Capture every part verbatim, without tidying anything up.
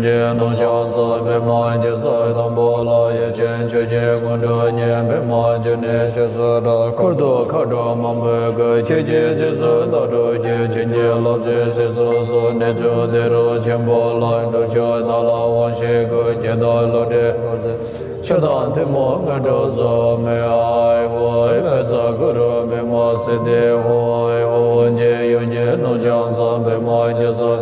ཀྱི་ནུབ་བྱང་མཚམས་པདྨ་གེ་སར་དང་པོ་ལ། ཡེ་ཤེས་ཆོས་ཀྱི་སྔོན་འགྲོ་ཉིད་པདྨ་འབྱུང་གནས་ཞེས་སུ་གྲགས། འཁོར་དུ་མཁའ་འགྲོ་མང་པོས་བསྐོར། ཁྱེད་ཀྱི་རྗེས་སུ་བདག་སྒྲུབ་ཀྱི། བྱིན་གྱིས་བརླབ་ཕྱིར་གཟིགས་སུ་གསོལ། གནས་མཆོག་ཏི་རུ་ཆེན་པོ་ལ། སྒྲུབ་མཆོག་བདག་ལ་དབང་བཞི་སྐུར། བགེགས་དང་བློ་གྲོས་ཕར་ཕྱིན། ཆོས་དང་ཐུན་མོང་དངོས་གྲུབ་སྩོལ་མེ་ཨའི་ཧོ། བཛྲ་གུ་རུ་པདྨ་སིདྡྷི་ཧོ། ཧོ་ཀྱི་ཡུམ་གྱི་ནུབ་བྱང་མཚམས་པདྨ་གེ་སར།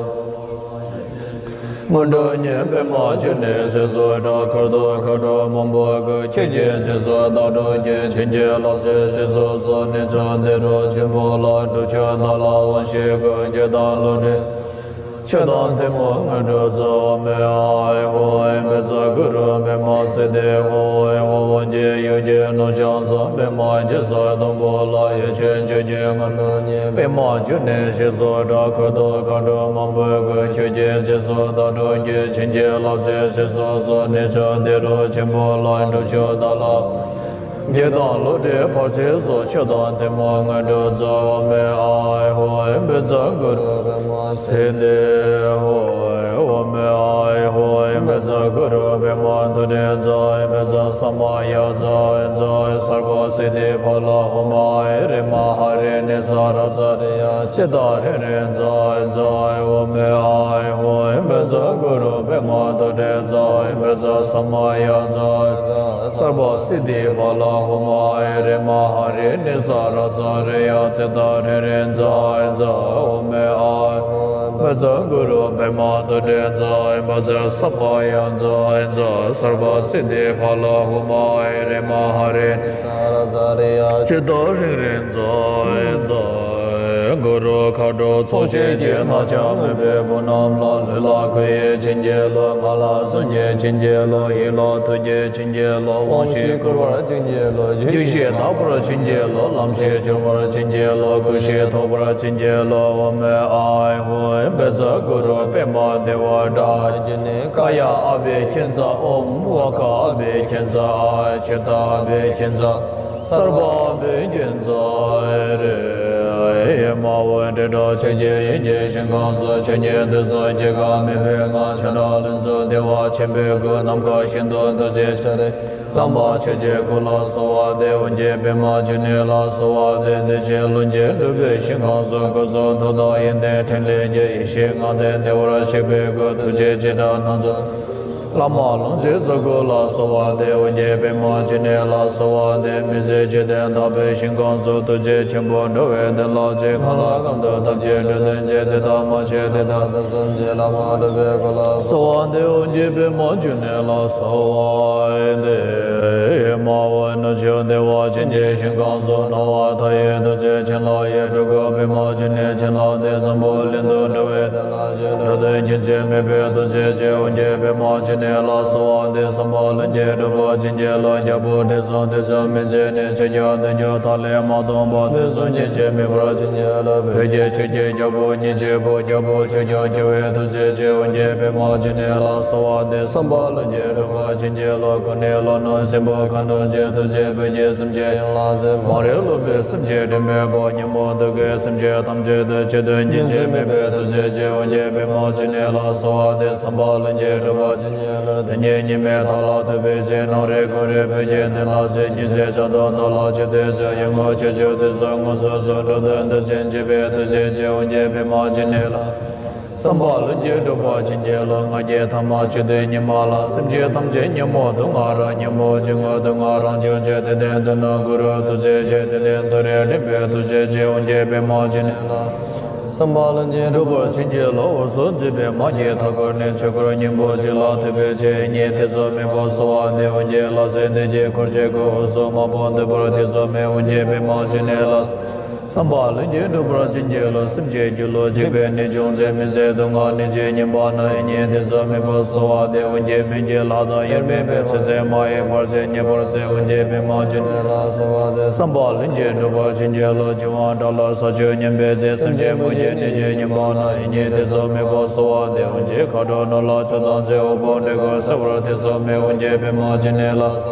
སྔོན་འགྲོ་ཉིད་པདྨ་འབྱུང་གནས་ཞེས་སུ་གྲགས། འཁོར་དུ་མཁའ་འགྲོ་མང་པོས་བསྐོར། ཁྱེད་ཀྱི་རྗེས་སུ་བདག་སྒྲུབ་ཀྱི། བྱིན་གྱིས་བརླབ་ཕྱིར་གཟིགས་སུ་གསོལ། གནས་མཆོག་ཏི་རུ་ཆེན་པོ་ལ། སྒྲུབ་མཆོག་བདག་ལ་དབང་བཞི་སྐུར། བགེགས་དང་བློ་གྲོས། ཆོས་དང་ཐུན་མོང་དངོས་གྲུབ་སྩོལ་མེ་ཨའི་ཧོ། བཛྲ་གུ་རུ་པདྨ་སིདྡྷི་ཧོ། ཧོ་ཀྱི་ཡུམ་གྱི་ནུབ་བྱང་མཚམས་པདྨ་གེ་སར་དང་པོ་ལ། ཡེ་ཤེས་ཆོས་ཀྱི་སྔོན་འགྲོ་ཉིད་པདྨ་འབྱུང་གནས་ཞེས་སུ་གྲགས། འཁོར་དུ་མཁའ་འགྲོ་མང་པོས་བསྐོར། ཁྱེད་ཀྱི་རྗེས་སུ་བདག་སྒྲུབ་ཀྱི། བྱིན་གྱིས་བརླབ་ཕྱིར་གཟིགས་སུ་གསོལ། གནས་མཆོག་ཏི་རུ་ཆེན་པོ་ལ། སྒྲུབ་མཆོག་བདག་ལ། བགེགས་དང་བློ་གྲོས་ཕར་ཕྱིན་སོགས། ཆོས་དང་ཐུན་མོང་དངོས་གྲུབ་སྩོལ་མེ་ཨའི་ཧོ། བཛྲ་གུ་རུ་པདྨ་སིདྡྷི་ཧོ། ཨོཾ་མེ་ཨའི་ཧོ། བཛྲ་གུ་རུ་པདྨ་རྡོ་རྗེ་རྩ། བཛྲ་ས་མ་ཡ་རྩ། བཛྲ་སརྦ་སིདྡྷི་ཕ་ལ་ཧོ་མ། ཨེ་རི་མ་ཧ་རི་ནི་ས་ར་ཙ་རི་ཡ། ཙི་ཏ་རི་རི་རྩ། བཛྲ་ཨོཾ་མེ་ཨའི་ཧོ། བཛྲ་གུ་རུ་པདྨ་རྡོ་རྗེ་རྩ། བཛྲ་ས་མ་ཡ་རྩ། སརྦ་སིདྡྷི་ཕ་ལ་ཧོ་མ། ཨེ་རི་མ་ཧ་རི་ནི་ས་ར་ཙ་རི་ཡ། ཙི་ཏ་རི་རི་རྩ། བཛྲ་ཨོཾ་མེ་ཨའི་ཧོ། བཛྲ་གུ་རུ་པདྨ་རྡོ་རྗེ་རྩ། བཛྲ་ས་མ་ཡ་རྩ། བཛྲ་སརྦ་སིདྡྷི་ཕ་ལ་ཧོ་མ། ཨེ་རི་མ་ཧ་རི་ནི་ས་ར་ཙ་རི་ཡ། ཙི་ཏ་རི་རི་རྩ། བཛྲ་གུ་རུ་མཁའ་འགྲོ་ཚོགས་བཅས་ཀྱིས། ནག་ཅན་མོས་པའི་བུ་རྣམས་ལ། ལུས་ལ་གོས་ཡི་བྱིན་གྱིས་རློབས། ངག་ལ་གསུང་གི་བྱིན་གྱིས་རློབས། ཡིད་ལ་ཐུགས་ཀྱི་བྱིན་གྱིས་རློབས། དབང་བཞི་བསྐུར་བར་བྱིན་གྱིས་རློབས། རྒྱུད་བཞི་དག་པར་བྱིན་གྱིས་རློབས། ལམ་བཞི་འབྱོར་བར་བྱིན་གྱིས་རློབས། སྐུ་བཞི་ཐོབ་པར་བྱིན་གྱིས་རློབས། ཨོཾ་མེ་ཨའི་ཧོ། བཛྲ་གུ་རུ་པདྨ་དེ་བ་ཀྲ། ཀ་ཡ་ཨ་བྷི་ཥིཉྩ་ཨོཾ། ཝ་ཀ་ཨ་བྷི་ཥིཉྩ་ཨ། ཙི་ཏ་ཨ་བྷི་ཥིཉྩ། སརྦ་ཨ་བྷི་ཥིཉྩ་རེ། ཨེ་མ་ཧོ། འབྲེལ་སྒྲ་ཆོས་ཀྱི་དབྱིངས་ཀྱི་ཞིང་ཁམས་སུ། ཆོས་ཉིད་དུས་གསུམ་སྐྱེ་འགག་མེད་པའི་ངང་། ཆོས་སྒྲ་ལྷུན་རྫོགས་བདེ་བ་ཆེན་པོའི་སྒོ། ནམ་མཁའ་བཞིན་དུ་རྡོ་རྗེ་ཤར་རེ། བླ་མ་ཆོས་ཀྱི་སྐུ་ལ་གསོལ་བ་འདེབས། འོ་བརྒྱལ་པདྨ་འབྱུང་གནས་ལ་གསོལ་བ་འདེབས། བདེ་ཆེན་ལྷུན་གྱིས་གྲུབ་པའི་ཞིང་ཁམས་སུ། སྐུ་གསུང་ཐུགས་དང་ཡོན་ཏན་ཕྲིན་ལས་ཀྱི། ཡེ་ཤེས་ངང་དུ་བདེ་བར་གཤེགས་པའི་སྐུ། ཐུགས་རྗེ་ཆེ་ཕྲ་སྣ་ཚོགས། བླ་མ་ལྷུན་གྱིས་གཙོ་བོ་ལ་གསོལ་བ་འདེབས། འོ་བརྒྱལ་པདྨ་འབྱུང་གནས་ལ་གསོལ་བ་འདེབས། མི་ཟད་ཆོས་དོན་དག་པའི་ཞིང་ཁམས་སུ། ཐུགས་རྗེ་ཆེན་པོ་འགྲོ་བའི་དོན་ལ་སྤྱད། གང་ལ་གང་འདུལ་ཐབས་ཀྱིས་འགྲོ་དོན་བྱེད། དེ་དག་མ་ཆོད་དེ་དག་ཏུ་སེམས་བསྐྱེད། བླ་མ་གྲུབ་པའི་སྐུ་ལ་གསོལ་བ་འདེབས། འོ་བརྒྱལ་པདྨ་འབྱུང་གནས་ལ་གསོལ་བ་འདེབས། མ་འོངས་ནུབ་ཕྱོགས་བདེ་བ་ཅན་གྱི་ཞིང་ཁམས་སུ། སྣང་བ་མཐའ་ཡས་ཐུགས་རྗེ་ཆེན་ལག་གཡས། སྤྲུལ་སྐུ་པདྨ་འབྱུང་གནས་བྱིན་བརླབས་ཏེ། འཛམ་བུ་གླིང་དུ་འགྲོ་བའི་དོན་ལ་སྤྱད། འགྲོ་དོན་རྒྱུན་ཆད་མེད་པའི་ཐུགས་རྗེ་ཅན། འོ་བརྒྱལ་པདྨ་འབྱུང་གནས་ལ་གསོལ་བ་འདེབས། བསམ་པ་ལྷུན་གྱིས་འགྲུབ་པར་བྱིན་གྱིས་རློབས། རྒྱལ་པོ་དྲི་བསུང་དུས་གསུམ་མི་མཛད་ནས། ཆོས་ཀྱང་དུས་རྒྱུན་མཐའ་ལས་མ་སྟོངས་པ། དུས་གསུམ་རྒྱུན་ཆད་མེད་པར་བྱིན་གྱིས་རློབས། བོད་ཀྱི་ཆོས་ཀྱི་རྒྱལ་པོ་ཉིད་ཀྱི་བུ། རྒྱལ་པོ་ཆོས་སྐྱོང་རྒྱལ་བའི་ཐུགས་རྗེ་ཅན། འོ་བརྒྱལ་པདྨ་འབྱུང་གནས་ལ་གསོལ་བ་འདེབས། བསམ་པ་ལྷུན་གྱིས་འགྲུབ་པར་བྱིན་གྱིས་རློབས། སྐུ་ནི་ལྷོ་ནུབ་སྲིན་པོ་ཁ་གདོང་ཅན། ཐུགས་རྗེས་བོད་ཀྱི་སེམས་ཅན་ཡོངས་ལ་གཟིགས། མ་རིག་ལུག་པའི་སེམས་ཅན་དྲི་མེད་པ། ཉོན་མོངས་དུག་གི་སེམས་ཅན་ཐམས་ཅད་དུ། ཆོས་དོན་རྒྱུན་ཆད་མེད་པའི་ཐུགས་རྗེ་ཅན། འོ་བརྒྱལ་པདྨ་འབྱུང་གནས་ལ་གསོལ་བ་འདེབས། བསམ་པ་ལྷུན་གྱིས་འགྲུབ་པར་བྱིན་གྱིས་རློབས། དེ་ཉིད་ཉི་མའི་མཐའ་ལ་ཐུག་པའི་ཚེ། ནམ་རིག་གུང་རིག་བོད་ཀྱི་དོན་ལ་གཟིགས། ཉི་ཚེ་ཆར་དུ་ཐོབ་ལ་ཆོས་སྟོན་མཛད། ཡོངས་བསྔོས་ཆོས་སྤྱོད་དུས་གསུམ་དངོས་སུ་གསོལ། འགྲོ་དོན་མཐར་ཕྱིན་བྱེད་པའི་ཐུགས་རྗེ་ཅན། འོ་བརྒྱལ་པདྨ་འབྱུང་གནས་ལ། བསམ་པ་ལྷུན་གྱིས་འགྲུབ་པར་བྱིན་གྱིས་རློབས། ལྔ་བརྒྱའི་ཐ་མ་ཆོས་སྟོན་ཉི་མ་ལ། སེམས་ཅན་ཐམས་ཅད་ཉོན་མོངས་དུག་ལྔ་རབ། ཉོན་མོངས་སྤྱི་དངོས་དུག་ལྔ་རང་བྱུང་ཆོས། དེ་དོན་མཐར་ནུས་གུ་རུ་ཐུགས་རྗེ་ཅན། དེ་དོན་མཐར་འགྲིག་པའི་ཐུགས་རྗེ་ཅན། འོ་བརྒྱལ་པདྨ་འབྱུང་གནས་ལ། བསམ་པ་ལྷུན་གྱིས་འགྲུབ་པར་བྱིན་གྱིས་རློབས། འོད་སྲུང་འཛིན་པའི་མ་སྐྱེས་མཐའ་བསྐོར་ནས། ཆོས་འཁོར་སྙིང་པོ་གཅིག་ལ་ཐུག་པའི་ཚེ། ཡིད་གཉིས་ཐེ་ཚོམ་མེད་པར་གསོལ་བ་འདེབས། འོ་བརྒྱལ་ལྷ་སྲིན་སྡེ་བརྒྱད་འཁོར་བཅས་ཀུན། འོད་སྲུང་མང་པོ་འདུས་པར་ཐེ་ཚོམ་མེད། འོ་བརྒྱལ་པདྨ་འབྱུང་གནས་ལ། བསམ་པ་ལྷུན་གྱིས་འགྲུབ་པར་བྱིན་གྱིས་རློབས། སེམས་ཅན་སྒྱུ་ལུས་འཇིག་པའི་ནད་བྱུང་ཚེ། མི་བཟད་དུག་ལྔ་ནད་ཀྱིས་ཉེན་པ་ན། ཡིད་གཉིས་ཐེ་ཚོམ་མེད་པར་གསོལ་བ་འདེབས། འོ་བརྒྱལ་སྨན་གྱི་ལྷ་དང་དབྱེར་མེད་པའི། ཚེ་ཟད་མ་ཡིན་བར་ཆད་ཉེ་བར་སེལ། འོ་བརྒྱལ་པདྨ་འབྱུང་གནས་ལ་གསོལ་བ་འདེབས། བསམ་པ་ལྷུན་གྱིས་འགྲུབ་པར་བྱིན་གྱིས་རློབས། འབྱུང་བ་དགྲ་ལ་ས་བཅུད་ཉམས་པའི་ཚེ། སེམས་ཅན་མུ་གེའི་ནད་ཀྱིས་ཉེན་པ་ན། ཡིད་གཉིས་ཐེ་ཚོམ་མེད་པར་གསོལ་བ་འདེབས། འོ་བརྒྱལ་མཁའ་འགྲོ་ནོར་ལྷ་ཕྱོགས་དང་མཚུངས། འོ་སྐོལ་འདྲེ་རྒོད་སེལ་བར་ཐེ་ཚོམ་མེད། འོ་བརྒྱལ་པདྨ་འབྱུང་གནས་ལ།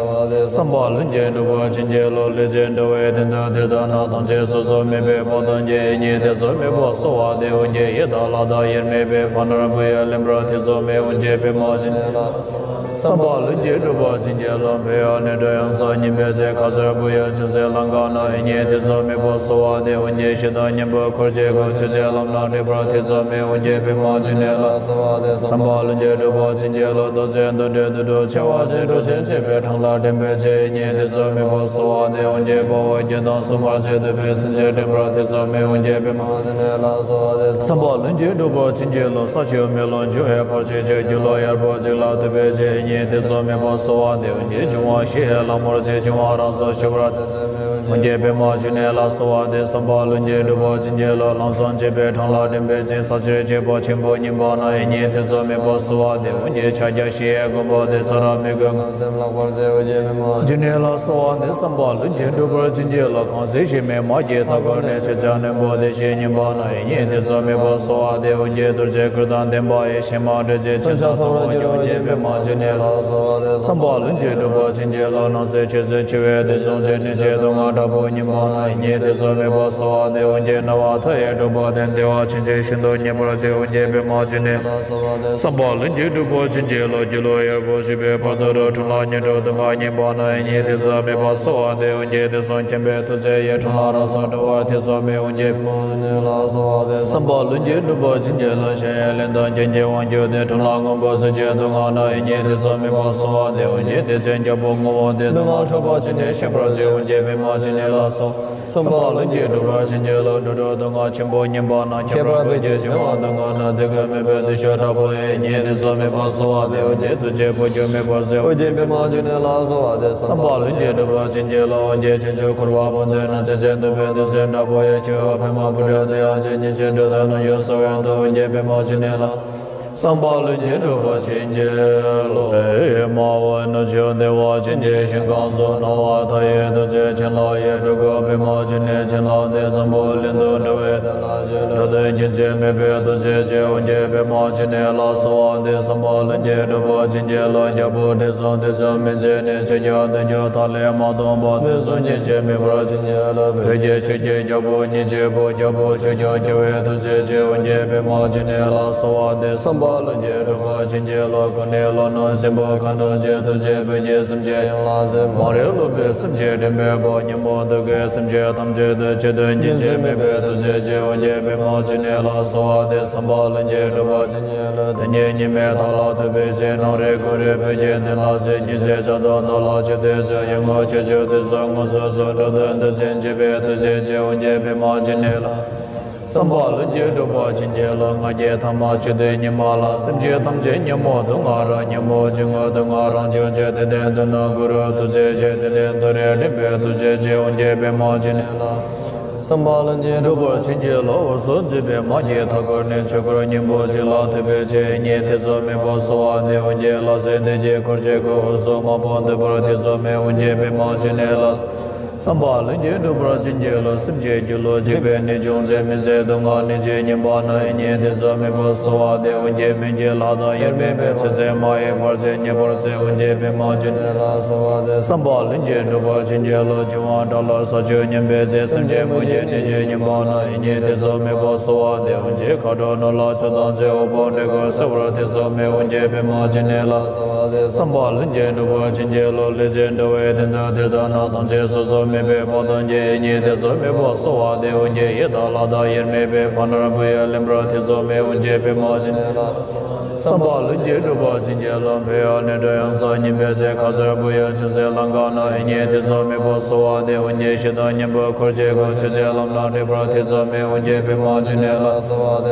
བསམ་པ་ལྷུན་གྱིས་འགྲུབ་པར་བྱིན་གྱིས་རློབས། ལུས་ཅན་འགྲོ་བའི་དོན་དུ་འདིར་བཏང་ན། ཐམས་ཅད་སོ་སོར་ མེད་པའི་བར་དུ་ཡིད་གཉིས་ཏེ་ཚོགས་མེད་པར་གསོལ་བ་འདེབས། འོན་ཀྱང་ཡི་དྭགས་ལྷ་དང་དབྱེར་མེད་པའི་ཕ་ནོར་བུ་ཡི་ལེན་པར་ཐེ་ཚོམ་མེད། འོན་ཀྱང་པདྨ་འབྱུང་གནས་ལ་བསམ་པ་ལྷུན་གྱིས་གྲུབ་པར་བྱིན་གྱིས་རློབས། འཕོ་བ་ནས་གྲོལ་ཡང་ཚ་སྙོམས་པའི་ཚེ། ཁ་ཟས་བུ་ཡུག་ཅུང་ཟད་ལེན་གང་ན། ཡིད་གཉིས་ཏེ་ཚོགས་མེད་པར་གསོལ་བ་འདེབས། འོན་ཀྱང་ཞེ་སྡང་གཉེན་པོའི་འཁོར་གྱིས་བསྐོར། ཆོས་བྱེད་ལམ་སྣ་འདྲེན་པར་ཐེ་ཚོམ་མེད། འོན་ཀྱང་པདྨ་འབྱུང་གནས་ལ་བསམ་པ་ལྷུན་གྱིས་གྲུབ་པར་བྱིན་གྱིས་རློབས། རྡོ་རྗེ་འདུལ་དྲི་དུད་འགྲོ་འཆིང་བ་ཅན། གྲོ་བཞིན་གཅོད་པའི་འཕྲང་ལ་འདྲེན་པའི་ཚེ། ཡིད་གཉིས་ཏེ་ཚོགས་མེད་པར་གསོལ་བ་འདེབས། འོན་ཀྱང་དཔའ་བོ་སྐྱེ་དང་སྲུང་མར་བཅས་བསྟོད་པའི། སེམས་ཅན་འདྲེན་པར་ཐེ་ཚོམ་མེད། འོན་ཀྱང་པདྨ་འབྱུང་གནས་ལ་བསམ་པ་ལྷུན་གྱིས་གྲུབ་པར་བྱིན་གྱིས་རློབས། ས་ཆུ་མེ་རླུང་འབྱུང་བའི་བར་ཆད་ཀྱང་། སྒྱུ་ལུས་གཡར་པོ་གཅིག་ལ་ཐུག་པའི་ཚེ། ཡིད་གཉིས་ཏེ་ཚོགས་མེད་པར་གསོལ་བ་འདེབས། འོན་ཀྱང་འབྱུང་བ་བཞི་ཡི་ལྷ་མོར་བཅས། འབྱུང་བ་རང་སར་ཞི་བར་ཐེ་ཚོམ་མེད། འོན་ཀྱང་པདྨ་འབྱུང་གནས་ལ་བསམ་པ་འདེབས། བསམ་པ་ལྷུན་གྱིས་གྲུབ་པར་བྱིན་གྱིས་རློབས། ལམ་ཟང་གཅོད་པའི་འཕྲང་ལ་འདྲེན་པའི་ཚེ། ས་གཅོད་གཅིག་པུ་ཆེན་པོ་ཉིད་པ་ན། ཡིད་གཉིས་ཏེ་ཚོགས་མེད་པར་གསོལ་བ་འདེབས། འོན་ཀྱང་ཕྱག་རྒྱ་བཞི་ཡི་མགོན་པོ་སྟེ། ཚ་ར་མི་རྒོད་ངན་སེམས་ལྷག་པར་གཟིར། འོན་ཀྱང་པདྨ་འབྱུང་གནས་ལ་གསོལ་བ་འདེབས། བསམ་པ་ལྷུན་གྱིས་གྲུབ་པར་བྱིན་གྱིས་རློབས། གང་ཚེ་ཞིང་མེ་མ་སྐྱེས་མཐའ་བསྐོར་ནས། ཆོས་སྐྱོང་རྣོན་པོ་བདེ་གཤེགས་ཉིད་པ་ན། ཡིད་གཉིས་ཏེ་ཚོགས་མེད་པར་གསོལ་བ་འདེབས། འོན་ཀྱང་གདུལ་བྱའི་ཁུར་དང་ལྡན་པ་ཡི། གཞན་མ་འདྲེན་ཅིང་ཕྱག་ཐོགས་པ་ཡི། འོན་ཀྱང་པདྨ་འབྱུང་གནས་ལ་གསོལ་བ་འདེབས། བསམ་པ་ལྷུན་གྱིས་གྲུབ་པར་བྱིན་གྱིས་རློབས། སྣང་སྲིད་ཆོས་སུ་འཆི་བའི་དུས་གསུམ་གྱི། གནོད་བྱེད་སྡུག་བསྔལ་དྲག་པོ་ཉིད་པ་ན། ཡིད་གཉིས་ཏེ་ཚོགས་མེད་པར་གསོལ་བ་འདེབས། འོན་ཀྱང་ན་བ་མཐའ་ཡས་གྲོང་པ་དེར། བདེ་བ་ཆེན་པོ་ཤིན་ཏུ་མྱུར་བར་སྤྱད། འོན་ཀྱང་པདྨ་འབྱུང་གནས་ལ་གསོལ་བ་འདེབས། བསམ་པ་ལྷུན་གྱིས་གྲུབ་པར་བྱིན་གྱིས་རློབས། སྒྱུ་ལུས་གཡར་པོ་ཞིག་པའི་བར་དུ་རུ། འཕྲང་ལ་ཉེར་དྲུག་སྡུག་བསྔལ་ཉིད་པ་ན། ཡིད་གཉིས་ཏེ་ཚོགས་མེད་པར་གསོལ་བ་འདེབས། འོན་ཀྱང་དུས་གསུམ་མཁྱེན་པའི་ཐུགས་རྗེ་ཡིས། འཕྲང་ལ་རང་སར་གྲོལ་བར་ཐེ་ཚོམ་མེད། འོན་ཀྱང་པདྨ་འབྱུང་གནས་ལ་གསོལ་བ་འདེབས། བསམ་པ་ལྷུན་གྱིས་གྲུབ་པར་བྱིན་གྱིས་རློབས། གཞན་ཡང་ལན་དང་རྐྱེན་གྱིས་དབང་གྱུར་ཏེ། འཕྲང་ལ་སྔོན་པོ་སེལ་བྱེད་སྡུག་བསྔལ་ན། ཡིད་གཉིས་ཏེ་ཚོགས་མེད་པར་གསོལ་བ་འདེབས། འོན་ཀྱང་དེ་ཚེ་རྒྱལ་པོ་ངོ་བོ་སྟེ། སྡུག་བསྔལ་འཁྲུགས་པ་ཅི་ནས་ཞི་བར་བྱེད། འོན་ཀྱང་པདྨ་འབྱུང་གནས་ལ་གསོལ། བསམ་པ་ལྷུན་གྱིས་གྲུབ་པར་བྱིན་གྱིས་རློབས། འགྲོ་དྲུག་སྡུག་བསྔལ་ཆེན་པོ་ཉིད་པ་ན། ཁྱད་པར་བོད་ཀྱི་འབྱུང་བ་སྡུག་བསྔལ་ན། དེ་ཀུན་མེད་པའི་གདུལ་བྱ་དྲག་པོ་ཡི། ཡིད་གཉིས་ཏེ་ཚོགས་མེད་པར་གསོལ་བ་འདེབས། འོན་ཀྱང་འདུ་བྱེད་ཕོ་རྒྱུད་མེད་པར་གཟིར། འོན་ཀྱང་པདྨ་འབྱུང་གནས་ལ་གསོལ་བ་འདེབས། བསམ་པ་ལྷུན་གྱིས་གྲུབ་པར་བྱིན་གྱིས་རློབས། འོན་ཀྱང་བྱང་ཆུབ་འཁོར་བ་བོ་འདི་ན། ཚེ་ཟད་འདོད་པའི་དུས་གསུམ་དྲག་པོ་ཡི། ཁྱེའུ་པདྨ་བུ་དྲུག་དེ་ཡང་ཅི། སྙིང་རྗེ་འདྲེ་དང་ནོར་གཞོན་སོགས་ཡོན་ཏན། འོན་ཀྱང་པདྨ་འབྱུང་གནས་ལ། བསམ་པ་ལྷུན་གྱིས་གྲུབ་པར་བྱིན་གྱིས་རློབས། མ་འོངས་ནུབ་ཕྱོགས་བདེ་བ་ཅན་གྱི་ཞིང་ཁམས་སུ། སྣང་བ་མཐའ་ཡས་ཐུགས་རྗེ་བྱིན་རླབས་ཡིས། སྤྲུལ་སྐུ་པདྨ་འབྱུང་གནས་བྱིན་རླབས་ཏེ། འཛམ་བུ་གླིང་དུ་འགྲོ་བའི་དོན་ལ་སྤྱད། འགྲོ་དོན་རྒྱུན་ཆད་མེད་པའི་ཐུགས་རྗེ་ཅན། འོན་ཀྱང་པདྨ་འབྱུང་གནས་ལ་གསོལ་བ་འདེབས། བསམ་པ་ལྷུན་གྱིས་གྲུབ་པར་བྱིན་གྱིས་རློབས། རྒྱལ་པོ་འབྲིང་གསུམ་དུས་གསུམ་མི་མཇལ་ནས། ཆོས་རྒྱལ་བདུན་ཅུ་ཐ་ལེ་མ་སྟོངས་བར། དུས་གསུམ་རྒྱུན་ཆད་མེད་པར་བྱིན་གྱིས་རློབས། བོད་ཀྱི་ཆོས་ཀྱི་རྒྱལ་པོ་ཉིད་ཀྱི་བུ། རྒྱལ་པོ་ཆོས་སྐྱོང་བྱེ་བའི་ཐུགས་རྗེ་ཅན། འོན་ཀྱང་པདྨ་འབྱུང་གནས་ལ་གསོལ་བ་འདེབས། བསམ་པ་ལྷུན་གྱིས་གྲུབ་པར་བྱིན་གྱིས་རློབས། སྐུ་ནི་ལྷོ་ནུབ་སྲིན་པོ་ཁ་གདོང་ཅན། ཐུགས་རྗེས་བོད་ཀྱི་སེམས་ཅན་ཡོངས་ལ་གཟིགས། མ་རིག་ལུག་པའི་སེམས་ཅན་འདྲེན་པའི་བུ། ཉོན་མོངས་དུག་གི་སེམས་ཅན་ཐམས་ཅད་དུ། ཆོས་དོན་རྒྱུན་ཆད་མེད་པའི་ཐུགས་རྗེ་ཅན། འོན་ཀྱང་པདྨ་འབྱུང་གནས་ལ་གསོལ་བ་འདེབས། བསམ་པ་ལྷུན་གྱིས་གྲུབ་པར་བྱིན་གྱིས་རློབས། དེ་ཉིད་ཉི་མའི་མཐའ་ལ་ཐུག་པའི་ཚེ། ནམ་རིང་དགོང་རིང་བོད་ཀྱི་དོན་ལ་གཟིགས། ཉི་ཚེ་ཆར་དུ་ནོར་ལ་ཆུ་དེ་ཚོ། ཡོལ་མོ་ཆུ་སྐྱོང་དུས་གསུམ་དངོས་སུ་གཟིགས། འགྲོ་དོན་མཐར་ཕྱིན་བྱེད་པའི་ཐུགས་རྗེ་ཅན། འོན་ཀྱང་པདྨ་འབྱུང་གནས་ལ། བསམ་པ་ལྷུན་གྱིས་གྲུབ་པར་བྱིན་གྱིས་རློབས། ང་རྒྱལ་ཐ་མ་བཅུ་དོན་ཉི་མ་ལ། སེམས་ཅན་ཐམས་ཅད་ཉོན་མོངས་དུག་ལྔ་རགས། ཉོན་མོངས་སྤྱི་བོའི་དུག་ལྔ་རང་བྱུང་ཆེ། དེ་དོན་བསྡུ་ན་གུ་རུ་ཐུགས་རྗེ་ཆེ། དེ་དོན་མཐར་འདྲེན་པའི་ཐུགས་རྗེ་ཅན། འོན་ཀྱང་པདྨ་འབྱུང་གནས་ལ། བསམ་པ་ལྷུན་གྱིས་གྲུབ་པར་བྱིན་གྱིས་རློབས། འོད་སྲུང་འཛིན་པའི་མ་སྐྱེས་མཐའ་བསྐོར་ནས། ཆོས་འཁོར་སྙིང་པོ་གཅིག་ལ་ཐུག་པའི་ཚེ། ཡིད་གཉིས་ཏེ་ཚོགས་མེད་པར་གསོལ་བ་འདེབས། འོན་ཀྱང་ལྷ་སྲིན་སྡེ་བརྒྱད་འཁོར་གྱིས་བསྐོར། འོད་སྲུང་མང་པོ་འདུས་པར་ཐེ་ཚོམ་མེད། འོན་ཀྱང་པདྨ་འབྱུང་གནས་ལ། བསམ་པ་ལྷུན་གྱིས་གྲུབ་པར་བྱིན་གྱིས་རློབས། སེམས་ཅན་སྒྱུ་ལུས་འཇིག་པའི་ནད་བྱུང་ཚེ། མི་བཟད་སྡུག་བསྔལ་ནད་ཀྱིས་ཉེན་པ་ན། ཡིད་གཉིས་ཏེ་ཚོགས་མེད་པར་གསོལ་བ་འདེབས། འོན་ཀྱང་སྨན་གྱི་ལྷ་དང་དབྱེར་མེད་པའི། ཚེ་ཟད་མ་ཡིན་བར་ཆད་ཉེ་བར་སེལ། འོན་ཀྱང་པདྨ་འབྱུང་གནས་ལ་གསོལ་བ་འདེབས། བསམ་པ་ལྷུན་གྱིས་གྲུབ་པར་བྱིན་གྱིས་རློབས། འབྱུང་བ་དགྲ་ལ་ས་ཆུ་སྙོམས་པའི་ཚེ། སེམས་ཅན་མུ་གེའི་ནད་ཀྱིས་ཉེན་པ་ན། ཡིད་གཉིས་ཏེ་ཚོགས་མེད་པར་གསོལ་བ་འདེབས། འོན་ཀྱང་མཁའ་འགྲོ་ནོར་ལྷ་ཆོས་དང་མཛའ། འོད་དཔག་མེད་ཀུན་གསལ་བར་ཐེ་ཚོམ་མེད། འོན་ཀྱང་པདྨ་འབྱུང་གནས་ལ། བསམ་པ་ལྷུན་གྱིས་གྲུབ་པར་བྱིན་གྱིས་རློབས། ལེགས་བྱས་འགྲོ་བའི་དོན་དུ་དེར་བཏང་ན། ཐམས་ཅད་སོ་སོར་མེད་པའི་དཔག་ཏུ་མེད། ཡིད་གཉིས་ཏེ་ཚོགས་མེད་པར་གསོལ་བ་འདེབས། འོན་ཀྱང་ཡི་དྭགས་ལྷ་དང་དབྱེར་མེད་པའི། ཕ་ནོར་བུ་ཡི་ལེན་པར་ཐེ་ཚོམ་མེད། འོན་ཀྱང་པདྨ་འབྱུང་གནས་ལ། བསམ་པ་ལྷུན་གྱིས་གྲུབ་པར་བྱིན་གྱིས་རློབས། འཕོ་བ་ནས་གྲོལ་ཡང་ཚ་སྙོམས་པའི་ཚེ། ཁ་ཟས་བུ་ཡུག་ཅུང་ཟད་ལེན་གང་ན། ཡིད་གཉིས་ཏེ་ཚོགས་མེད་པར་གསོལ་བ་འདེབས། འོན་ཀྱང་ཞེ་སྡང་གཉེན་པོའི་འཁོར་གྱིས་བསྐོར། ཆོས་བྱེད་ལམ་སྣ་འདྲེན་པར་ཐེ་ཚོམ་མེད། འོན་ཀྱང་པདྨ་འབྱུང་གནས་ལ།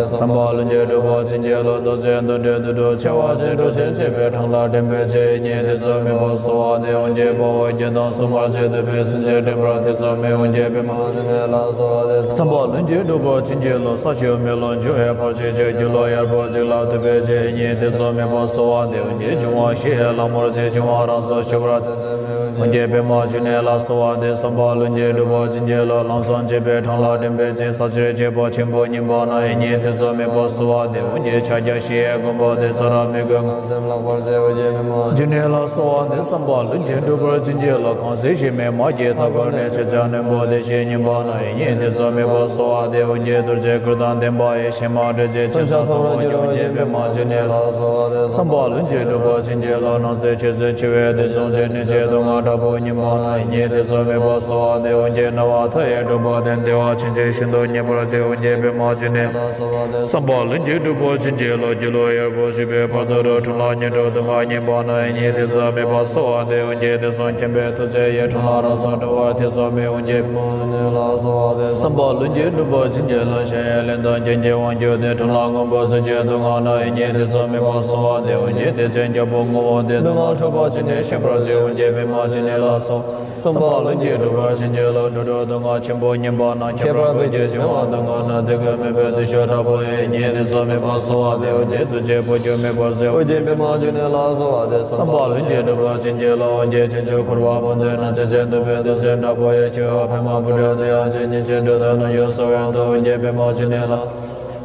བསམ་པ་ལྷུན་གྱིས་གྲུབ་པར་བྱིན་གྱིས་རློབས། རྡོ་རྗེ་འདུལ་དྲི་དུད་འགྲོ་འཆིང་བ་ཅན། གྲོ་བཞིན་བཅས་པའི་འཕྲང་ལ་འདྲེན་པའི་ཚེ། ཡིད་གཉིས་ཏེ་ཚོགས་མེད་པར་གསོལ་བ་འདེབས། འོན་ཀྱང་དཔའ་བོས་བསྐྱོད་དང་སྲུང་མར་བཅས། བསྟོད་པའི་སེམས་ཅན་འདྲེན་པར་ཐེ་ཚོམ་མེད། འོན་ཀྱང་པདྨ་འབྱུང་གནས་ལ་གསོལ་བ་འདེབས། བསམ་པ་ལྷུན་གྱིས་གྲུབ་པར་བྱིན་གྱིས་རློབས། ས་ཆུ་མེ་རླུང་འབྱུང་བའི་བར་ཆད་ཀྱང་། སྒྱུ་ལུས་གཡར་པོ་གཅིག་ལ་ཐུག་པའི་ཚེ། ཡིད་གཉིས་ཏེ་ཚོགས་མེད་པར་གསོལ་བ་འདེབས། འོན་ཀྱང་འབྱུང་བ་བཞི་ཡི་ལྷ་མོར་བཅས། འབྱུང་བ་རང་སར་ཞི་བར་ཐེ་ཚོམ་མེད། འོན་ འོན་ཀྱང་པདྨ་འབྱུང་གནས་ལ་གསོལ་བ་འདེབས། བསམ་པ་ལྷུན་གྱིས་འགྲུབ་པར་བྱིན་གྱིས་རློབས། ལམ་ཟབ་འཇུག་པའི་འཕྲིན་ལས་འདྲེན་པའི་ཚེ། ས་གཞིར་གཤེགས་པ་ཆེན་པོ་ཉིད་པ་ན་ཡང་ཉིད་དེ་ཚུལ་དམིགས་པ་གསོལ་བ་འདེབས། འོན་ཀྱང་ཕྱག་རྒྱ་ཤེས་ཡས་བསྒོམ་པ་དེས། ཚོགས་རབ་མོས་གུས་ངན་སེམས་བརླག་པར་བྱེད། འོན་ཀྱང་པདྨ་འབྱུང་གནས་ལ་གསོལ་བ་འདེབས། བསམ་པ་ལྷུན་གྱིས་འགྲུབ་པར་བྱིན་གྱིས་རློབས། གང་ཚེ་ཞིང་མེད་མ་སྐྱེས་མཐའ་འཁོར་ནས། ཆོས་རྒྱལ་རྣོན་པོ་བདེ་གཤེགས་ཉིད་པ་ན་ཡང་ཉིད་དེ་ཚུལ་དམིགས་པ་གསོལ་བ་འདེབས། འོན་ཀྱང་རྡོ་རྗེ་གུར་དང་ལྡན་པ་ཡི། ཞལ་མ་འདྲིལ་གྱི་མཚན་ཕྱག་མཐོ་རུ་གྱུར། འོན་ཀྱང་པདྨ་འབྱུང་གནས་ལ་གསོལ་བ་འདེབས། བསམ་པ་ལྷུན་གྱིས་འགྲུབ་པར་བྱིན་གྱིས་རློབས། སྣང་སྲིད་ཆོས་སུ་འཆི་བའི་དུས་གསུམ་གྱི། གནོད་བྱེད་སྡུག་བསྔལ་དྲག་པོ་ཉིད་པ་ན་ཡང་ཉིད་དེ་ཚུལ་དམིགས་པ་གསོལ་བ་འདེབས། འོན་ཀྱང་ན་བ་མཐའ་ཡས་འཁྲུགས་པ་དང་། བདེ་བ་ཆེན་པོའི་ཞིང་དུ་སྙེག་པར་བྱེད། འོན་ཀྱང་པདྨ་འབྱུང་གནས་ལ་གསོལ་བ་འདེབས། བསམ་པ་ལྷུན་གྱིས་འགྲུབ་པར་བྱིན་གྱིས་རློབས། སྒྱིད་ལུག་ཡོལ་བ་ཞིག་པའི་བར་དུ་རུ། འཁྲུག་ལ་སྙིང་འདོད་སྡུག་བསྔལ་ཉིད་པ་ན་ཡང་ཉིད་དེ་ཚུལ་དམིགས་པ་གསོལ་བ་འདེབས། འོན་ཀྱང་དུས་གསུམ་མཁྱེན་པའི་ཐུགས་རྗེ་ཡིས། འཁྲུལ་སྣང་རང་སར་གྲོལ་བར་དེ་ཚུལ་དམིགས། འོན་ཀྱང་པདྨ་འབྱུང་གནས་ལ་གསོལ་བ་འདེབས། བསམ་པ་ལྷུན་གྱིས་འགྲུབ་པར་བྱིན་གྱིས་རློབས། གཞན་ཡང་ལན་དང་རྐྱེན་གྱིས་དབང་གྱུར་ཏེ། འཁྲུལ་སྣང་མངོན་པར་སེལ་བྱེད་སྡུག་བསྔལ་ན་ཡང་ཉིད་དེ་ཚུལ་དམིགས་པ་གསོལ་བ་འདེབས། འོན་ཀྱང་དེ་བཞིན་རྒྱལ་པོ་ངུ་བ་དེས། སྡུག་བསྔལ་འཁྲུགས་པ་ཅི་ནས་ཞི་བར་བྱེད། འོན་ཀྱང་པདྨ་འབྱུང་གནས་ལ་གསོལ། བསམ་པ་ལྷུན་གྱིས་འགྲུབ་པར་བྱིན་གྱིས་རློབས། འགྲོ་དྲུག་སྡུག་བསྔལ་ཆེན་པོ་ཉིད་པ་ན། ཁྱད་པར་བོད་ཀྱི་འབྱུང་བ་སྡུག་བསྔལ་ན། འདི་ཀུན་མེད་པའི་དུས་ཤིག་དྲག་པོ་ཡང་ཉིད་དེ་ཚུལ་དམིགས་པ་གསོལ་བ་འདེབས། འོན་ཀྱང་ཐུགས་རྗེའི་བུ་ཁྱོད་དམིགས་པར་མཛོད། འོན་ཀྱང་པདྨ་འབྱུང་གནས་ལ་གསོལ་བ་འདེབས། བསམ་པ་ལྷུན་གྱིས་འགྲུབ་པར་བྱིན་གྱིས་རློབས། འོན་ཀྱང་བྱང་ཆུབ་འཁོར་བ་སྤངས་ཏེ་ན། ཚེ་ཟད་འདོད་པའི་དུས་ཟད་དྲག་པོ་ཡང་། ཁྱོད་འོད་དཔག་མེད་མ་བུ་འདྲ་དེ་ཡང་མཛད། སྙིང་རྗེའི་འགྲོ་དོན་རྣམས་ཡོངས་སུ་བརྟན་ཏོ། འོན་ཀྱང་པདྨ་འབྱུང་གནས་ལ།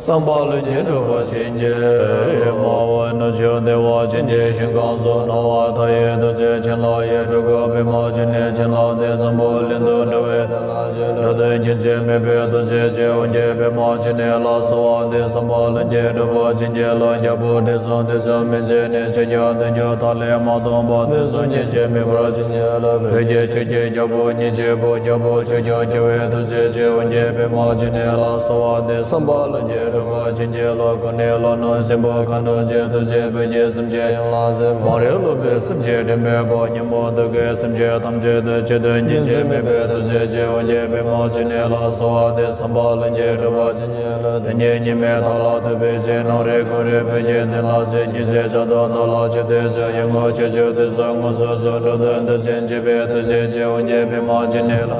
བསམ་པ་ལྷུན་གྱིས་འགྲུབ་པར་བྱིན་གྱིས་རློབས། མ་འོངས་ནུབ་ཕྱོགས་བདེ་བ་ཅན་གྱི་ཞིང་ཁམས་སུ། སྣང་བ་མཐའ་ཡས་རྡོ་རྗེ་འཆང་ལ་ཡང་། སྤྲུལ་སྐུ་པདྨ་འབྱུང་གནས་བྱིན་རླབས་ཏེ། འཛམ་བུ་གླིང་དུ་འགྲོ་བའི་དོན་ལ་ཕྱིར། འགྲོ་དོན་རྒྱུན་ཆད་མེད་པའི་ཐུགས་རྗེ་ཆེ། འོན་ཀྱང་པདྨ་འབྱུང་གནས་ལ་གསོལ་བ་འདེབས། བསམ་པ་ལྷུན་གྱིས་འགྲུབ་པར་བྱིན་གྱིས་རློབས། རྒྱལ་པོ་དྲི་བསུང་དུས་གསུམ་མི་འཛད་ནས། ཆོས་རྒྱལ་དོན་གྱི་ཐ་ལེ་མ་སྟོངས་པར། དུས་གསུམ་རྒྱུན་ཆད་མེད་པར་བྱིན་གྱིས་རློབས། བོད་ཀྱི་ཆོས་ཀྱི་རྒྱལ་པོ་ཉིད་ཀྱི་བུ། རྒྱལ་པོ་ཆོས་སྐྱོང་བྱེ་བའི་ཐུགས་རྗེ་ཆེ། འོན་ཀྱང་པདྨ་འབྱུང་གནས་ལ་གསོལ་བ་འདེབས། བསམ་པ་ལྷུན་གྱིས་འགྲུབ་པར་བྱིན་གྱིས་རློབས། སྐུ་ནི་ལྷོ་ནུབ་སྲིན་པོ་ཁ་གདོང་ཅན། ཐུགས་རྗེས་བོད་ཀྱི་སེམས་ཅན་ཡོངས་ལ་གཟིགས། མ་རིག་ལུས་པའི་སེམས་ཅན་དྲི་མེད་པ། ཉོན་མོངས་དུག་གི་སེམས་ཅན་ཐམས་ཅད་དུ། ཆོས་དོན་རྒྱུན་ཆད་མེད་པའི་ཐུགས་རྗེ་ཆེ། འོན་ཀྱང་པདྨ་འབྱུང་གནས་ལ་གསོལ་བ་འདེབས། བསམ་པ་ལྷུན་གྱིས་འགྲུབ་པར་བྱིན་གྱིས་རློབས། དེ་ཉིད་ཉི་མའི་མཐའ་ལ་ཐུག་པའི་ཚེ། ནམ་རིང་ཁོང་རའི་བོད་ཀྱི་གདན་ལ་གཟིགས། ཉི་ཟེར་འཆར་སྡུད་མདོག་ལ་ཆུ་ཐིགས་སུ། ཡིད་ངོར་ཆོས་སྐྱོང་དུས་གསུམ་མངོན་སུམ་སུ། འགྲོ་དོན་དུས་གཅིག་འཇིག་པའི་ཐུགས་རྗེ་ཆེ། འོན་ཀྱང་པདྨ་འབྱུང་གནས་ལ།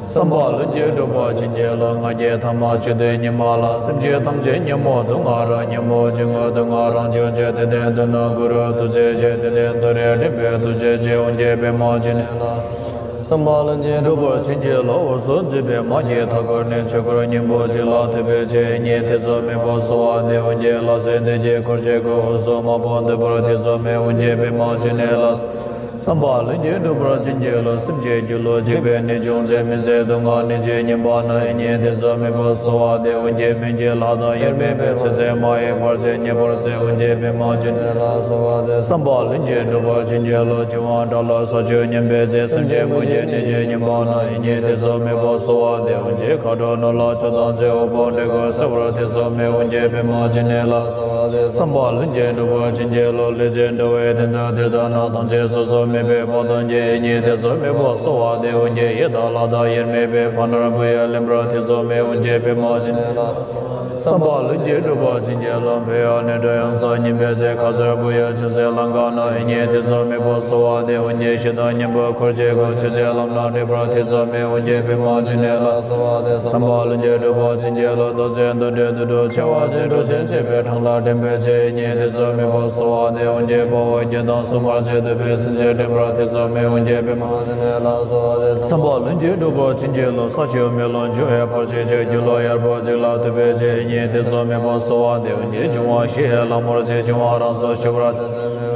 བསམ་པ་ལྷུན་གྱིས་འགྲུབ་པར་བྱིན་གྱིས་རློབས། ང་རྒྱལ་ཐ་མ་ཆོས་དོན་ཉི་མ་ལ། སེམས་ཅན་ཐམས་ཅད་ཉོན་མོངས་སྡུག་བསྔལ་རབ། ཉོན་མོངས་སྤྱི་བོའི་སྡུག་བསྔལ་རབ་འཇོམས་ཤིང་། དེ་དོན་མཐུ་ནུས་གུ་རུ་ཐུགས་རྗེ་ཆེ། དེ་དོན་མཐུ་རེ་འདྲེན་པའི་ཐུགས་རྗེ་ཆེ། འོན་ཀྱང་པདྨ་འབྱུང་གནས་ལ། བསམ་པ་ལྷུན་གྱིས་འགྲུབ་པར་བྱིན་གྱིས་རློབས། འོད་སྲུང་འཛིན་པའི་མ་སྐྱེས་མཐའ་འཁོར་ནས། ཆོས་འཁོར་སྙིང་པོ་གཅིག་ལ་ཐུག་པའི་ཚེ། ཉིད་དེ་ཚུལ་དམིགས་པ་གསོལ་བ་འདེབས། འོན་ཀྱང་ལྷ་སྲིན་སྡེ་བརྒྱད་འཁོར་བཅས་ཀུན། འོད་སྲུང་མ་བུ་འདུས་པར་དེ་ཚུལ་དམིགས། འོན་ཀྱང་པདྨ་འབྱུང་གནས་ལ། བསམ་པ་ལྷུན་གྱིས་འགྲུབ་པར་བྱིན་གྱིས་རློབས། སེམས་ཅན་སྒྱུ་ལུས་འཇིག་པའི་ནད་བྱུང་ཚེ། མི་བཟད་སྡུག་བསྔལ་ནད་ཀྱིས་ཉེན་པ་ན། ཉིད་དེ་ཚུལ་དམིགས་པ་གསོལ་བ་འདེབས། འོན་ཀྱང་སྨན་གྱི་ལྷ་དང་དབྱེར་མེད་པས། ཚེ་ཟད་མ་ཡིན་བར་ཆད་ཉེ་བར་སེལ། འོན་ཀྱང་པདྨ་འབྱུང་གནས་ལ་གསོལ་བ་འདེབས། བསམ་པ་ལྷུན་གྱིས་འགྲུབ་པར་བྱིན་གྱིས་རློབས། བྱིང་བ་དགྲ་ལྷ་ས་བཅུ་ཉམས་པའི་ཚེ། སེམས་ཅན་མུ་གེའི་ནད་ཀྱིས་ཉེན་པ་ན། ཉིད་དེ་ཚུལ་དམིགས་པ་གསོལ་བ་འདེབས། འོན་ཀྱང་མཁའ་འགྲོ་ནོར་ལྷ་ཆོས་དང་མཛད། འོད་དཔག་འདྲེ་རྒོད་སེལ་བར་དེ་ཚུལ་དམིགས། འོན་ཀྱང་པདྨ་འབྱུང་གནས་ལ། བསམ་པ་ལྷུན་གྱིས་འགྲུབ་པར་བྱིན་གྱིས་རློབས། ལུས་ཅན་འགྲོ་བའི་དོན་དུ་དེར་བཏང་ན། ཐམས་ཅད་སོ་སོར་དམིགས་པའི་དཔག་ཏུ་མེད། ཉིད་དེ་ཚུལ་དམིགས་པ་གསོལ་བ་འདེབས། འོན་ཀྱང་ཡི་དྭགས་ལྷ་དང་དབྱེར་མེད་པས། ཕ་ནོར་བུ་ཡིས་ལེན་པར་དེ་ཚུལ་དམིགས། འོན་ཀྱང་པདྨ་འབྱུང་གནས་ལ། བསམ་པ་ལྷུན་གྱིས་འགྲུབ་པར་བྱིན་གྱིས་རློབས། བོད་ཡུལ་ནས་འགྲོ་ཡུན་ས་ཉིན་པའི་ཚེ། ཁ་སར་བུ་ཡུག་ཅུང་ཟད་ལམ་འགགས་ན། ཉིད་དེ་ཚུལ་དམིགས་པ་གསོལ་བ་འདེབས། འོན་ཀྱང་ཕྱི་དང་སྙིང་པོ་འཁོར་གྱི་སྒོ། ཆོས་མཛད་ལམ་སྣ་འདྲེན་པར་དེ་ཚུལ་དམིགས། འོན་ཀྱང་པདྨ་འབྱུང་གནས་ལ། བསམ་པ་ལྷུན་གྱིས་འགྲུབ་པར་བྱིན་གྱིས་རློབས། མདོ་ཚིག་འདུ་འབྲལ་དུད་འགྲོ་ཆེ་བ་ཅན། འགྲོ་ཞིང་སྐྱེ་བའི་འཕྲང་ལ་འདྲེན་པའི་ཚེ། ཉིད་དེ་ཚུལ་དམིགས་པ་གསོལ་བ་འདེབས། འོན་ཀྱང་དཔའ་བོའི་རྒྱུད་དང་སྲུང་མར་བྱེད། དུད་པའི་སེམས་ཅན་འདྲེན་པར་དེ་ཚུལ་དམིགས། འོན་ཀྱང་པདྨ་འབྱུང་གནས་ལ་གསོལ་བ་འདེབས། བསམ་པ་ལྷུན་གྱིས་འགྲུབ་པར་བྱིན་གྱིས་རློབས། ས་ཆུ་མེ་རླུང་འབྱུང་བའི་བར་ཆད་ཀྱི། སྒྱིད་ལུག་ཡོལ་བ་གཅིག་ལ་ཐུག་པའི་ཚེ། ཉིད་དེ་ཚུལ་དམིགས་པ་གསོལ་བ་འདེབས། འོན་ཀྱང་འབྱུང་བ་བཞི་ཡི་ལྷ་མོར་བཅས། འབྱུང་བ་རང་སར་ཞི་བར།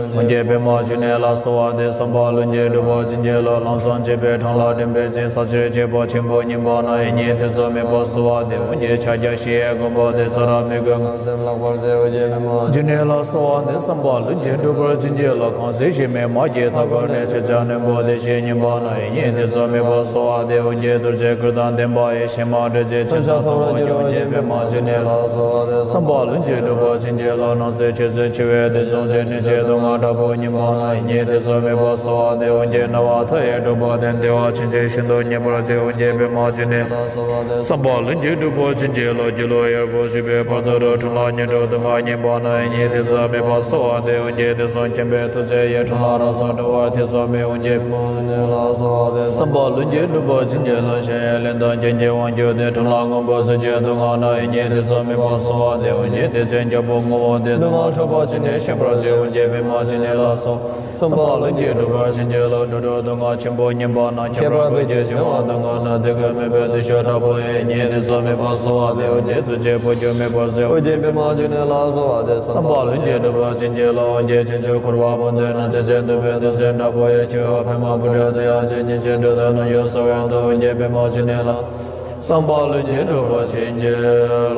འོན་ཀྱང་པདྨ་འབྱུང་གནས་ལ་གསོལ་བ་འདེབས། བསམ་པ་ལྷུན་གྱིས་འགྲུབ་པར་བྱིན་གྱིས་རློབས། ལམ་ཟབ་འཇུག་པའི་འཕྲིན་ལས་འདྲེན་པའི་ཚེ། ས་གཞིར་གཤེགས་པ་ཆེན་པོ་ཉིད་པ་ན། ཡང་ཉིད་དེ་ཚུལ་དམིགས་པ་གསོལ་བ་འདེབས། འོན་ཀྱང་ཕྱག་རྒྱ་བཞི་ཡིས་བསྒོམ་པ་དེས། ཚོགས་རབ་མོས་གུས་ངན་སེམས་བརླག་པར་བྱེད། འོན་ཀྱང་པདྨ་འབྱུང་གནས་ལ་གསོལ་བ་འདེབས། བསམ་པ་ལྷུན་གྱིས་འགྲུབ་པར་བྱིན་གྱིས་རློབས། གང་ཚེ་ཞིང་མེད་མ་སྐྱེས་མཐའ་འཁོར་ནས། ཆོས་རྒྱལ་རྣོན་པོ་བདེ་གཤེགས་ཉིད་པ་ན། ཡང་ཉིད་དེ་ཚུལ་དམིགས་པ་གསོལ་བ་འདེབས། འོན་ཀྱང་རྡོ་རྗེ་གུར་དང་ལྡན་པ་ཡི། ཞལ་མ་འདྲིལ་གྱི་མཚན་ཕྱག་མཐོ་རུ་གྱུར། འོན་ཀྱང་པདྨ་འབྱུང་གནས་ལ་གསོལ་བ་འདེབས། བསམ་པ་ལྷུན་གྱིས་འགྲུབ་པར་བྱིན་གྱིས་རློབས། སྣང་སྲིད་ཆོས་སུ་འཆི་བའི་དུས་གསུམ་གྱི། གནོད་བྱེད་སྡུག་བསྔལ་དྲག་པོ་ཉིད་པ་ན། ཡང་ཉིད་དེ་ཚུལ་དམིགས་པ་གསོལ་བ་འདེབས། འོན་ཀྱང་ན་བ་མཐའ་ཡས་འཁྲུགས་པ་དང་། བདེ་བ་ཆེན་པོའི་ཞིང་དུ་སྙེག་པར་བྱེད། འོན་ཀྱང་པདྨ་འབྱུང་གནས་ལ་གསོལ་བ་འདེབས། བསམ་པ་ལྷུན་གྱིས་འགྲུབ་པར་བྱིན་གྱིས་རློབས། སྒྱིད་ལུག་ཡོལ་བ་ཞིག་པའི་བར་དུ་རུ། འཁྲུག་ལ་སྙིང་འདོད་སྡུག་བསྔལ་ཉིད་པ་ན། ཡང་ཉིད་དེ་ཚུལ་དམིགས་པ་གསོལ་བ་འདེབས། འོན་ཀྱང་དུས་གསུམ་མཁྱེན་པའི་ཐུགས་རྗེ་ཡིས། འཁྲུལ་སྣང་རང་སར་གྲོལ་བར་དེ་ཚུལ་དམིགས། འོན་ཀྱང་པདྨ་འབྱུང་གནས་ལ་གསོལ་བ་འདེབས། བསམ་པ་ལྷུན་གྱིས་འགྲུབ་པར་བྱིན་གྱིས་རློབས། གཞན་ཡང་ལན་དང་རྐྱེན་གྱིས་དབང་གྱུར་ཏེ། འཁྲུལ་སྣང་མངོན་པར་སེལ་བྱེད་སྡུག་བསྔལ་ན། ཡང་ཉིད་དེ་ཚུལ་དམིགས་པ་གསོལ་བ་འདེབས། འོན་ཀྱང་དེ་བཞིན་རྒྱལ་པོ་ངུ་བ་དེས། སྡུག་བསྔལ་འཁྲུགས་པ་ཅི་ནས་ཞི་བར་བྱེད། འོན་ཀྱང་པདྨ་ བྱིན་ལ་སོགས། བསམ་པ་ལྷུན་གྱིས་གྲུབ་པར་བྱིན་གྱིས་རློབས། འགྲོ་དྲུག་སྡུག་བསྔལ་ཆེན་པོ་ཉིད་པ་ན། ཁྱད་པར་བོད་ཀྱི་འབྱུང་བ་སྡུག་བསྔལ་ན། དེ་ཀུན་མེད་པའི་བདེ་གཤེགས་དྲག་པོ་ཡི། ཉེ་དུ་ཚོགས་མེད་པར་གསོལ་བ་འདེབས། འདིར་ཐུགས་རྗེས་བོད་སྐྱོང་མེད་པར་གཟིགས། ཨོ་རྒྱན་པདྨ་འབྱུང་གནས་ལ་གསོལ་བ་འདེབས། བསམ་པ་ལྷུན་གྱིས་གྲུབ་པར་བྱིན་གྱིས་རློབས། ཨོ་རྒྱན་ཕྱོགས་བཅུའི་འཁོར་བ་སྤངས་ཏེ་ནི། ཚེ་ཟད་འདོད་པའི་འདོད་སེམས་དྲག་པོ་ཡི། ཆོས་འཕེལ་མ་བུ་རབ་ཏུ་ཡང་མཛད། ཉེས་བྱས་འགྲོ་དོན་རྣམས་ཡོངས་སུ་བྱང་དུ། ཨོ་རྒྱན་པདྨ་འབྱུང་གནས་ལ། བསམ་པ་ལྷུན་གྱིས་གྲུབ་པར་བྱིན་གྱིས་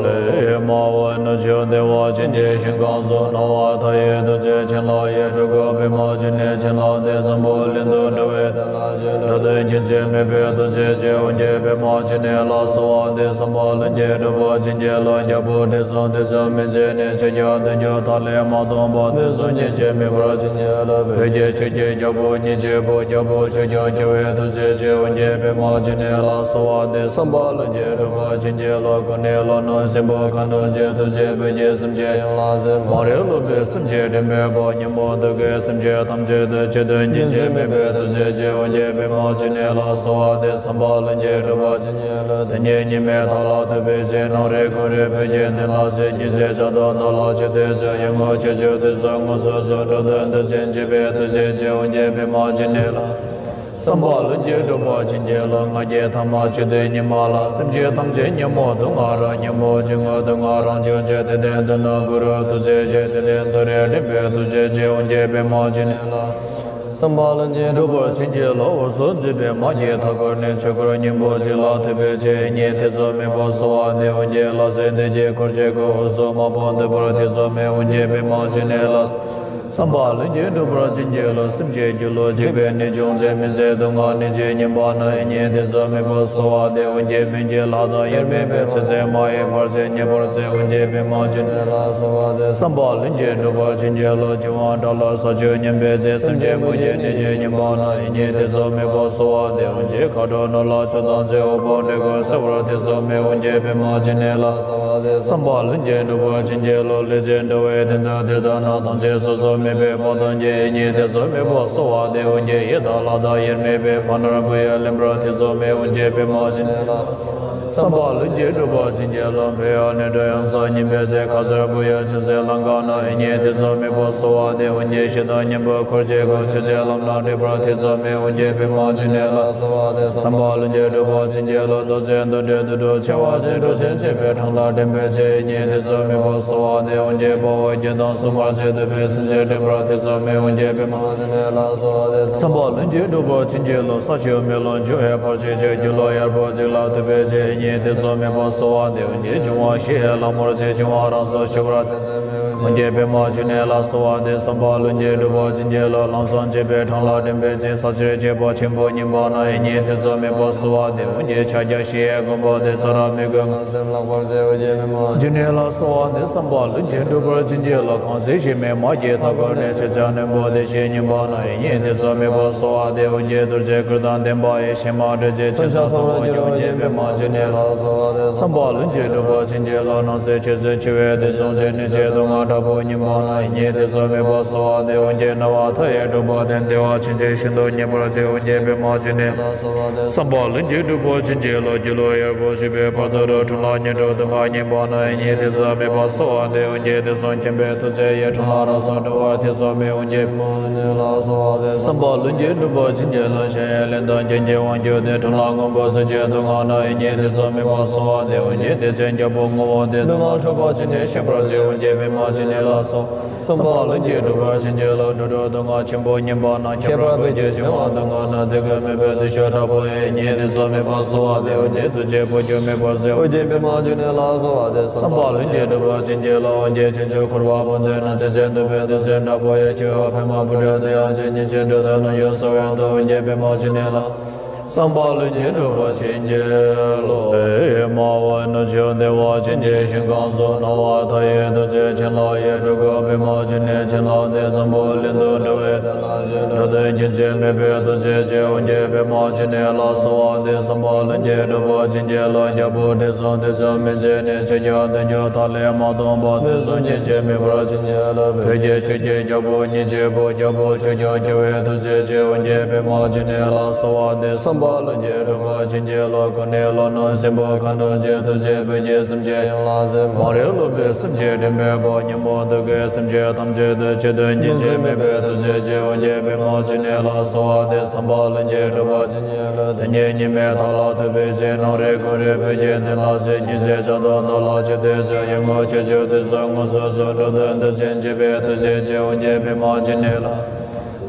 རློབས། མ་འོངས་ནུབ་ཕྱོགས་བདེ་བ་ཅན་གྱི་ཞིང་ཁམས་སུ། སྣང་བ་མཐའ་ཡས་ཐུགས་རྗེ་བྱིན་རླབས་ཡི། སྤྲུལ་སྐུ་པདྨ་འབྱུང་གནས་བྱིན་རླབས་ཏེ། འཛམ་བུ་གླིང་དུ་འགྲོ་བའི་དོན་ལ་སྤྱད། འགྲོ་དོན་རྒྱུན་ཆད་མེད་པའི་ཐུགས་རྗེ་ཆེ། ཨོ་རྒྱན་པདྨ་འབྱུང་གནས་ལ་གསོལ་བ་འདེབས། བསམ་པ་ལྷུན་གྱིས་གྲུབ་པར་བྱིན་གྱིས་རློབས། རྒྱལ་པོ་དྲི་ཟར་དུས་གསུམ་མི་མཇེད་ནས། ཆོས་རྒྱལ་དོན་གྱི་ཐག་ལས་མ་ཐོངས་པ། དུས་གསུམ་རྒྱུན་ཆད་མེད་པར་བྱིན་གྱིས་རློབས། བོད་ཀྱི་ཆོས་ཀྱི་རྒྱལ་པོ་ཉིད་ཀྱི་བུ། རྒྱལ་པོ་ཆོས་སྐྱོང་བྱེ་བའི་ཐུགས་རྗེ་ཆེ། ཨོ་རྒྱན་པདྨ་འབྱུང་གནས་ལ་གསོལ་བ་འདེབས། བསམ་པ་ལྷུན་གྱིས་གྲུབ་པར་བྱིན་གྱིས་རློབས། ཀུན་ནས་བློ་རྣོ་སྲིན་པོ་མཁའ་འགྲོ་ཆེ། ཐུགས་རྗེས་བོད་ཀྱི་སེམས་ཅན་ཡོངས་ལ་གཟིགས། མ་རིག་ལུས་པའི་སེམས་ཅན་དྲི་མེད་པ། ཉོན་མོངས་དུག་གི་སེམས་ཅན་ཐམས་ཅད་དུ། ཆོས་དོན་རྒྱུན་ཆད་མེད་པའི་ཐུགས་རྗེ་ཆེ། ཨོ་རྒྱན་པདྨ་འབྱུང་གནས་ལ་གསོལ་བ་འདེབས། བསམ་པ་ལྷུན་གྱིས་གྲུབ་པར་བྱིན་གྱིས་རློབས། དེ་ཉིད་ཉི་མའི་མཐའ་ལ་ཐུག་པའི་ཚེ། ནམ་རིག་གུང་རིག་བོད་ཀྱི་དོན་ལ་གཟིགས། ཉི་ཚེ་ཆར་དུ་ནོར་ལ་ཆུད་དེ་གཟིགས། ཡི་མུག་ཆོས་སྐྱོང་དུས་གསུམ་དངོས་སུ་གཟིགས། འགྲོ་དོན་མཐར་ཕྱིན་བྱེད་པའི་ཐུགས་རྗེ་ཆེ། ཨོ་རྒྱན་པདྨ་འབྱུང་གནས་ལ། བསམ་པ་ལྷུན་གྱིས་གྲུབ་པར་བྱིན་གྱིས་རློབས། ང་རྒྱལ་ཐ་མ་ཆོས་སྡུད་ཉི་མ་ལ། སེམས་ཅན་ཐམས་ཅད་ཉོན་མོངས་དུག་ལྔ་རགས། ཉོན་མོངས་སྤྱི་དངོས་དུག་ལྔ་རང་བྱུང་ཆེ། དེ་དོན་མཐར་ནུབ་གུ་རུ་ཐུགས་རྗེ་ཆེ། དེ་དོན་མཐར་འགྲིབ་པའི་ཐུགས་རྗེ་ཆེ། ཨོ་རྒྱན་པདྨ་འབྱུང་གནས་ལ། བསམ་པ་ལྷུན་གྱིས་གྲུབ་པར་བྱིན་གྱིས་རློབས། འོད་ཟེར་འཛིན་པའི་མ་སྐྱེས་མཐའ་འཁོར་ནས། ཆོས་འཁོར་སྙིང་པོ་གཅིག་ལ་ཐིམ་པའི་ཚེ། ཉེ་དུ་ཚོགས་མེད་པར་གསོལ་བ་འདེབས། ཨོ་རྒྱན་ལྷ་སྲས་འདི་ཀྱི་འཁོར་གྱིས་བསྐོར། འོད་ཟེར་དམར་པོ་འདི་པར་ཐིམ་སོགས་མེད། ཨོ་རྒྱན་པདྨ་འབྱུང་གནས་ལ། བསམ་པ་ལྷུན་གྱིས་གྲུབ་པར་བྱིན་གྱིས་རློབས། སེམས་ཅན་སྒྱུ་ལུས་འཇིག་པའི་ནད་བྱུང་ཚེ། མི་བཟད་སྡུག་བསྔལ་ནད་ཀྱིས་ཉེན་པ་ན། ཉེ་དུ་ཚོགས་མེད་པར་གསོལ་བ་འདེབས། ཨོ་རྒྱན་སྨན་གྱི་ལྷ་དང་དབྱེར་མེད་པའི། ཚེ་ཟད་མ་ཡིན་བར་ཆད་ཉེ་བར་སེལ། ཨོ་རྒྱན་པདྨ་འབྱུང་གནས་ལ་གསོལ་བ་འདེབས། བསམ་པ་ལྷུན་གྱིས་གྲུབ་པར་བྱིན་གྱིས་རློབས། འབྱུང་བ་དགྲ་ལ་ས་བཅུད་ཉམས་པའི་ཚེ། སེམས་ཅན་མུ་གེའི་ནད་ཀྱིས་ཉེན་པ་ན། ཉེ་དུ་ཚོགས་མེད་པར་གསོལ་བ་འདེབས། ཨོ་རྒྱན་མཁའ་འགྲོ་ནོར་ལ་ཆགས་སྡང་ཚེ། འོ་བར་འདྲེ་ཀུན་བསད་པར་ཐེ་ཚོམ་མེད། ཨོ་རྒྱན་པདྨ་འབྱུང་གནས་ལ། བསམ་པ་ལྷུན་གྱིས་གྲུབ་པར་བྱིན་གྱིས་རློབས། ལུས་ཅན་འགྲོ་བའི་དོན་དུ་འདིར་བཏང་ན། ཐམས་ཅད་སོ་སོར་དམིགས་པའི་དཔའ་གདོང་གིས། ཉེ་དུ་ཚོགས་མེད་པར་གསོལ་བ་འདེབས། ཨོ་རྒྱན་ཡི་དྭགས་ལྷ་དང་དབྱེར་མེད་པའི། ཕ་ནོར་བུ་ཡིས་ལེན་པར་ཐེ་ཚོམ་མེད། ཨོ་རྒྱན་པདྨ་འབྱུང་གནས་ལ། བསམ་པ་ལྷུན་གྱིས་གྲུབ་པར་བྱིན་གྱིས་རློབས། འཕོ་བ་ནད་གདོན་ཡོངས་སུ་ཉམས་པའི་ཚེ། ཁ་ཟས་བུ་ཡུག་ཅུང་ཟད་ལམ་འགགས་ན། ཉེ་དུ་ཚོགས་མེད་པར་གསོལ་བ་འདེབས། ཨོ་རྒྱན་ཞེ་སྡང་གཉེན་པོའི་འཁོར་གྱིས་བསྐོར། ཆོས་བྱེད་ལམ་སྣ་འདྲེས་པར་ཐེ་ཚོམ་མེད། ཨོ་རྒྱན་པདྨ་འབྱུང་གནས་ལ། བསམ་པ་ལྷུན་གྱིས་གྲུབ་པར་བྱིན་གྱིས་རློབས། མདོ་ཚིག་འདི་འདྲའི་དུག་སྦྲུལ་མཆེ་བ་ཅན། འགྲོ་ཆེན་བཅས་པའི་འཕྲང་ལ་འདྲེན་པའི་ཚེ། ཉེ་དུ་ཚོགས་མེད་པར་གསོལ་བ་འདེབས། ཨོ་རྒྱན་དཔའ་བོ་བརྒྱད་དང་སྲུང་མར་བཅས། འདུས་པའི་སེམས་ཅན་འདྲེན་པར་ཐེ་ཚོམ་མེད། ཨོ་རྒྱན་པདྨ་འབྱུང་གནས་ལ། བསམ་པ་ལྷུན་གྱིས་གྲུབ་པར་བྱིན་གྱིས་རློབས། ས་བཅུད་མེ་ལོང་འབྱུང་བའི་བར་ཆད་ཀྱི། སྒྱུ་ལུས་གཡར་པོ་གཅིག་ལ་ཐུག་པའི་ཚེ། ཉེ་དུ་ཚོགས་མེད་པར་གསོལ་བ་འདེབས། ཨོ་རྒྱན་འབྱུང་བ་བཞི་ཡི་ལྷ་མོར་བཅས། འབྱུང་བ་རང་སར་ཞི་བར་ཐེ་ཚོམ་མེད། ཨོ་རྒྱན་པདྨ་འབྱུང་གནས་ལ་གསོལ་བ་འདེབས། བསམ་པ་ལྷུན་གྱིས་གྲུབ་པར་བྱིན་གྱིས་རློབས། ལམ་སྲང་བཅས་པའི་འཕྲང་ལ་འདྲེན་པའི་ཚེ། ས་གཅོད་བྱེད་པ་ཆེན་པོ་ཉེན་པ་ན། ཉེ་དུ་ཚོགས་མེད་པར་གསོལ་བ་འདེབས། ཨོ་རྒྱན་ཕྱག་རྒྱ་བཞི་ཡི་མགོན་པོ་སྟེ། ཚ་ར་མི་རྒོད་ངན་སེམས་བརླག་པར་མཛད། ཨོ་རྒྱན་པདྨ་འབྱུང་གནས་ལ་གསོལ་བ་འདེབས། བསམ་པ་ལྷུན་གྱིས་གྲུབ་པར་བྱིན་གྱིས་རློབས། ཁམས་གསུམ་གཤེད་མའི་མ་སྐྱེས་མཐའ་འཁོར་ནས། ཆོས་སྐྱོང་རྣོན་པོ་བདེ་གཤེགས་ཉེན་པ་ན། ཉེ་དུ་ཚོགས་མེད་པར་གསོལ་བ་འདེབས། ཨོ་རྒྱན་རྡོ་རྗེ་གུར་དང་ལྡན་པ་ཡི། གཤེད་མ་འདྲེ་རྩེ་ཆེ་ས་ཐོབ་པ་ཀྱང་། ཨོ་རྒྱན་པདྨ་འབྱུང་གནས་ལ་གསོལ་བ་འདེབས། བསམ་པ་ལྷུན་གྱིས་གྲུབ་པར་བྱིན་གྱིས་རློབས། སྣང་སྲིད་ཆོས་སྲིད་འཆི་བའི་དུས་གསུམ་ཚེ། ནད་ཀྱི་སྡུག་བསྔལ་དྲག་པོ་ཉེན་པ་ན། ཉེ་དུ་ཚོགས་མེད་པར་གསོལ་བ་འདེབས། ཨོ་རྒྱན་སྣང་བ་མཐའ་ཡས་གྲུབ་པ་སྟེ། བདེ་བ་ཆེན་པོ་ཤིན་ཏུ་མཉེས་པར་མཛད། ཨོ་རྒྱན་པདྨ་འབྱུང་གནས་ལ་གསོལ་བ་འདེབས། བསམ་པ་ལྷུན་གྱིས་གྲུབ་པར་བྱིན་གྱིས་རློབས། སྒྱུ་ལུས་གཡར་པོ་ཞིག་པའི་བར་དོ་རུ། འཕྲང་ལ་ཉེར་དྲུག་སྡུག་བསྔལ་ཉེན་པ་ན། ཉེ་དུ་ཚོགས་མེད་པར་གསོལ་བ་འདེབས། ཨོ་རྒྱན་དུས་གསུམ་མཁྱེན་པའི་ཐུགས་རྗེ་ཡིས། འཕྲང་ལ་རང་སར་འགྲོ་བར་ཐེ་ཚོམ་མེད། ཨོ་རྒྱན་པདྨ་འབྱུང་གནས་ལ་གསོལ་བ་འདེབས། བསམ་པ་ལྷུན་གྱིས་གྲུབ་པར་བྱིན་གྱིས་རློབས། གཞན་ཡང་ལས་དང་རྐྱེན་གྱིས་དབང་གྱུར་ཏེ། འཕྲང་ལ་མངོན་པར་སུན་འབྱིན་སྡུག་བསྔལ་ན། ཉེ་དུ་ཚོགས་མེད་པར་གསོལ་བ་འདེབས། ཨོ་རྒྱན་བདེ་གཤེགས་རྒྱལ་པོ་ངོ་བོ་སྟེ། སྡུག་བསྔལ་འཁྲུགས་པ་ཅི་ནས་ཞི་བར་མཛད། ཨོ་རྒྱན་པདྨ་འབྱུང་གནས་ལ་གསོལ། བསམ་པ་ལྷུན་གྱིས་གྲུབ་པར་བྱིན་གྱིས་རློབས། འགྲོ་དྲུག་སྡུག་བསྔལ་ཆེན་པོ་ཉེན་པ་ན། ཁྱད་པར་བོད་ཀྱི་འབྱུང་བ་སྡུག་བསྔལ་ན། དེ་ཀུན་མེད་པའི་བདེ་གཤེགས་དྲག་པོ་ཡི། ཉེ་དུ་ཚོགས་མེད་པར་གསོལ་བ་འདེབས། ཨོ་རྒྱན་ཐུགས་རྗེས་བོད་སྐྱོང་མེད་པར་གཟིགས། ཨོ་རྒྱན་པདྨ་འབྱུང་གནས་ལ་གསོལ་བ་འདེབས། བསམ་པ་ལྷུན་གྱིས་གྲུབ་པར་བྱིན་གྱིས་རློབས། ཨོ་རྒྱན་ཕྱོགས་བཅུའི་འཁོར་བ་སྤངས་ཏེ་ནི། ཚེ་ཟད་འདོད་པའི་འདོད་སེམས་དྲག་པོ་ཡི། ཆོས་འཕེལ་མ་བུ་རབ་ཏུ་ཡང་མཛད། ཉེས་བྱས་འགྲོ་དོན་རྣམས་ཡོངས་སུ་བྱང་དུ། ཨོ་རྒྱན་པདྨ་འབྱུང་གནས་ལ། བསམ་པ་ལྷུན་གྱིས་གྲུབ་པར་བྱིན་གྱིས་རློབས། མ་འོངས་ནུབ་ཕྱོགས་བདེ་བ་ཅན་གྱི་ཞིང་ཁམས་སུ། སྣང་བ་མཐའ་ཡས་ཐུགས་རྗེ་བྱིན་རླབས་ཡི། སྤྲུལ་སྐུ་པདྨ་འབྱུང་གནས་བྱིན་རླབས་ཏེ། འཛམ་བུ་གླིང་དུ་འགྲོ་བའི་དོན་ལ་སྤྱད། འགྲོ་དོན་རྒྱུན་ཆད་མེད་པའི་ཐུགས་རྗེ་ཆེ། ཨོ་རྒྱན་པདྨ་འབྱུང་གནས་ལ་གསོལ་བ་འདེབས། བསམ་པ་ལྷུན་གྱིས་གྲུབ་པར་བྱིན་གྱིས་རློབས། རྒྱལ་པོ་དྲི་ཟར་དུས་གསུམ་མི་མཇེད་ནས། ཆོས་རྒྱལ་དོན་གྱི་ཐག་ལས་མ་ཐོངས་པ། དུས་གསུམ་རྒྱུན་ཆད་མེད་པར་བྱིན་གྱིས་རློབས། བོད་ཀྱི་ཆོས་ཀྱི་རྒྱལ་པོ་ཉིད་ཀྱི་བུ། རྒྱལ་པོ་ཆོས་སྐྱོང་བྱེ་བའི་ཐུགས་རྗེ་ཆེ། ཨོ་རྒྱན་པདྨ་འབྱུང་གནས་ལ་གསོལ་བ་འདེབས། བསམ་ བ་ལྷུན་གྱིས་གྲུབ་པ་བྱིན་གྱིས་རློབས། ཀུན་ནས་བསླུ་ནུས་སྲིན་པོ་མཁའ་འགྲོ་ཆེ། ཐུགས་རྗེས་བོད་ཀྱི་སེམས་ཅན་ཡོངས་ལ་གཟིགས། མ་རིག་ལུས་པའི་སེམས་ཅན་འདྲེན་པའི་དཔལ། ཉོན་མོངས་དུད་ཀྱི་སེམས་ཅན་ཐམས་ཅད་དོན། ཆེ་འདོད་ཉིན་མཚན་མེད་པའི་ཐུགས་རྗེ་ཆེ། འོན་ཀྱང་པདྨ་འབྱུང་གནས་ལ་གསོལ་བ་འདེབས། བསམ་པ་ལྷུན་གྱིས་གྲུབ་པ་བྱིན་གྱིས་རློབས། དེ་ཉིད་ཉི་མའི་མཐའ་ལ་ཐུག་པའི་ཚེ། ནམ་རིང་ཀུན་རིག་བོད་ཀྱི་དོན་ལ་གཟིགས། ཉི་ཟེར་ཕྱག་རྡོར་རྣམས་ལ་ཆིབས་ཏེ་གཟིགས། ཡི་མུག་ཆོས་སྐྱོང་དུད་སོལ་མངོན་སུམ་གཟིགས། འགྲོ་དོན་དོན་ཆེན་བྱེད་པའི་ཐུགས་རྗེ་ཆེ། འོན་ཀྱང་པདྨ་འབྱུང་གནས་ལ།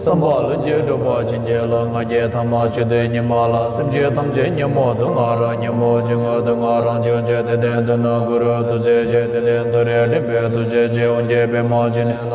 བསམ་པ་ལྷུན་གྱིས་གྲུབ་པ་བྱིན་གྱིས་རློབས། ང་རྒྱལ་ཐ་མ་ཆོས་སྡུད་ཉི་མ་ལ། སེམས་ཅན་ཐམས་ཅད་ཉོན་མོངས་དུག་ལྔ་རགས། ཉོན་མོངས་སྤྱི་དངོས་དུག་ལྔ་རང་བྱུང་ཆེ། དེ་ལྟར་མཐོང་ནས་གུ་རུ་ཐུགས་རྗེ་ཆེ། དེ་ལྟར་མཐོང་རིགས་འདྲེན་པའི་ཐུགས་རྗེ་ཆེ། འོན་ཀྱང་པདྨ་འབྱུང་གནས་ལ།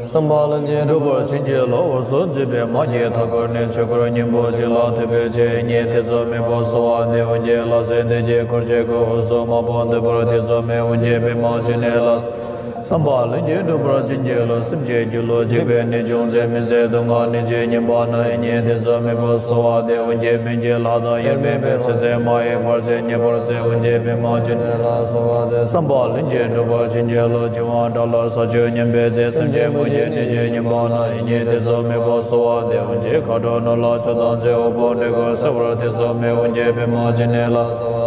བསམ་པ་ལྷུན་གྱིས་གྲུབ་པ་བྱིན་གྱིས་རློབས། འོད་ཟེར་འཛིན་པའི་མ་སྐྱེས་མཐའ་འཁོར་ནས། ཆོས་འཁོར་སྙིང་པོ་གཅིག་ལ་ཐིམ་པའི་ཚེ། ཡིད་གཉིས་ཐེ་ཚོམ་མེད་པར་གསོལ་བ་འདེབས། འོན་ཀྱང་ལྷ་སྲིན་སྡེ་བརྒྱད་འཁོར་བཅས་ཀྱི། འོད་གསལ་མ་བུ་འདུས་པར་ཐེ་ཚོམ་མེད། འོན་ཀྱང་པདྨ་འབྱུང་གནས་ལ། བསམ་པ་ལྷུན་གྱིས་གྲུབ་པར་བྱིན་གྱིས་རློབས། སེམས་ཅན་སྒྱུ་ལུས་འཇིག་པའི་ནད་བྱུང་ཚེ། མི་བཟད་དུག་ལྔ་ནད་ཀྱིས་ཉེན་པ་ན། ཡིད་གཉིས་ཐེ་ཚོམ་མེད་པར་གསོལ་བ་འདེབས། འོན་ཀྱང་སྨན་གྱི་ལྷ་དང་དབྱེར་མེད་པའི། ཚེ་ཟད་མ་ཡིན་བར་ཆད་ཉེ་བར་སེལ། འོན་ཀྱང་པདྨ་འབྱུང་གནས་ལ་གསོལ་བ་འདེབས། བསམ་པ་ལྷུན་གྱིས་གྲུབ་པར་བྱིན་གྱིས་རློབས། འབྱུང་བ་དགྲ་ལ་ས་ཆུ་མཉམ་པའི་ཚེ། སེམས་ཅན་ཀུན་གྱི་ནད་ཀྱིས་ཉེན་པ་ན། ཡིད་གཉིས་ཐེ་ཚོམ་མེད་པར་གསོལ་བ་འདེབས། འོན་ཀྱང་མཁའ་འགྲོ་ནོར་ལྷ་ཕྱོགས་དང་མཚུངས། དབུལ་ཕོངས་འདྲེ་རྒོད་སེལ་བར་ཐེ་ཚོམ་མེད། འོན་ཀྱང་པདྨ་འབྱུང་གནས་ལ།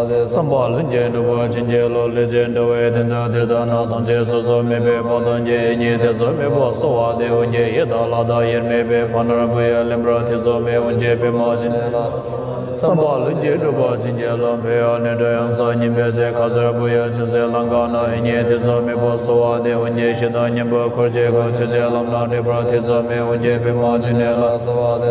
བསམ་པ་ལྷུན་གྱིས་གྲུབ་པར་བྱིན་གྱིས་རློབས། ལུས་ཅན་འགྲོ་བའི་དོན་དུ་འདིར་ལྟ་ན། ཐམས་ཅད་སོ་སོར་དམིགས་པའི་དཔའ་གདོང་གིས། ཡིད་གཉིས་ཐེ་ཚོམ་མེད་པར་གསོལ་བ་འདེབས། འོན་ཀྱང་ཡི་དྭགས་ལྷ་དང་དབྱེར་མེད་པའི། ཕ་ནོར་བུ་ཡང་ལེན་པར་ཐེ་ཚོམ་མེད། འོན་ཀྱང་པདྨ་འབྱུང་གནས་ལ། བསམ་པ་ལྷུན་གྱིས་གྲུབ་པར་བྱིན་གྱིས་རློབས། བུ་ཡང་ནི་དགྲ་ཡང་ཚ་སྙོམས་པའི་ཚེ། ཁ་ཟས་བུ་ཡང་ཅུང་ཟད་ལམ་འགགས་ན། ཡིད་གཉིས་ཐེ་ཚོམ་མེད་པར་གསོལ་བ་འདེབས། འོན་ཀྱང་ཞེ་སྡང་གཉེན་པོས་འཁོར་བཅས་ཀྱི། ཆོས་བརྒྱད་ལམ་སྣ་འདྲེན་པར་ཐེ་ཚོམ་མེད། འོན་ཀྱང་པདྨ་འབྱུང་གནས་ལ།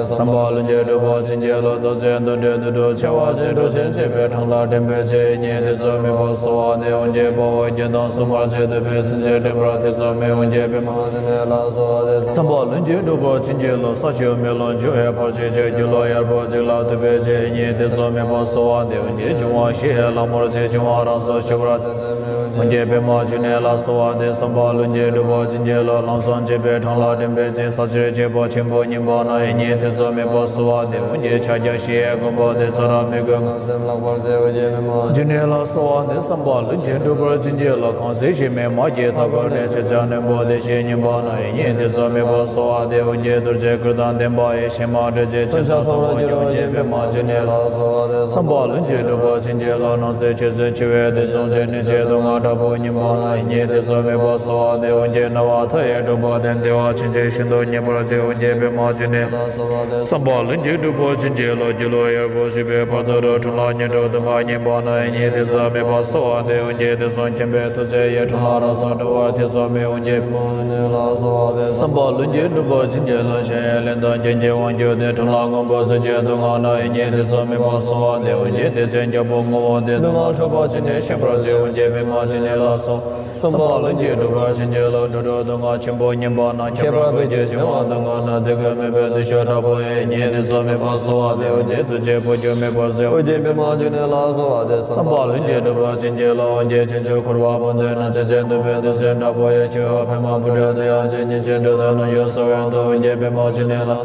བསམ་པ་ལྷུན་གྱིས་གྲུབ་པར་བྱིན་གྱིས་རློབས། རྡོ་རྗེ་གདོན་འདྲེ་དུད་འགྲོ་འཆིང་བ་ཆེ། འགྲོ་ཞིང་གཅིག་པའི་འཕྲང་ལ་འདྲེན་པའི་ཚེ། ཡིད་གཉིས་ཐེ་ཚོམ་མེད་པར་གསོལ་བ་འདེབས། འོན་ཀྱང་དཔའ་བོ་བརྒྱད་དང་སྲུང་མ་བཅས། འདོད་པའི་སེམས་ཅན་འདྲེན་པར་ཐེ་ཚོམ་མེད། འོན་ཀྱང་པདྨ་འབྱུང་གནས་ལ་གསོལ་བ་འདེབས། བསམ་པ་ལྷུན་གྱིས་གྲུབ་པར་བྱིན་གྱིས་རློབས། ས་ཆུ་མེ་རླུང་འབྱུང་བའི་བར་ཆད་ཞི། སྒྱུ་ལུས་གཡར་པོ་གཅིག་ལ་ཐིམ་པའི་ཚེ། ཡིད་གཉིས་ཐེ་ཚོམ་མེད་པར་གསོལ་བ་འདེབས། འབྱུང་བ་བཞི་ཡི་ལྷ་མོར་བཅས། འབྱུང་བ་རང་སར་ཞི་བར་ཐེ་ཚོམ་མེད། འོན་ཀྱང་པདྨ་འབྱུང་གནས་ལ་གསོལ་བ་འདེབས། བསམ་པ་ལྷུན་གྱིས་གྲུབ་པར་བྱིན་གྱིས་རློབས། ལམ་སྲང་གཅིག་པའི་འཕྲང་ལ་འདྲེན་པའི་ཚེ། ས་གཞི་བརྗིད་པ་ཆེན་པོ་ཉིད་འབབ་ན། ཡིད་གཉིས་ཐེ་ཚོམ་མེད་པར་གསོལ་བ་འདེབས། འོན་ཀྱང་ཕྱག་རྒྱ་བཞི་ཡི་དགོངས་པ་དེ། ཚ་ར་མི་རྒོད་ངང་སེམས་ལྷག་པར་གཟིགས། འོན་ཀྱང་པདྨ་འབྱུང་གནས་ལ་གསོལ་བ་འདེབས། བསམ་པ་ལྷུན་གྱིས་གྲུབ་པར་བྱིན་གྱིས་རློབས། ཁམས་གསུམ་གཤེད་མའི་མ་སྐྱེས་མཐའ་འཁོར་ནས། ཆོས་སྐྱོང་རྣོན་པོ་དེ་བཞིན་ཉིད་འབབ་ན། ཡིད་གཉིས་ཐེ་ཚོམ་མེད་པར་གསོལ་བ་འདེབས། འོན་ཀྱང་གདུལ་བྱའི་སྐུ་དང་ལྡན་པ་ཡི། ཕྱིར་མ་འབྲལ་ཅིག་ཕྱིར་མཚམས་ཐོབ་པར་འགྱུར། འོན་ཀྱང་པདྨ་འབྱུང་གནས་ལ་གསོལ་བ་འདེབས། བསམ་པ་ལྷུན་གྱིས་གྲུབ་པར་བྱིན་གྱིས་རློབས། སྣང་སྲིད་ཆོས་སུ་འཆི་བའི་དུས་མཚུངས་ཤིང་། ནད་ཀྱི་དུག་ལྔ་དྲག་པོ་ཉིད་འབབ་ན། ཡིད་གཉིས་ཐེ་ཚོམ་མེད་པར་གསོལ་བ་འདེབས། འོན་ཀྱང་ནད་པ་མཐའ་ཡས་འཁྲུགས་པ་དེ། བདེ་བ་ཆེན་པོ་ཤིན་ཏུ་རྙེད་པར་བྱེད། འོན་ཀྱང་པདྨ་འབྱུང་གནས་ལ་གསོལ་བ་འདེབས། བསམ་པ་ལྷུན་གྱིས་གྲུབ་པར་བྱིན་གྱིས་རློབས། སྒྱུ་ལུས་གཡར་པོ་གཅིག་པའི་བར་དུ་རུ། འཕྲང་ལྷ་ཉི་གྲུབ་དུ་མ་ཉིད་འབབ་ན། ཡིད་གཉིས་ཐེ་ཚོམ་མེད་པར་གསོལ་བ་འདེབས། འོན་ཀྱང་དུས་གསུམ་མཁྱེན་པའི་ཐུགས་རྗེ་ཡིས། འཕྲང་ལྷ་རང་སར་འགྲོ་བར་ཐེ་ཚོམ་མེད། འོན་ཀྱང་པདྨ་འབྱུང་གནས་ལ་གསོལ་བ་འདེབས། བསམ་པ་ལྷུན་གྱིས་གྲུབ་པར་བྱིན་གྱིས་རློབས། གཞན་ཡང་གླེན་དང་རྐྱེན་གྱི་དབང་གྱུར་ཏེ། འཕྲང་ལྷ་སྔོན་པོ་གཟི་བརྗིད་དུག་ལྔ་ན། ཡིད་གཉིས་ཐེ་ཚོམ་མེད་པར་གསོལ་བ་འདེབས། འོན་ཀྱང་དེ་ཚེ་རྒྱལ་པོ་ངོ་བོ་དེ། དུག་ལྔ་འཁྲུགས་པ་ཅན་ནས་ཤེས་པར་བྱེད། འོན་ཀྱང་པདྨ་འབྱུང་གནས་ལ་གསོལ། བསམ་པ་ལྷུན་གྱིས་གྲུབ་པར་བྱིན་གྱིས་རློབས། དུད་འགྲོ་དུག་ལྔ་ཆེན་པོ་ཉིད་འབབ་ན། ཁྱད་པར་བོད་ཀྱི་འབྱུང་བ་དུག་ལྔ་ན། དེ་ཀུན་མེད་པའི་དུག་ཤོག་དྲག་པོ་ཡིས། ཡིད་གཉིས་ཐེ་ཚོམ་མེད་པར་གསོལ་བ་འདེབས། འོན་ཀྱང་དུག་ཅན་བོད་ཀྱི་མེ་འབར་ཟེར། འོན་ཀྱང་པདྨ་འབྱུང་གནས་ལ་གསོལ་བ་འདེབས། བསམ་པ་ལྷུན་གྱིས་གྲུབ་པར་བྱིན་གྱིས་རློབས། འོན་ཀྱང་བྱང་ཆུབ་འཁོར་བ་བོན་ཏེ་ན། ཚེ་ཚེ་འདོད་པའི་དུག་སེལ་དྲག་པོ་ཡིས། འཆི་བ་ཕ་མ་བུ་ཕྲུག་དེ་ཡང་བྱེད། ཉེས་ཅན་དགྲ་དང་ནོར་སྐྱོང་གསོ་བའི་མཐུ། འོན་ཀྱང་པདྨ་འབྱུང་གནས་ལ།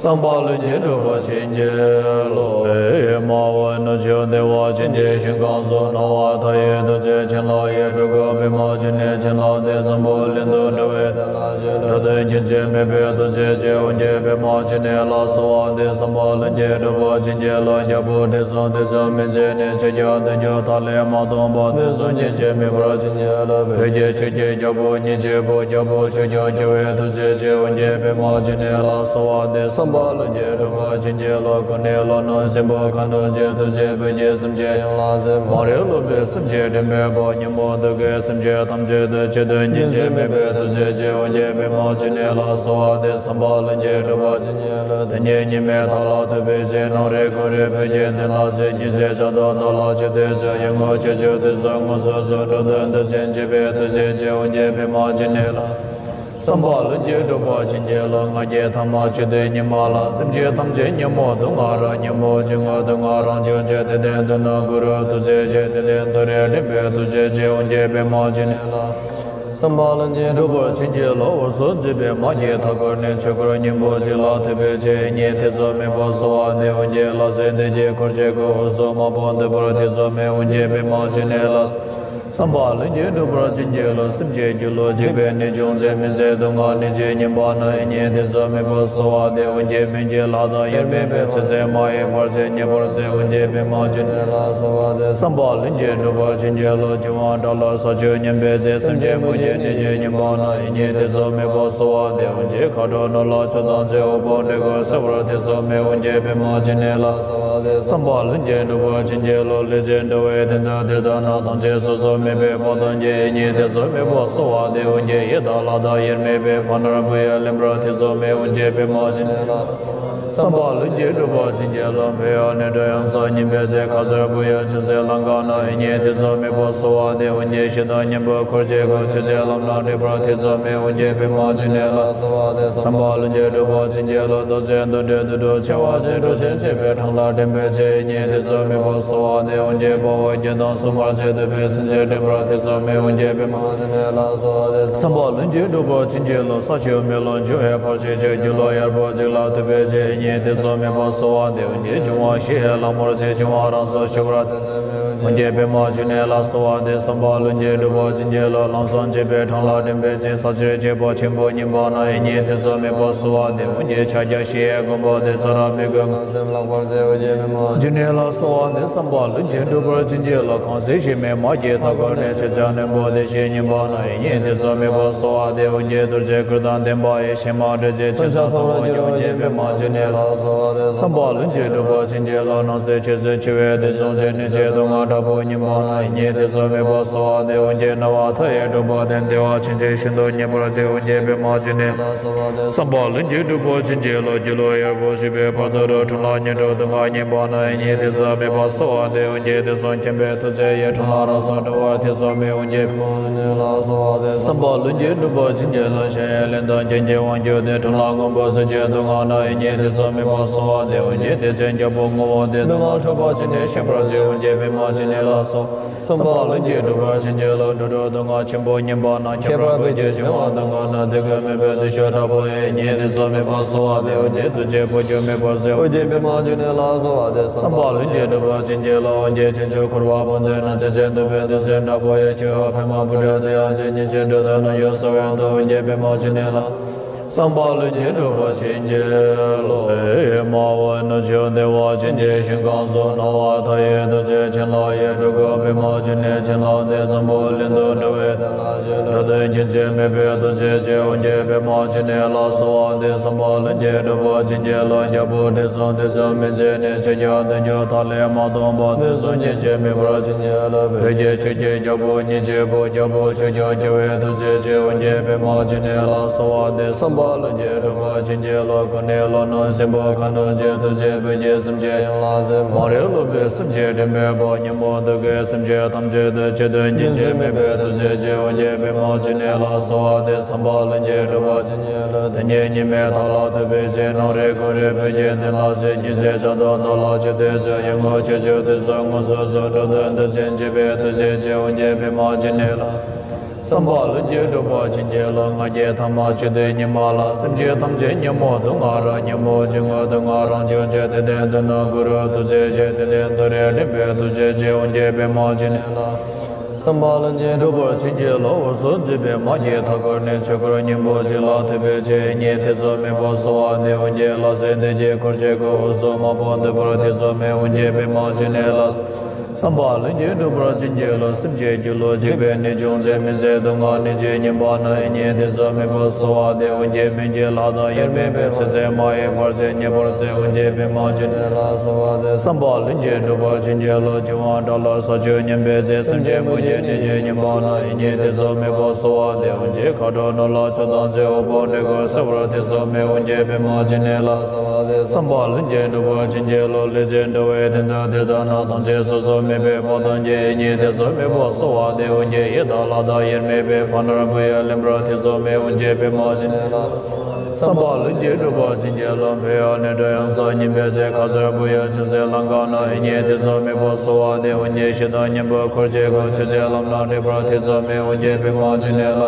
བསམ་པ་ལྷུན་གྱིས་གྲུབ་པར་བྱིན་གྱིས་རློབས། དམར་པོ་ནུ་ཞོ་བདེ་བ་ཅན་གྱི་ཞིང་ཁམས་སུ། སྣང་བ་མཐའ་ཡས་ཐུགས་རྗེ་བྱིན་རླབས་ཡིས། སྤྲུལ་སྐུ་པདྨ་འབྱུང་གནས་བྱིན་རླབས་ཏེ། འཛམ་བུ་གླིང་དུ་འགྲོ་བའི་དོན་ལ་གཤེགས། འགྲོ་དོན་རྒྱུན་ཆད་མེད་པའི་ཐུགས་རྗེ་ཆེ། འོན་ཀྱང་པདྨ་འབྱུང་གནས་ལ་གསོལ་བ་འདེབས། བསམ་པ་ལྷུན་གྱིས་གྲུབ་པར་བྱིན་གྱིས་རློབས། རྒྱལ་པོ་ཁྲི་སྲོང་ལྡེ་བཙན་མན་ཆད་ནས། ཆོས་རྒྱལ་བདུན་ཅུ་ཐ་ལེ་མ་སྟོངས་བར། དུས་གསུམ་ཉེས་ཅན་མེད་པར་བྱིན་གྱིས་རློབས། བོད་ཀྱི་ཆོས་ཀྱི་རྒྱལ་པོ་ཉིད་ཀྱི་བུ། རྒྱལ་པོ་ཆོས་སྐྱོང་བྱེ་བའི་ཐུགས་རྗེ་ཆེ། འོན་ཀྱང་པདྨ་འབྱུང་གནས་ལ་གསོལ་བ་འདེབས། བསམ་པ་ལྷུན་གྱིས་གྲུབ་པར་བྱིན་གྱིས་རློབས། ཀུན་ནས་བསླུ་ནུས་སྲིན་པོ་མཁའ་འགྲོ་ཆེ། ཐུགས་རྗེས་བོད་ཀྱི་སེམས་ཅན་ཡོངས་ལ་གཟིགས། མ་རིག་ལུས་པའི་སེམས་ཅན་འདྲེན་པའི་དཔལ། ཉོན་མོངས་དུད་ཀྱི་སེམས་ཅན་ཐམས་ཅད་དོན། ཆེ་འདོད་ཉིན་མཚན་མེད་པའི་ཐུགས་རྗེ་ཆེ། འོན་ཀྱང་པདྨ་འབྱུང་གནས་ལ་གསོལ་བ་འདེབས། བསམ་པ་ལྷུན་གྱིས་གྲུབ་པར་བྱིན་གྱིས་རློབས། དེ་ཉིད་ཉི་མའི་མཐའ་ལ་ཐུག་པའི་ཚེ། ནམ་རིང་ཀུན་རིག་བོད་ཀྱི་དོན་ལ་གཟིགས། ཉི་ཟེར་ཕྱག་རྡོར་རྣམས་ལ་ཆིབས་ཏེ་གཟིགས། ཡི་མུག་ཆོས་སྐྱོང་དུད་སོལ་མངོན་སུམ་གཟིགས། འགྲོ་དོན་དོན་ཆེན་བྱེད་པའི་ཐུགས་རྗེ་ཆེ། འོན་ཀྱང་པདྨ་འབྱུང་གནས་ལ། བསམ་པ་ལྷུན་གྱིས་གྲུབ་པར་བྱིན་གྱིས་རློབས། ང་རྒྱལ་ཐ་མ་ཆོས་སྡུད་ཉི་མ་ལ། སེམས་ཅན་ཐམས་ཅད་ཉོན་མོངས་དུག་ལྔ་རགས། ཉོན་མོངས་སྤྱི་དངོས་དུག་ལྔ་རང་བྱུང་ཆེ། དེ་ལྟར་མཐོང་ནས་གུ་རུ་ཐུགས་རྗེ་ཆེ། དེ་ལྟར་མཐོང་རིགས་འདྲེན་པའི་ཐུགས་རྗེ་ཆེ། འོན་ཀྱང་པདྨ་འབྱུང་གནས་ལ། བསམ་པ་ལྷུན་གྱིས་གྲུབ་པར་བྱིན་གྱིས་རློབས། འོད་ཟེར་འཛིན་པའི་མ་སྐྱེས་མཐའ་འཁོར་ནས། ཆོས་འཁོར་སྙིང་པོ་གཅིག་ལ་ཐིམ་པའི་ཚེ། ཡིད་གཉིས་ཐེ་ཚོམ་མེད་པར་གསོལ་བ་འདེབས། འོན་ཀྱང་ལྷ་སྲིན་སྡེ་བརྒྱད་འཁོར་བཅས་ཀྱི། འོད་གསལ་མ་བུ་འདུས་པར་ཐེ་ཚོམ་མེད། འོན་ཀྱང་པདྨ་འབྱུང་གནས་ལ། བསམ་པ་ལྷུན་གྱིས་འགྲུབ་པར་བྱིན་གྱིས་རློབས། སེམས་ཅན་སྒྱུ་ལུས་འཇིག་པའི་ནད་བྱུང་ཚེ། མི་བཟད་སྡུག་བསྔལ་ནད་ཀྱིས་ཉེན་པ་ན། ཡིད་གཉིས་ཐེ་ཚོམ་མེད་པར་གསོལ་བ་འདེབས། འོན་ཀྱང་སྨན་གྱི་ལྷ་དང་དབྱེར་མེད་པའི། ཚེ་ཟད་མ་ཡིན་བར་ཆད་ཉེ་བར་སེལ། འོན་ཀྱང་པདྨ་འབྱུང་གནས་ལ་གསོལ་བ་འདེབས། བསམ་པ་ལྷུན་གྱིས་འགྲུབ་པར་བྱིན་གྱིས་རློབས། འབྱུང་བ་དགྲ་ལ་ས་བཅུད་ཉམས་པའི་ཚེ། སེམས་ཅན་མུ་གེའི་ནད་ཀྱིས་ཉེན་པ་ན། ཡིད་གཉིས་ཐེ་ཚོམ་མེད་པར་གསོལ་བ་འདེབས། འོན་ཀྱང་མཁའ་འགྲོ་རྣམས་ལ་མཆོད་དང་མཚན། འོད་དཔག་མེད་ཀུན་བསིལ་བར་ཐེ་ཚོམ་མེད། འོན་ཀྱང་པདྨ་འབྱུང་གནས་ལ་གསོལ་བ་འདེབས། བསམ་པ་ལྷུན་གྱིས་འགྲུབ་པར་བྱིན་གྱིས་རློབས། ལྷས་བྱིན་འགྲོ་བའི་དོན་དུ་གཏེར་དང་སྣ། ཐམས་ཅད་སོ་སོར་དམིགས་པའི་དཔལ་ཐམས་ཅད། ཡིད་གཉིས་ཐེ་ཚོམ་མེད་པར་གསོལ་བ་འདེབས། འོན་ཀྱང་ཡི་དྭགས་ལྷ་དང་དབྱེར་མེད་པའི། ཕ་ནོར་བུ་ཡང་ལེན་པར་ཐེ་ཚོམ་མེད། འོན་ཀྱང་པདྨ་འབྱུང་གནས་ལ། བསམ་པ་ལྷུན་གྱིས་འགྲུབ་པར་བྱིན་གྱིས་རློབས། འཕོ་བ་ནས་འགྲོ་ཡང་ས་ཉིད་པའི་ཚེ། ཁ་ཟས་བུ་ཡང་ཅུང་ཟད་ལམ་འགགས་ན། ཡིད་གཉིས་ཐེ་ཚོམ་མེད་པར་གསོལ་བ་འདེབས། འོན་ཀྱང་ཞེ་སྡང་གཉེན་པོའི་འཁོར་གྱིས་གོས། ཆོས་བྱེད་ལམ་སྣ་འདྲེན་པར་ཐེ་ཚོམ་མེད། འོན་ཀྱང་པདྨ་འབྱུང་གནས་ལ། བསམ་པ་ལྷུན་གྱིས་འགྲུབ་པར་བྱིན་གྱིས་རློབས། རྡོ་རྗེ་གདོན་འདྲེ་དུད་འགྲོ་འཆི་བ་ཞི་ཁྲོ་ཞེས་བྱ་བའི་འཕྲང་ལ་འདྲེན་པའི་ཚེ། ཡིད་གཉིས་ཐེ་ཚོམ་མེད་པར་གསོལ་བ་འདེབས། འོན་ཀྱང་དཔའ་བོ་རྒྱལ་དང་སྲུང་མར་བཅས། འདོད་པའི་སེམས་ཅན་འདྲེན་པར་ཐེ་ཚོམ་མེད། འོན་ཀྱང་པདྨ་འབྱུང་གནས་ལ་གསོལ་བ་འདེབས། བསམ་པ་ལྷུན་གྱིས་འགྲུབ་པར་བྱིན་གྱིས་རློབས། ས་ཆུ་མེ་རླུང་འབྱུང་བའི་བར་ཆད་ཀྱིས། སྒྱུ་ལུས་གཡར་པོ་གཅིག་ལ་ཐུག་པའི་ཚེ། ཡིད་གཉིས་ཐེ་ཚོམ་མེད་པར་གསོལ་བ་འདེབས། འོན་ཀྱང་འབྱུང་བ་བཞི་ཡི་ལྷ་མོར་བཅས། འབྱུང་བ་རང་སར་ཞི་བར་ཐེ་ཚོམ་མེད། འོན་ཀྱང་པདྨ་འབྱུང་གནས་ལ་གསོལ་བ་འདེབས། བསམ་པ་ལྷུན་གྱིས་འགྲུབ་པར་བྱིན་གྱིས་རློབས། ལམ་གསུམ་འབྱེད་པའི་འཕྲང་ལ་འདྲེན་པའི་ཚེ། ས་གཅོད་བྱེད་པོ་ཆེན་པོ་ཉིད་པ་ན། ཡིད་གཉིས་ཐེ་ཚོམ་མེད་པར་གསོལ་བ་འདེབས། འོན་ཀྱང་ཕྱག་རྒྱ་བཞི་ཡི་མགོན་པོ་སྟེ། ཙཱ་ར་མི་རྒོད་ངང་སེམས་ལྷག་པར་གསལ། འོན་ཀྱང་པདྨ་འབྱུང་གནས་ལ་གསོལ་བ་འདེབས། བསམ་པ་ལྷུན་གྱིས་འགྲུབ་པར་བྱིན་གྱིས་རློབས། ཁང་སེང་ཞི་མི་དམག་གི་མཐའ་བསྐོར་ནས། ཆོས་སྐྱོང་རྣོན་པོ་བདེ་གཤེགས་ཉིད་པ་ན། ཡིད་གཉིས་ཐེ་ཚོམ་མེད་པར་གསོལ་བ་འདེབས། འོན་ཀྱང་གདུལ་བྱའི་སྐུ་དང་ལྡན་པ་ཡི། གཤེད་མ་འདྲེ་ཆེན་ཕྱག་ཐོགས་པ་ཡིས། འོན་ཀྱང་པདྨ་འབྱུང་གནས་ལ་གསོལ་བ་འདེབས། བསམ་པ་ལྷུན་གྱིས་འགྲུབ་པར་བྱིན་གྱིས་རློབས། སྣང་སྲིད་ཆོས་སུ་འཆི་བའི་དུས་བཟུང་ཞིང་། ནད་ཀྱི་སྡུག་བསྔལ་དྲག་པོ་ཉིད་པ་ན། ཡིད་གཉིས་ཐེ་ཚོམ་མེད་པར་གསོལ་བ་འདེབས། འོན་ཀྱང་ན་བ་མཐའ་ཡས་འཁྲུགས་པ་དང་། བདེ་བ་ཆེན་པོ་ཤིན་ཏུ་ཉེ་བར་སྐྱེ། འོན་ཀྱང་པདྨ་འབྱུང་གནས་ལ་གསོལ་བ་འདེབས། བསམ་པ་ལྷུན་གྱིས་འགྲུབ་པར་བྱིན་གྱིས་རློབས། སྒྱུ་ལུས་གཡར་པོ་ཞིག་པའི་བར་དུ་འགྲོ། འཁྲུག་ལ་ཉེར་འཁྲུགས་སྡུག་བསྔལ་ཉིད་པ་ན། ཡིད་གཉིས་ཐེ་ཚོམ་མེད་པར་གསོལ་བ་འདེབས། འོན་ཀྱང་དུས་གསུམ་མཁྱེན་པའི་ཐུགས་རྗེ་ཡིས། འཁྲུག་ལ་རང་སར་གྲོལ་བར་ཐེ་ཚོམ་མེད། འོན་ཀྱང་པདྨ་འབྱུང་གནས་ལ་གསོལ་བ་འདེབས། བསམ་པ་ལྷུན་གྱིས་འགྲུབ་པར་བྱིན་གྱིས་རློབས། གཞན་ཡང་གླེན་དང་རྐྱེན་གྱིས་དབང་གྱུར་ཏེ། འཁྲུག་ལ་མངོན་པར་སེམས་ཀྱི་སྡུག་བསྔལ་ན། ཡིད་གཉིས་ཐེ་ཚོམ་མེད་པར་གསོལ་བ་འདེབས། འོན་ཀྱང་སྡེ་བཙན་རྒྱལ་པོ་ངུ་བ་སྟེ། སྡུག་བསྔལ་འཁྲུགས་པ་ཅི་ནས་ཞི་བར་བྱེད། འོན་ཀྱང་པདྨ་འབྱུང་གནས་ལ་གསོལ། བསམ་པ་ལྷུན་གྱིས་འགྲུབ་པར་བྱིན་གྱིས་རློབས། འགྲོ་དྲུག་སྡུག་བསྔལ་ཆེན་པོ་ཉིད་པ་ན། ཁྱད་པར་བོད་ཀྱི་འབྱུང་བ་སྡུག་བསྔལ་ན། དེ་ཀུན་མེད་པའི་དུས་ཆེན་དྲག་པོ་ཡི། ཡིད་གཉིས་ཐེ་ཚོམ་མེད་པར་གསོལ་བ་འདེབས། འོན་ཀྱང་འདུ་བྱེད་བུ་ཁྱོད་མེད་པར་གསལ། འོན་ཀྱང་པདྨ་འབྱུང་གནས་ལ་གསོལ་བ་འདེབས། བསམ་པ་ལྷུན་གྱིས་འགྲུབ་པར་བྱིན་གྱིས་རློབས། འོན་ཀྱང་བྱང་ཆུབ་འཁོར་བ་བུམ་དེ་ན། ཚེ་ཟད་འདོད་པའི་དུས་ཆེན་དྲག་པོ་ཡི། ཁྱོད་འཕགས་པའི་མ་བུ་དྲུག་དེ་ཡང་མཚན། ཉིན་བྱེད་འགྲོ་དོན་རྣམས་ཡོངས་སུ་བསྔོ་བ་དང་། འོན་ཀྱང་པདྨ་འབྱུང་གནས་ལ། བསམ་པ་ལྷུན་གྱིས་འགྲུབ་པར་བྱིན་གྱིས་རློབས། མ་འོངས་ནུབ་ཕྱོགས་བདེ་བ་ཅན་གྱི་ཞིང་ཁམས་སུ། སྣང་བ་མཐའ་ཡས་ཐུགས་རྗེ་བྱིན་རླབས་ཡིས། སྤྲུལ་སྐུ་པདྨ་འབྱུང་གནས་བྱིན་རླབས་ཏེ། འཛམ་བུ་གླིང་དུ་འགྲོ་བའི་དོན་ལ་སྤྱད། འགྲོ་དོན་རྒྱུན་ཆད་མེད་པའི་ཐུགས་རྗེ་ཅན། འོན་ཀྱང་པདྨ་འབྱུང་གནས་ལ་གསོལ་བ་འདེབས། བསམ་པ་ལྷུན་གྱིས་འགྲུབ་པར་བྱིན་གྱིས་རློབས། རྒྱལ་པོ་ཁྲི་སྲོང་ལྡེ་བཙན་མི་མཇལ་ནས། ཆོས་རྒྱལ་བདུན་ཅུ་ཐ་ལེ་མ་སྟོངས་བར། དུས་གསུམ་རྒྱུན་ཆད་མེད་པར་བྱིན་གྱིས་རློབས། བོད་ཀྱི་ཆོས་ཀྱི་རྒྱལ་པོ་ཉིད་ཀྱི་བུ། རྒྱལ་པོ་ཆོས་སྐྱོང་རྒྱལ་བའི་ཐུགས་རྗེ་ཅན། འོན་ཀྱང་པདྨ་འབྱུང་གནས་ལ་གསོལ་བ་འདེབས། བསམ་པ་ལྷུན་གྱིས་འགྲུབ་པར་བྱིན་གྱིས་རློབས། སྐུ་ནི་ལྷོ་ནུབ་སྲིན་པོ་ཁ་གདོང་ཅན། ཐུགས་རྗེས་བོད་ཀྱི་སེམས་ཅན་ཡོངས་ལ་གཟིགས། མ་རིག་ལུག་པའི་སེམས་ཅན་འདྲེན་པའི་དཔལ། ཉོན་མོངས་དུག་གི་སེམས་ཅན་ཐམས་ཅད་དུ། ཆོས་དོན་རྒྱུན་ཆད་མེད་པའི་ཐུགས་རྗེ་ཅན། འོན་ཀྱང་པདྨ་འབྱུང་གནས་ལ་གསོལ་བ་འདེབས། བསམ་པ་ལྷུན་གྱིས་འགྲུབ་པར་བྱིན་གྱིས་རློབས། དེ་ཉིད་ཉི་མའི་མཐའ་ལ་ཐུག་པའི་ཚེ། ནམ་རིག་གུང་རིག་བོད་ཀྱི་དོན་ལ་གཟིགས། ཉི་ཟེར་ཆར་དུ་ནོར་ལ་ཆུ་དེ་ཚོས། ཡིད་ངོར་ཆོས་སྐྱོང་དུས་གསུམ་དངོས་སུ་གཟིགས། འགྲོ་དོན་མཐར་ཕྱིན་འཇིགས་པའི་ཐུགས་རྗེ་ཅན། འོན་ཀྱང་པདྨ་འབྱུང་གནས་ལ། བསམ་པ་ལྷུན་གྱིས་འགྲུབ་པར་བྱིན་གྱིས་རློབས། ང་རྒྱལ་ཐ་མ་ཆོས་དོན་ཉི་མ་ལ། སེམས་ཅན་ཐམས་ཅད་ཉོན་མོངས་དུག་ལྔ་རགས། ཉོན་མོངས་ཅན་ངོ་སྡུག་བསྔལ་རང་བྱུང་ཕྱིར། དེ་དོན་དུ་ནི་གུ་རུ་ཐུགས་རྗེ་ཆེ། དེ་དོན་དུ་རེ་འདྲེན་པའི་ཐུགས་རྗེ་ཅན། འོན་ཀྱང་པདྨ་འབྱུང་གནས་ལ། བསམ་པ་ལྷུན་གྱིས་འགྲུབ་པར་བྱིན་གྱིས་རློབས། འོད་སྲུང་འཛིན་པའི་དམག་གིས་མཐའ་བསྐོར་ནས། ཆོས་འཁོར་སྙིང་པོ་གཅིག་ལ་ཐུག་པའི་ཚེ། ཡིད་གཉིས་ཐེ་ཚོམ་མེད་པར་གསོལ་བ་འདེབས། འོན་ཀྱང་ལྷ་སྲིན་སྡེ་བརྒྱད་འཁོར་བཅས་ཀུན། འོད་སྲུང་དམག་དཔུང་འདུས་པར་ཐེ་ཚོམ་མེད། འོན་ཀྱང་པདྨ་འབྱུང་གནས་ལ། བསམ་པ་ལྷུན་གྱིས་འགྲུབ་པར་བྱིན་གྱིས་རློབས། སེམས་ཅན་སྒྱུ་ལུས་འཇིག་པའི་ནད་བྱུང་ཚེ། མི་བཟད་སྡུག་བསྔལ་ནད་ཀྱིས་ཉེན་པ་ན། ཡིད་གཉིས་ཐེ་ཚོམ་མེད་པར་གསོལ་བ་འདེབས། འོན་ཀྱང་སྨན་གྱི་ལྷ་དང་དབྱེར་མེད་པའི། ཚེ་ཟད་མ་ཡིན་བར་ཆད་ཉེ་བར་སེལ། འོན་ཀྱང་པདྨ་འབྱུང་གནས་ལ་གསོལ་བ་འདེབས། བསམ་པ་ལྷུན་གྱིས་འགྲུབ་པར་བྱིན་གྱིས་རློབས། འབྱུང་བ་དགྲ་ལ་ས་བཅུད་ཉམས་པའི་ཚེ། སེམས་ཅན་མུ་གེའི་ནད་ཀྱིས་ཉེན་པ་ན། ཡིད་གཉིས་ཐེ་ཚོམ་མེད་པར་གསོལ་བ་འདེབས། འོན་ཀྱང་མཁའ་འགྲོ་རྣམས་ལ་མཆོད་དང་མཚན། འོད་དཔག་མེད་ཀུན་བསིལ་བར་ཐེ་ཚོམ་མེད། འོན་ཀྱང་པདྨ་འབྱུང་གནས་ལ། བསམ་པ་ལྷུན་གྱིས་འགྲུབ་པར་བྱིན་གྱིས་རློབས། ལྷས་བྱིན་འགྲོ་བའི་དོན་དུ་གཏེར་དང་སྣ། ཐམས་ཅད་སོ་སོར་དམིགས་པའི་དཔལ་ཐམས་ཅད། ཡིད་གཉིས་ཐེ་ཚོམ་མེད་པར་གསོལ་བ་འདེབས། འོན་ཀྱང་ཡི་དྭགས་ལྷ་དང་དབྱེར་མེད་པའི། ཕ་ནོར་བུ་ཡང་ལེན་པར་ཐེ་ཚོམ་མེད། འོན་ཀྱང་པདྨ་འབྱུང་གནས་ལ། བསམ་པ་ལྷུན་གྱིས་འགྲུབ་པར་བྱིན་གྱིས་རློབས། འཕོ་བ་ནས་འགྲོ་ཡང་ས་ཉིད་པའི་ཚེ། ཁ་ཟས་བུ་ཡང་ཅུང་ཟད་ལམ་འགགས་ན། ཡིད་གཉིས་ཐེ་ཚོམ་མེད་པར་གསོལ་བ་འདེབས། འོན་ཀྱང་ཞེ་སྡང་གཉེན་པོའི་འཁོར་གྱིས་གོས། ཆོས་བྱེད་ལམ་སྣ་འདྲེན་པར་ཐེ་ཚོམ་མེད། འོན་ཀྱང་པདྨ་འབྱུང་གནས་ལ།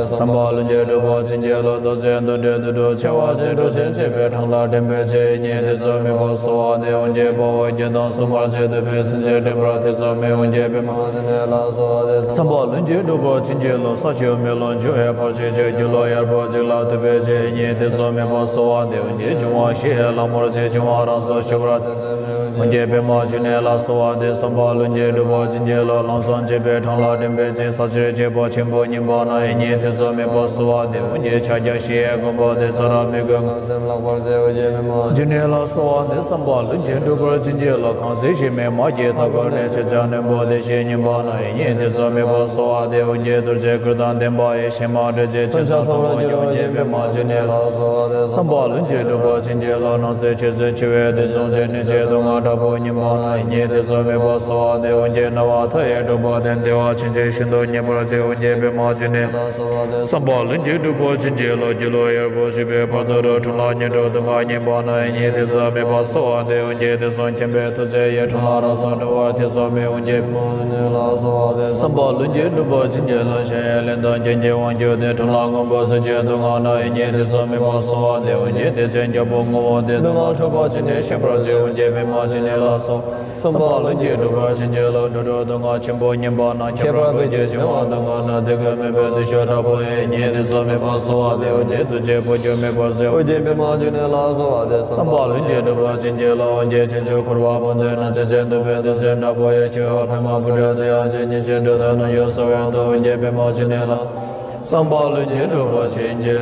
བསམ་པ་ལྷུན་གྱིས་འགྲུབ་པར་བྱིན་གྱིས་རློབས། རྡོ་རྗེ་གདོན་འདྲེ་དུད་འགྲོ་འཆི་བ་ཞི་ཁྲོ་ཞེས་བྱ་བའི་འཕྲང་ལ་འདྲེན་པའི་ཚེ། ཡིད་གཉིས་ཐེ་ཚོམ་མེད་པར་གསོལ་བ་འདེབས། འོན་ཀྱང་དཔའ་བོ་རྒྱལ་དང་སྲུང་མར་བཅས། འདོད་པའི་སེམས་ཅན་ འདྲེན་པར་ཐེ་ཚོམ་མེད་འོང་གྱུར་པའི་མ་ཎི་ལ་གསོལ་བ་འདེབས། བསམ་པ་ལྷུན་གྱིས་འགྲུབ་པར་བྱིན་གྱིས་རློབས། ས་ཆུ་མེ་རླུང་འབྱུང་བའི་བར་ཆད་ཀྱང་། སྒྱུ་ལུས་ཡོད་པ་གཅིག་ལ་ཐུག་པའི་ཕྱིར། ཡེ་ནས་ཐེ་ཚོམ་མེད་པར་གསོལ་བ་འདེབས། འོང་གྱུར་འབྱུང་བ་བཞི་ཡི་ལྷ་མོར་གཅིག། འབྱུང་བ་རང་སར་ཞུགས་པར་ཐེ་ཚོམ་མེད་འོང་གྱུར་པའི་མ་ཎི་ལ་གསོལ་བ་འདེབས། བསམ་པ་ལྷུན་གྱིས་འགྲུབ་པར་བྱིན་གྱིས་རློབས། ལམ་གསུམ་མཆེད་པའི་འཕྲང་ལ་འདྲེན་པའི་ཕྱིར། ས་ཆེན་བརྒྱད་པོ་ཆེན་པོ་གཉིས་པ་ན། ཡེ་ནས་ཐེ་ཚོམ་མེད་པར་གསོལ་བ་འདེབས། འོང་གྱུར་ཕྱག་རྒྱ་བཞི་ཡི་མགོན་པོ་སྟེ། ས་ར་མི་རྒོད་ངང་སེམས་ལྷག་པར་མཛད། འོང་གྱུར་པའི་མ་ཎི་ལ་གསོལ་བ་འདེབས། བསམ་པ་ལྷུན་གྱིས་འགྲུབ་པར་བྱིན་གྱིས་རློབས། གང་ཚེ་ཞིང་མེད་མ་སྐྱེས་མཐའ་འཁོར་ནས། ཆོས་སྐྱོང་རྣོན་པོ་བདེ་གཤེགས་གཉིས་པ་ན། ཡེ་ནས་ཐེ་ཚོམ་མེད་པར་གསོལ་བ་འདེབས། འོང་གྱུར་རྡོ་རྗེ་གུར་དང་ལྡན་པ་ཡི། ཞལ་མ་འདྲིལ་ཅིང་མཚོན་ཆ་ཐོགས་པ་གྱུར། འོང་གྱུར་པའི་མ་ཎི་ལ་གསོལ་བ་འདེབས། བསམ་པ་ལྷུན་གྱིས་འགྲུབ་པར་བྱིན་གྱིས་རློབས། སྣང་སྲིད་ཆོས་སྲིད་འཆི་བའི་དུས་གསུམ་ཞི་གནས་ཆེ་སྡུག་བསྔལ་དྲག་པོ་ཉིད་སྤངས་ན། ཡེ་ནས་ཐེ་ཚོམ་མེད་པར་གསོལ་བ་འདེབས། འོང་གྱུར་སྣང་བ་མཐའ་ཡས་གྲུབ་པ་དང་། བདེ་བ་ཆེན་པོའི་ཞིང་དུ་ངེས་པར་སྤྱད། འོང་གྱུར་པའི་མ་ཎི་ལ་གསོལ་བ་འདེབས། བསམ་པ་ལྷུན་གྱིས་འགྲུབ་པར་བྱིན་གྱིས་རློབས། སྒྱུ་ལུས་ཡོད་པ་བཞི་པོའི་བར་དུ་རུ། འཁྲུལ་སྣང་ཉེར་དྲུག་སྡུག་བསྔལ་ཉིད་སྤངས་ན། ཡེ་ནས་ཐེ་ཚོམ་མེད་པར་གསོལ་བ་འདེབས། འོང་གྱུར་དུས་གསུམ་མཁྱེན་པའི་ཐུགས་རྗེ་ཡིས། འཁྲུལ་སྣང་རང་སར་གྲོལ་བར་ཐེ་ཚོམ་མེད། འོང་གྱུར་པའི་མ་ཎི་ལ་གསོལ་བ་འདེབས། བསམ་པ་ལྷུན་གྱིས་འགྲུབ་པར་བྱིན་གྱིས་རློབས། གཞལ་ཡས་གླིང་དང་ཀུན་གྱི་དབང་གྱུར་ཏེ། འཁྲུལ་སྣང་ངུ་འབོད་སེམས་ཅན་སྡུག་བསྔལ་ན། ཡེ་ནས་ཐེ་ཚོམ་མེད་པར་གསོལ་བ་འདེབས། འོང་གྱུར་དེ་ཚེ་རྒྱལ་པོ་ངུ་བ་སྟེ། སྡུག་བསྔལ་འཁྲུལ་པ་ཅན་ནས་ཤེས་པར་བྱེད། འོང་གྱུར་པའི་མ་ཎི་ལ་གསོལ། བསམ་པ་ལྷུན་གྱིས་འགྲུབ་པར་བྱིན་གྱིས་རློབས། འགྲོ་དྲུག་སྡུག་བསྔལ་ཆེན་པོ་ཉིད་སྤངས་ན། ཁྱད་པར་བོད་ཀྱི་འབྱུང་བ་སྡུག་བསྔལ་ན། དེ་ཀུན་མེད་པའི་འདུ་ཤེས་དྲག་པོ་ཡིས། ཡེ་ནས་ཐེ་ཚོམ་མེད་པར་གསོལ་བ་འདེབས། འོང་གྱུར་ཐུགས་རྗེའི་སྤོས་སྐྱོན་མེད་པར་བསལ། འོང་གྱུར་པའི་མ་ཎི་ལ་གསོལ་བ་འདེབས། བསམ་པ་ལྷུན་གྱིས་འགྲུབ་པར་བྱིན་གྱིས་རློབས། འོང་གྱུར་བྱང་ཆུབ་འཁོར་བ་སྤངས་ཏེ་ན། ཚེ་ཟད་འདོད་པའི་འདུ་ཤེས་དྲག་པོ་ཡིས། འཆི་བ་ཕ་མ་བུ་ཕྲུག་དེ་ཡང་ཚེ་གཉིས་ཆེན་དྲུག་དང་ནམ་ཡང་བསྲེ་བའི་དུག། འོང་གྱུར་པའི་མ་ཎི་ལ། བསམ་པ་ལྷུན་གྱིས་འགྲུབ་པར་བྱིན་གྱིས་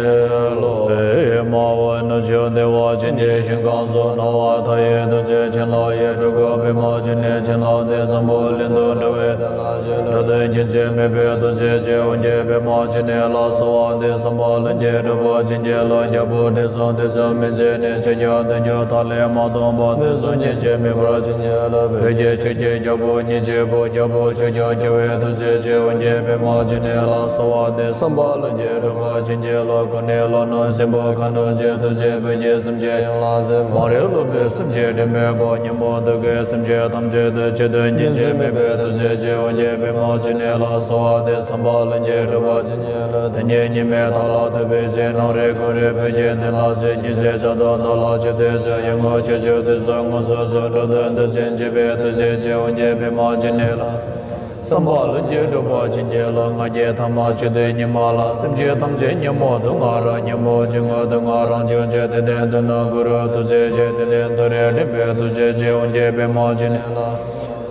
རློབས། མ་འོངས་ནམ་མཆོག་བདེ་བ་ཅན་གྱི་ཞིང་ཁམས་སུ། སྣང་བ་མཐའ་ཡས་ཐུགས་རྗེ་བྱིན་རླབས་ཡིས། སྤྲུལ་སྐུ་པདྨ་འབྱུང་གནས་བྱིན་རླབས་ཏེ། འཛམ་བུ་གླིང་དུ་འགྲོ་བའི་དོན་ལ་སྤྱད། འགྲོ་དོན་རྒྱུན་ཆད་མེད་པའི་ཐུགས་རྗེ་ཅན། འོང་གྱུར་པའི་མ་ཎི་ལ་གསོལ་བ་འདེབས། བསམ་པ་ལྷུན་གྱིས་འགྲུབ་པར་བྱིན་གྱིས་རློབས། རྒྱལ་པོ་དྲི་བསུང་དུས་གསུམ་མི་མཇེད་ནས། ཆོས་རྒྱལ་བདུན་བརྒྱ་ཐ་ལེ་མ་སྟོངས་བར། དུས་གསུམ་རྒྱུན་ཆད་མེད་པར་བྱིན་གྱིས་རློབས། བོད་ཀྱི་ཆོས་ཀྱི་རྒྱལ་པོ་ཉིད་ཀྱི་བུ། རྒྱལ་པོ་ཆོས་སྐྱོང་བྱེ་བའི་ཐུགས་རྗེ་ཅན། འོང་གྱུར་པའི་མ་ཎི་ལ་གསོལ་བ་འདེབས། བསམ་པ་ལྷུན་གྱིས་འགྲུབ་པར་བྱིན་གྱིས་རློབས། སྐུ་ནི་ལྷོ་ནུབ་སྲིན་པོ་མཁའ་འགྲོ་ཆེན། ཐུགས་རྗེས་བོད་ཀྱི་སེམས་ཅན་ཡོངས་ལ་གཟིགས། མ་རིག་ལུས་པའི་སེམས་ཅན་དྲི་མེད་པ། ཉོན་མོངས་དུག་གི་སེམས་ཅན་ཐམས་ཅད་དོན། ཆོས་དོན་རྒྱུན་ཆད་མེད་པའི་ཐུགས་རྗེ་ཅན། འོང་གྱུར་པའི་མ་ཎི་ལ་གསོལ་བ་འདེབས། བསམ་པ་ལྷུན་གྱིས་འགྲུབ་པར་བྱིན་གྱིས་རློབས། དེ་ཉིད་ཉི་མའི་མཐའ་ལ་ཐུག་པའི་ཕྱིར། ནམ་རིག་གུང་རིག་བོད་ཀྱི་དོན་ལ་གཟིགས། ཉི་ཟེར་འཆར་སྡུད་མདོ་ལ་ཆོས་སྡེ་ཚོགས། ཡར་ངོ་ཆོས་སྤྱོད་དུས་གསུམ་ངོ་སོ་སོར། འགྲོ་དོན་མཐར་ཕྱིན་བྱེད་པའི་ཐུགས་རྗེ་ཅན། འོང་གྱུར་པའི་མ་ཎི་ལ། བསམ་པ་ལྷུན་གྱིས་འགྲུབ་པར་བྱིན་གྱིས་རློབས། ང་རྒྱལ་ཐ་མ་ཆོས་སྡུད་ཉི་མ་ལ། སེམས་ཅན་ཐམས་ཅད་ཉོན་མོངས་དུག་ལྔ་རགས། ཉོན་མོངས་སྤྱི་དངོས་དུག་ལྔ་རང་བྱུང་ཆེ། དེ་ལྟར་མཐུ་ནི་གུ་རུ་ཐུགས་རྗེ་ཆེ། དེ་ལྟར་མཐུ་རེ་འདྲེན་པའི་ཐུགས་རྗེ་ཅན། འོང་གྱུར་པའི་མ་ཎི་ལ།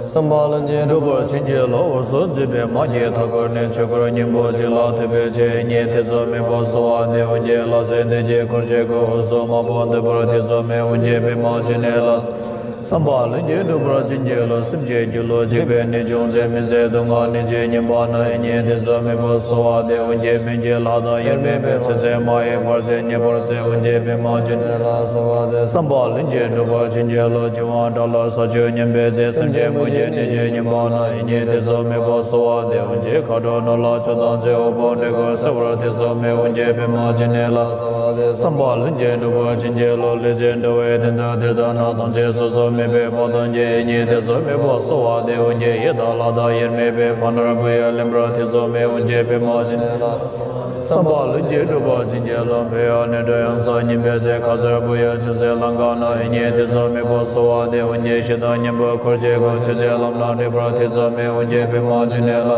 བསམ་པ་ལྷུན་གྱིས་འགྲུབ་པར་བྱིན་གྱིས་རློབས། འོད་སྲུང་འཛིན་པའི་མ་སྐྱེས་མཐའ་འཁོར་ནས། ཆོས་འཁོར་སྙིང་པོ་གཅིག་ལ་ཐུག་པའི་ཕྱིར། ཡེ་ནས་ཐེ་ཚོམ་མེད་པར་གསོལ་བ་འདེབས། འོང་གྱུར་ལྷ་སྲིན་སྡེ་བརྒྱད་འཁོར་བཅས་ཀུན། འོད་སྲུང་མང་པོ་འདུས་པར་ཐེ་ཚོམ་མེད། འོང་གྱུར་པའི་མ་ཎི་ལ། བསམ་པ་ལྷུན་གྱིས་འགྲུབ་པར་བྱིན་གྱིས་རློབས། སེམས་ཅན་སྒྱུ་ལུས་འཇིག་པའི་ནད་བྱུང་ཚེ། མི་བཟད་སྡུག་བསྔལ་ནད་ཀྱིས་ཉེན་པ་ན། ཡེ་ནས་ཐེ་ཚོམ་མེད་པར་གསོལ་བ་འདེབས། འོང་གྱུར་སྨིན་གྱི་ལྷ་དང་དབྱེར་མེད་པའི། ཚེ་ཟད་མ་ཡིན་བར་ཆད་ཉེ་བར་སེལ། འོང་གྱུར་པའི་མ་ཎི་ལ་གསོལ་བ་འདེབས། བསམ་པ་ལྷུན་གྱིས་འགྲུབ་པར་བྱིན་གྱིས་རློབས། འབྱུང་བ་དགྲ་ལ་ས་ཆུ་མཉམ་པའི་ཚེ། སེམས་ཅན་མུ་གེའི་ནད་ཀྱིས་ཉེན་པ་ན། ཡེ་ནས་ཐེ་ཚོམ་མེད་པར་གསོལ་བ་འདེབས། འོང་གྱུར་མཁའ་འགྲོ་ནོར་ལྷ་ཕྱོགས་དང་མཚུངས། འོད་དཔག་འདྲེ་ཀུན་སེལ་བར་ཐེ་ཚོམ་མེད། འོང་གྱུར་པའི་མ་ཎི་ལ་གསོལ་བ་འདེབས། བསམ་པ་ལྷུན་གྱིས་འགྲུབ་པར་བྱིན་གྱིས་རློབས། ལེགས་བྱས་འགྲོ་བའི་དོན་དུ་དེར་བཏང་ན། ཐམས་ཅད་སོ་སོར་མོས་པའི་དཔལ་ཐམས་ཅད། ཡེ་ནས་ཐེ་ཚོམ་མེད་པར་གསོལ་བ་འདེབས། འོང་གྱུར་ཡི་དྭགས་ལྷ་དང་དབྱེར་མེད་པའི། ཕ་ནོར་བུ་ཡིས་ལེན་པར་ཐེ་ཚོམ་མེད། འོང་གྱུར་པའི་མ་ཎི་ལ། བསམ་པ་ལྷུན་གྱིས་འགྲུབ་པར་བྱིན་གྱིས་རློབས། བོད་ཡུལ་ནས་འགྲོ་ཡུམ་ས་སྙིང་པོའི་ཚེ། ཁ་སར་བུ་ཡུག་ཆུ་སྲིན་ལང་ཀ་ན། ཡེ་ནས་ཐེ་ཚོམ་མེད་པར་གསོལ་བ་འདེབས། འོང་གྱུར་ཞི་བདག་གཉན་པོ་འཁོར་བཅས་ཀུན། ཆོས་ཀྱི་ལམ་ལ་འདྲེས་པར་ཐེ་ཚོམ་མེད། འོང་གྱུར་པའི་མ་ཎི་ལ།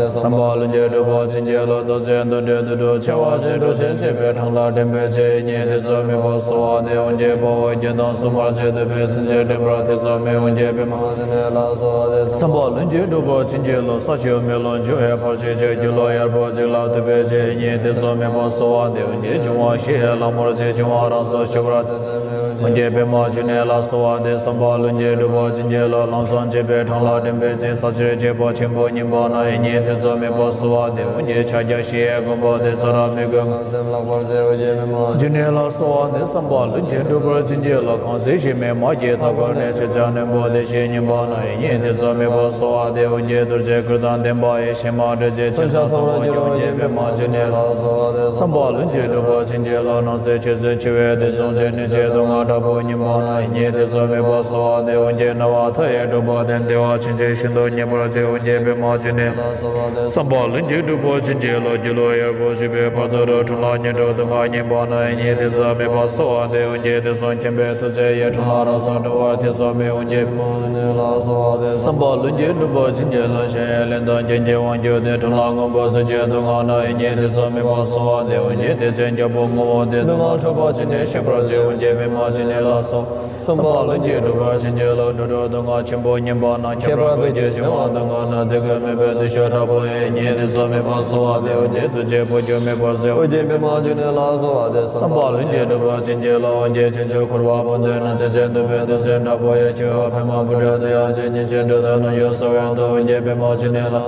བསམ་པ་ལྷུན་གྱིས་འགྲུབ་པར་བྱིན་གྱིས་རློབས། རྡོ་རྗེ་གདོན་འདྲེ་དུད་འགྲོ་མཆེ་བ་ཅན། འགྲོ་ཆེན་ཕྱུག་པོའི་འཕྲང་ལ་འདྲེན་པའི་ཕྱིར། ཡེ་ནས་ཐེ་ཚོམ་མེད་པར་གསོལ་བ་འདེབས། འོང་གྱུར་དཔའ་བོ་བརྒྱད་དང་སྲུང་མར་བཅས། འདུས་པའི་སེམས་ཅན་འདྲེན་པར་ཐེ་ཚོམ་མེད། འོང་གྱུར་པའི་མ་ཎི་ལ་གསོལ་བ་འདེབས། བསམ་པ་ལྷུན་གྱིས་འགྲུབ་པར་བྱིན་གྱིས་རློབས། ས་ཆུ་མེ་རླུང་འབྱུང་བའི་བར་ཆད་ཀྱང་། སྒྱུ་ལུས་ཡོད་པ་གཅིག་ལ་ཐུག་པའི་ཕྱིར། ཡེ་ནས་ཐེ་ཚོམ་མེད་པར་གསོལ་བ་འདེབས། འོང་གྱུར་འབྱུང་བ་བཞི་ཡི་ལྷ་མོར་གཅིག། འབྱུང་བ་རང་སར་ཞུགས་པར། འོང་གྱུར་པའི་མ་ཎི་ལ་གསོལ་བ་འདེབས། བསམ་པ་ལྷུན་གྱིས་འགྲུབ་པར་བྱིན་གྱིས་རློབས། ལམ་གསུམ་མཆེད་པའི་འཕྲང་ལ་འདྲེན་པའི་ཚེ། ས་ཆེན་བརྒྱད་པོ་ཆེན་པོ་གཉིས་པ་ན། ཡེ་ནས་ཐེ་ཚོམ་མེད་པར་གསོལ་བ་འདེབས། འོང་གྱུར་ཕྱག་རྒྱ་བཞི་ཡི་མགོན་པོ་སྟེ། ས་ར་མི་རྒོད་ངང་སེམས་ལྷག་པར་མཛད། འོང་གྱུར་པའི་མ་ཎི་ལ་གསོལ་བ་འདེབས། བསམ་པ་ལྷུན་གྱིས་འགྲུབ་པར་བྱིན་གྱིས་རློབས། གང་ཚེ་ཞིང་མེད་མ་སྐྱེས་མཐའ་འཁོར་ནས། ཆོས་སྐྱོང་རྣོན་པོ་བདེ་གཤེགས་གཉིས་པ་ན། ཡེ་ནས་ཐེ་ཚོམ་མེད་པར་གསོལ་བ་འདེབས། འོང་གྱུར་རྡོ་རྗེ་གུར་དང་ལྡན་པ་ཡི། ཞལ་མ་འདྲིལ་ཅིང་མཚོན་ཆ་ཐོགས་པ་གྱུར། འོང་གྱུར་པའི་མ་ཎི་ལ་གསོལ་བ་འདེབས། བསམ་པ་ལྷུན་གྱིས་འགྲུབ་པར་བྱིན་གྱིས་རློབས། སྣང་སྲིད་ཆོས་སྲིད་འཆི་བའི་དུས་གསུམ་ཞི་གནས་ཆེ་སྡུག་བསྔལ། དྲག་པོ་སྙོམས་པ་ན་ཡིད་གཉིས་དུས་གསུམ་མེད་པར་གསོལ་བ་འདེབས། འོན་ཀྱང་སྣང་བ་མཐའ་ཡས་གྲུབ་པ་དང་། བདེ་བ་ཆེན་པོ་ཤིན་ཏུ་མཉེས་པར་བྱེད། འོན་ཀྱང་པདྨ་འབྱུང་གནས་ལ་གསོལ་བ་འདེབས། བསམ་པ་ལྷུན་གྱིས་གྲུབ་པར་བྱིན་གྱིས་རློབས། སྒྱུ་ལུས་ཡོད་པར་བྱེད་པའི་བར་དོ་རུ་འཁྲུངས་ལ་སྙིང་པོ་སྡུག་བསྔལ་སྙོམས་པ་ན་ཡིད་གཉིས་དུས་གསུམ་མེད་པར་གསོལ་བ་འདེབས། འོན་ཀྱང་དུས་གསུམ་མཁྱེན་པའི་ཐུགས་རྗེ་ཡིས། འཁྲུངས་ལ་རང་སར་གྲོལ་བར་ཐེ་ཚོམ་མེད། འོན་ཀྱང་པདྨ་འབྱུང་གནས་ལ་གསོལ་བ་འདེབས། བསམ་པ་ལྷུན་གྱིས་གྲུབ་པར་བྱིན་གྱིས་རློབས། གཞན་ཡང་ལན་དང་རྐྱེན་གྱིས་དབང་བསྒྱུར་ཏེ། འཁྲུངས་ལ་མངོན་པར་གཟུགས་ཀྱི་སྡུག་བསྔལ་ན་ཡིད་གཉིས་དུས་གསུམ་མེད་པར་གསོལ་བ་འདེབས། འོན་ཀྱང་དེ་བཞིན་རྒྱལ་པོ་ངོ་བོ་དེས། སྡུག་བསྔལ་འཁྲུལ་པ་ཅི་ནས་ཞི་བར་བྱེད། འོན་ཀྱང་པདྨ་འབྱུང་གནས་ལ་གསོལ། བསམ་པ་ལྷུན་གྱིས་གྲུབ་པར་བྱིན་གྱིས་རློབས། འགྲོ་དྲུག་སྡུག་བསྔལ་ཆེན་པོ་སྙོམས་པ་ན། ཁྱད་པར་བོད་ཀྱི་འབྱུང་བ་སྡུག་བསྔལ་ན། དེ་ཀུན་མེད་པའི་འདུ་ཤེས་དྲག་པོ་ཡིས། ཡིད་གཉིས་དུས་གསུམ་མེད་པར་གསོལ་བ་འདེབས། འོན་ཀྱང་ཐུགས་རྗེས་འཕོ་འགྱུར་མེད་པར་གཟིགས། འོན་ཀྱང་པདྨ་འབྱུང་གནས་ལ་གསོལ་བ་འདེབས། བསམ་པ་ལྷུན་གྱིས་གྲུབ་པར་བྱིན་གྱིས་རློབས། འོན་ཀྱང་བྱང་ཆུབ་འཁོར་བ་བུ་འདི་ན། ཚེ་ཟད་འདོད་པའི་འདུ་ཤེས་དྲག་པོ་ཡིས། འཆི་བའི་མཐའ་མ་ཀུན་བྲལ་དུ་ཡང་བྱེད། ཉེས་ཤེས་དྲི་དང་ནོར་སྐྱོན་སེལ་བའི་མཐུ། འོན་ཀྱང་པདྨ་འབྱུང་གནས་ལ།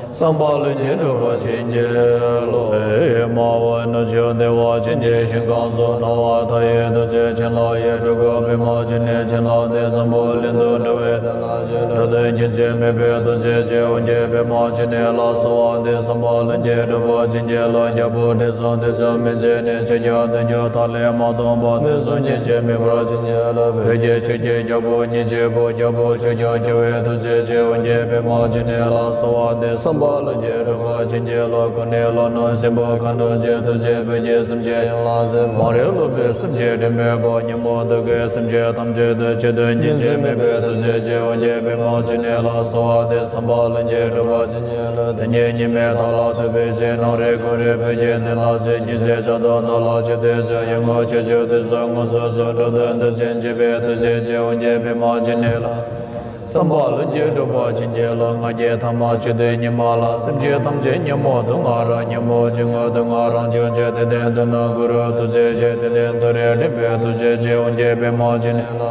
བསམ་པ་ལྷུན་གྱིས་གྲུབ་པར་བྱིན་གྱིས་རློབས། མ་འོངས་ནུབ་ཕྱོགས་བདེ་བ་ཅན་གྱི་ཞིང་ཁམས་སུ། སྣང་བ་མཐའ་ཡས་ཐུགས་རྗེ་བྱིན་རླབས་ཡིས། སྤྲུལ་སྐུ་པདྨ་འབྱུང་གནས་བྱིན་རླབས་ཏེ། འཛམ་བུ་གླིང་དུ་འགྲོ་བའི་དོན་ལ་སྤྱད། འགྲོ་དོན་རྒྱུན་ཆད་མེད་པའི་ཐུགས་རྗེ་ཅན། འོན་ཀྱང་པདྨ་འབྱུང་གནས་ལ་གསོལ་བ་འདེབས། བསམ་པ་ལྷུན་གྱིས་གྲུབ་པར་བྱིན་གྱིས་རློབས། རྒྱལ་པོ་དྲི་བསུང་དུས་གསུམ་མི་མཇལ་ནས། ཆོས་རྒྱལ་བདུན་ཅུ་དག་ལས་མ་འདས་པ། དུས་གསུམ་རྒྱུན་ཆད་མེད་པར་བྱིན་གྱིས་རློབས། བོད་ཀྱི་ཆོས་ཀྱི་རྒྱལ་པོ་ཉིད་ཀྱི་བུ། རྒྱལ་པོ་ཆོས་སྐྱོང་བྱེ་བའི་ཐུགས་རྗེ་ཅན། འོན་ཀྱང་པདྨ་འབྱུང་གནས་ལ་གསོལ་བ་འདེབས། བསམ་པ་ལྷུན་གྱིས་གྲུབ་པར་བྱིན་གྱིས་རློབས། ཀུན་ནས་བློ་རྣོན་སྲིན་པོ་མཁའ་འགྲོ་ཆེ། ཐུགས་རྗེས་བོད་ཀྱི་སེམས་ཅན་ཡོངས་ལ་གཟིགས། མ་རིག་ལུས་པའི་སེམས་ཅན་དྲི་མེད་པ། ཉོན་མོངས་དུག་གི་སེམས་ཅན་ཐམས་ཅད་དུ། ཆོས་དོན་རྒྱུན་ཆད་མེད་པའི་ཐུགས་རྗེ་ཅན། འོན་ཀྱང་པདྨ་འབྱུང་གནས་ལ་གསོལ་བ་འདེབས། བསམ་པ་ལྷུན་གྱིས་གྲུབ་པར་བྱིན་གྱིས་རློབས། དེ་ཉིད་ཉི་མའི་མཐའ་ལ་ཐུག་པའི་ཚེ། ནམ་རེ་ཀུན་རེ་བོད་ཀྱི་དོན་ལ་གཟིགས། ཉི་ཟེར་འཆར་སྡུད་མདོ་ལ་ཆེད་དུ་གཟིགས། ཡོངས་བསྔོས་ཆོས་སྤྱོད་དུས་སུ་མངོན་སུམ་གཟིགས། འགྲོ་དོན་མཐར་ཕྱིན་བྱེད་པའི་ཐུགས་རྗེ་ཅན། འོན་ཀྱང་པདྨ་འབྱུང་གནས་ལ། བསམ་པ་ལྷུན་གྱིས་གྲུབ་པར་བྱིན་གྱིས་རློབས། ང་རྒྱལ་ཐ་མ་ཆོས་དོན་ཉི་མ་ལ། སེམས་ཅན་ཐམས་ཅད་ཉོན་མོངས་དུག་ལྔ་རགས། ཉོན་མོངས་སྤྱི་དངོས་དུག་ལྔ་རང་བྱུང་ཆེ། དེ་དོན་མཐུ་ནུས་གུ་རུ་ཐུགས་རྗེ་ཆེ། དེ་དོན་མཐུ་རེ་འགྲིབ་པའི་ཐུགས་རྗེ་ཅན། འོན་ཀྱང་པདྨ་འབྱུང་གནས་ལ།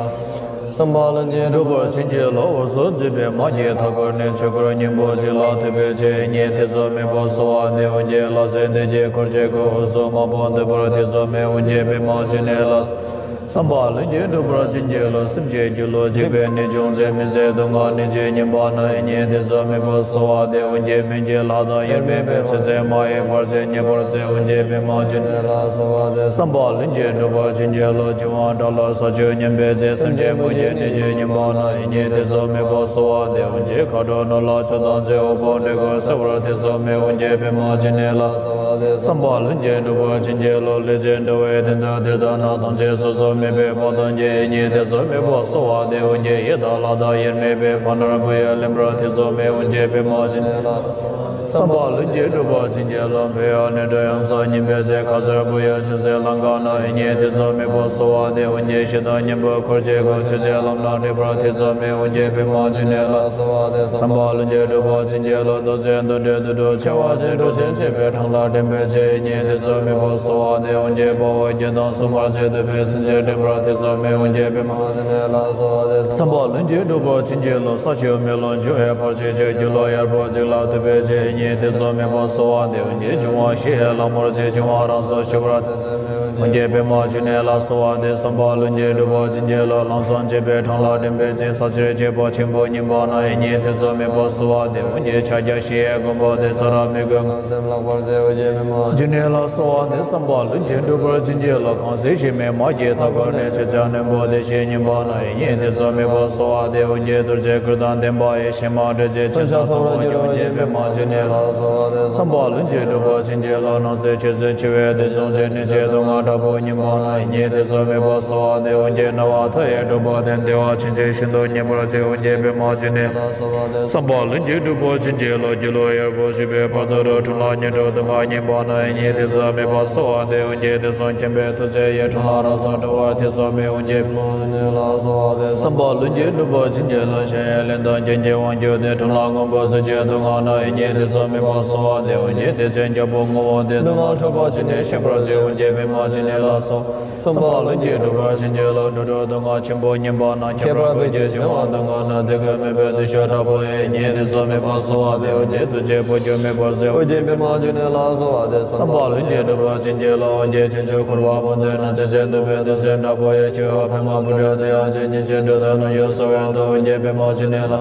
བསམ་པ་ལྷུན་གྱིས་གྲུབ་པར་བྱིན་གྱིས་རློབས། འོད་ཟེར་འཛིན་པའི་མ་སྐྱེས་མཐའ་འཁོར་ནས། ཆོས་འཁོར་སྙིང་པོ་གཅིག་ལ་ཐིམ་པའི་ཚེ། ཡིད་གཉིས་དུས་གསུམ་མེད་པར་གསོལ་བ་འདེབས། འོན་ཀྱང་ལྷ་སྲིན་སྡེ་བརྒྱད་འཁོར་བཅས་ཀུན། འོད་ཟེར་དམར་པོ་འདུས་པར་ཐེ་ཚོམ་མེད། འོན་ཀྱང་པདྨ་འབྱུང་གནས་ལ། བསམ་པ་ལྷུན་གྱིས་གྲུབ་པར་བྱིན་གྱིས་རློབས། སེམས་ཅན་སྒྱུ་ལུས་འཇིག་པའི་ནད་བྱུང་ཚེ། མི་བཟད་སྡུག་བསྔལ་ནད་ཀྱིས་ཉེན་པ་ན། ཡིད་གཉིས་དུས་གསུམ་མེད་པར་གསོལ་བ་འདེབས། འོན་ཀྱང་སྨན་གྱི་ལྷ་དང་དབྱེར་མེད་པས། ཚེ་ཟད་མ་ཡིན་བར་ཆད་ཉེ་བར་སེལ། འོན་ཀྱང་པདྨ་འབྱུང་གནས་ལ་གསོལ་བ་འདེབས། བསམ་པ་ལྷུན་གྱིས་གྲུབ་པར་བྱིན་གྱིས་རློབས། འབྱུང་བ་དགྲ་ལ་ས་བཅུད་ཉམས་པའི་ཚེ། སེམས་ཅན་མུ་གེའི་ནད་ཀྱིས་ཉེན་པ་ན། ཡིད་གཉིས་དུས་གསུམ་མེད་པར་གསོལ་བ་འདེབས། འོན་ཀྱང་མཁའ་འགྲོ་ནོར་ལྷ་ཕྱུགས་དང་མཚུངས། འོད་དཔག་མེད་ཀུན་སེལ་བར་ཐེ་ཚོམ་མེད། འོན་ཀྱང་པདྨ་འབྱུང་གནས་ལ་གསོལ་བ་འདེབས། བསམ་པ་ལྷུན་གྱིས་གྲུབ་པར་བྱིན་གྱིས་རློབས། ལྷས་བྱིན་འགྲོ་བའི་དོན་དུ་གཏེར་དང་སྣ། ཐམས་ཅད་གཟུགས་སུ་མེད་པའི་དཔལ་ཐམས་ཅད། ཡིད་གཉིས་དུས་གསུམ་མེད་པར་གསོལ་བ་འདེབས། འོན་ཀྱང་ཡི་དྭགས་ལྷ་དང་དབྱེར་མེད་པས། ཕ་ནོར་བུ་ཡིས་ལེན་པར་ཐེ་ཚོམ་མེད། འོན་ཀྱང་པདྨ་འབྱུང་གནས་ལ། བསམ་པ་ལྷུན་གྱིས་གྲུབ་པར་བྱིན་གྱིས་རློབས། བོད་ཡུལ་ནས་འགྲོ་ཡུམ་ས་ཉིན་པའི་ཚེ། ཁ་སར་བུ་ཡུག་ཆུ་སྲིན་ལང་ཀ་ན། ཡིད་གཉིས་དུས་གསུམ་མེད་པར་གསོལ་བ་འདེབས། འོན་ཀྱང་ཞེ་སྡང་གཉེན་པོ་འཁོར་བཅས་ཀུན། ཆོས་བྱེད་ལམ་སྣ་འདྲེན་པར་ཐེ་ཚོམ་མེད། འོན་ཀྱང་པདྨ་འབྱུང་གནས་ལ་གསོལ་བ་འདེབས། བསམ་པ་ལྷུན་གྱིས་གྲུབ་པར་བྱིན་གྱིས་རློབས། མདོ་ཚིག་འདུ་འབྲལ་དུག་སྦྲུལ་མཆེ་བ་ཅན། གྲོ་ཞིང་བཅས་པའི་འཕྲང་ལ་འདྲེན་པའི་ཚེ། ཡིད་གཉིས་དུས་གསུམ་མེད་པར་གསོལ་བ་འདེབས། འོན་ཀྱང་དཔའ་བོ་བརྒྱད་དང་སྲུང་མར་བཅས། གདུག་པའི་སེམས་ཅན་འདྲེན་པར་ཐེ་ཚོམ་མེད། འོན་ཀྱང་པདྨ་འབྱུང་གནས་ལ་གསོལ་བ་འདེབས། བསམ་པ་ལྷུན་གྱིས་གྲུབ་པར་བྱིན་གྱིས་རློབས། ས་ཆུ་མེ་རླུང་འབྱུང་བའི་བར་ཆད་ཀྱིས། སྒྱུ་ལུས་ཡོད་པར་བྱེད་ལ་ཐུག་པའི་ཚེ། ཡིད་གཉིས་དུས་གསུམ་མེད་པར་གསོལ་བ་འདེབས། འབྱུང་བ་བཞི་ཡི་ལྷ་མོར་བཅས། འབྱུང་བ་རང་སར་ཞི་བར་ཐུགས་བརྩེ་མེད། འོན་ཀྱང་པདྨ་འབྱུང་གནས་ལ་གསོལ་བ་འདེབས། བསམ་པ་ལྷུན་གྱིས་གྲུབ་པར་བྱིན་གྱིས་རློབས། ལམ་སྲང་བཅས་པའི་འཕྲང་ལ་འདྲེན་པའི་ཚེ། ས་གཅོད་བྱེད་པ་ཆེན་པོ་ཉིད་པ་ན། ཡིད་གཉིས་དུས་གསུམ་མེད་པར་གསོལ་བ་འདེབས། འོན་ཀྱང་ཕྱག་རྒྱ་བཞི་ཡི་མགོན་པོ་སྟེ། ས་ར་མི་རྒོད་རྔམ་སེམས་ལྷག་པར་གཟིགས། འོན་ཀྱང་པདྨ་འབྱུང་གནས་ལ་གསོལ་བ་འདེབས། བསམ་པ་ལྷུན་གྱིས་གྲུབ་པར་བྱིན་གྱིས་རློབས། ཁམས་གསུམ་གཤེད་མའི་མ་སྐྱེས་མཐའ་འཁོར་ནས། ཆོས་སྐྱོང་རྣོན་པོ་བདེ་གཤེགས་ཉིད་པ་ན། ཡིད་གཉིས་དུས་གསུམ་མེད་པར་གསོལ་བ་འདེབས། འོན་ཀྱང་གདུལ་བྱའི་སྐུ་དང་ལྡན་པ་ཡི། གཤེད་མ་སྒྲོལ་བྱེད་མཚོན་ཆ་ཐོགས་པར་འགྱུར། འོན་ཀྱང་པདྨ་འབྱུང་གནས་ལ་གསོལ་བ་འདེབས། བསམ་པ་ལྷུན་གྱིས་གྲུབ་པར་བྱིན་གྱིས་རློབས། སྣང་སྲིད་ཆོས་སྲིད་འཆི་བའི་དུས་གསུམ་ཆེ། ནད་ཀྱི་སྡུག་བསྔལ་དྲག་པོ་ཉིད་པ་ན། ཡིད་གཉིས་དུས་གསུམ་མེད་པར་གསོལ་བ་འདེབས། འོན་ཀྱང་སྣང་བ་མཐའ་ཡས་གྲུབ་པ་དང་། བདེ་བ་ཆེན་པོ་ཤིན་ཏུ་མཉེས་པར་བྱེད། འོན་ཀྱང་པདྨ་འབྱུང་གནས་ལ་གསོལ་བ་འདེབས། བསམ་པ་ལྷུན་གྱིས་གྲུབ་པར་བྱིན་གྱིས་རློབས། སྒྱུ་ལུས་ཡོད་པར་བྱེད་པའི་བར་དོ་རུ། འཁྲུངས་ལ་ཉེར་དྲུག་སྡུག་བསྔལ་སྙོམས་པ་ན། ཡིད་གཉིས་དུས་གསུམ་མེད་པར་གསོལ་བ་འདེབས། འོན་ཀྱང་དུས་གསུམ་མཁྱེན་པའི་ཐུགས་རྗེ་ཡིས། འཁྲུངས་ལ་རང་སར་གྲོལ་བར་ཐེ་ཚོམ་མེད། འོན་ཀྱང་པདྨ་འབྱུང་གནས་ལ་གསོལ་བ་འདེབས། བསམ་པ་ལྷུན་གྱིས་གྲུབ་པར་བྱིན་གྱིས་རློབས། གཞན་ཡང་ལན་དང་རྐྱེན་གྱིས་དབང་བསྒྱུར་ཏེ། འཁྲུངས་ལ་མངོན་པར་གཟུགས་ཀྱི་སྡུག་བསྔལ་ན། ཡིད་གཉིས་དུས་གསུམ་མེད་པར་གསོལ་བ་འདེབས། འོན་ཀྱང་དེ་བཞིན་རྒྱལ་པོ་ངོ་བོ་དེས། སྡུག་བསྔལ་འཁྲུལ་པ་ཅི་ནས་ཞི་བར་བྱེད། འོན་ཀྱང་པདྨ་འབྱུང་གནས་ལ་གསོལ། བསམ་པ་ལྷུན་གྱིས་གྲུབ་པར་བྱིན་གྱིས་རློབས། འགྲོ་དྲུག་སྡུག་བསྔལ་ཆེན་པོ་སྙོམས་པ་ན། ཁྱད་པར་བོད་ཀྱི་འབྱུང་བ་སྡུག་བསྔལ་ན། དེ་ཀུན་མེད་པའི་འདུ་ཤེས་དྲག་པོ་ཡིས། ཡིད་གཉིས་དུས་གསུམ་མེད་པར་གསོལ་བ་འདེབས། འོན་ཀྱང་ཐུགས་རྗེས་འཕོ་འགྱུར་མེད་པར་གཟིགས། འོན་ཀྱང་པདྨ་འབྱུང་གནས་ལ་གསོལ་བ་འདེབས། བསམ་པ་ལྷུན་གྱིས་གྲུབ་པར་བྱིན་གྱིས་རློབས། འོན་ཀྱང་བྱང་ཆུབ་འཁོར་བ་བུ་འདི་ན། ཚེ་ཟད་འདོད་པའི་འདུ་ཤེས་དྲག་པོ་ཡིས། འཆི་བའི་མཐའ་མ་ཀུན་བྲལ་དུ་ཡང་བྱེད། ཉེས་ཤེས་དྲི་དང་ནོར་སྐྱོན་སེལ་བའི་མཐུ། འོན་ཀྱང་པདྨ་འབྱུང་གནས་ལ།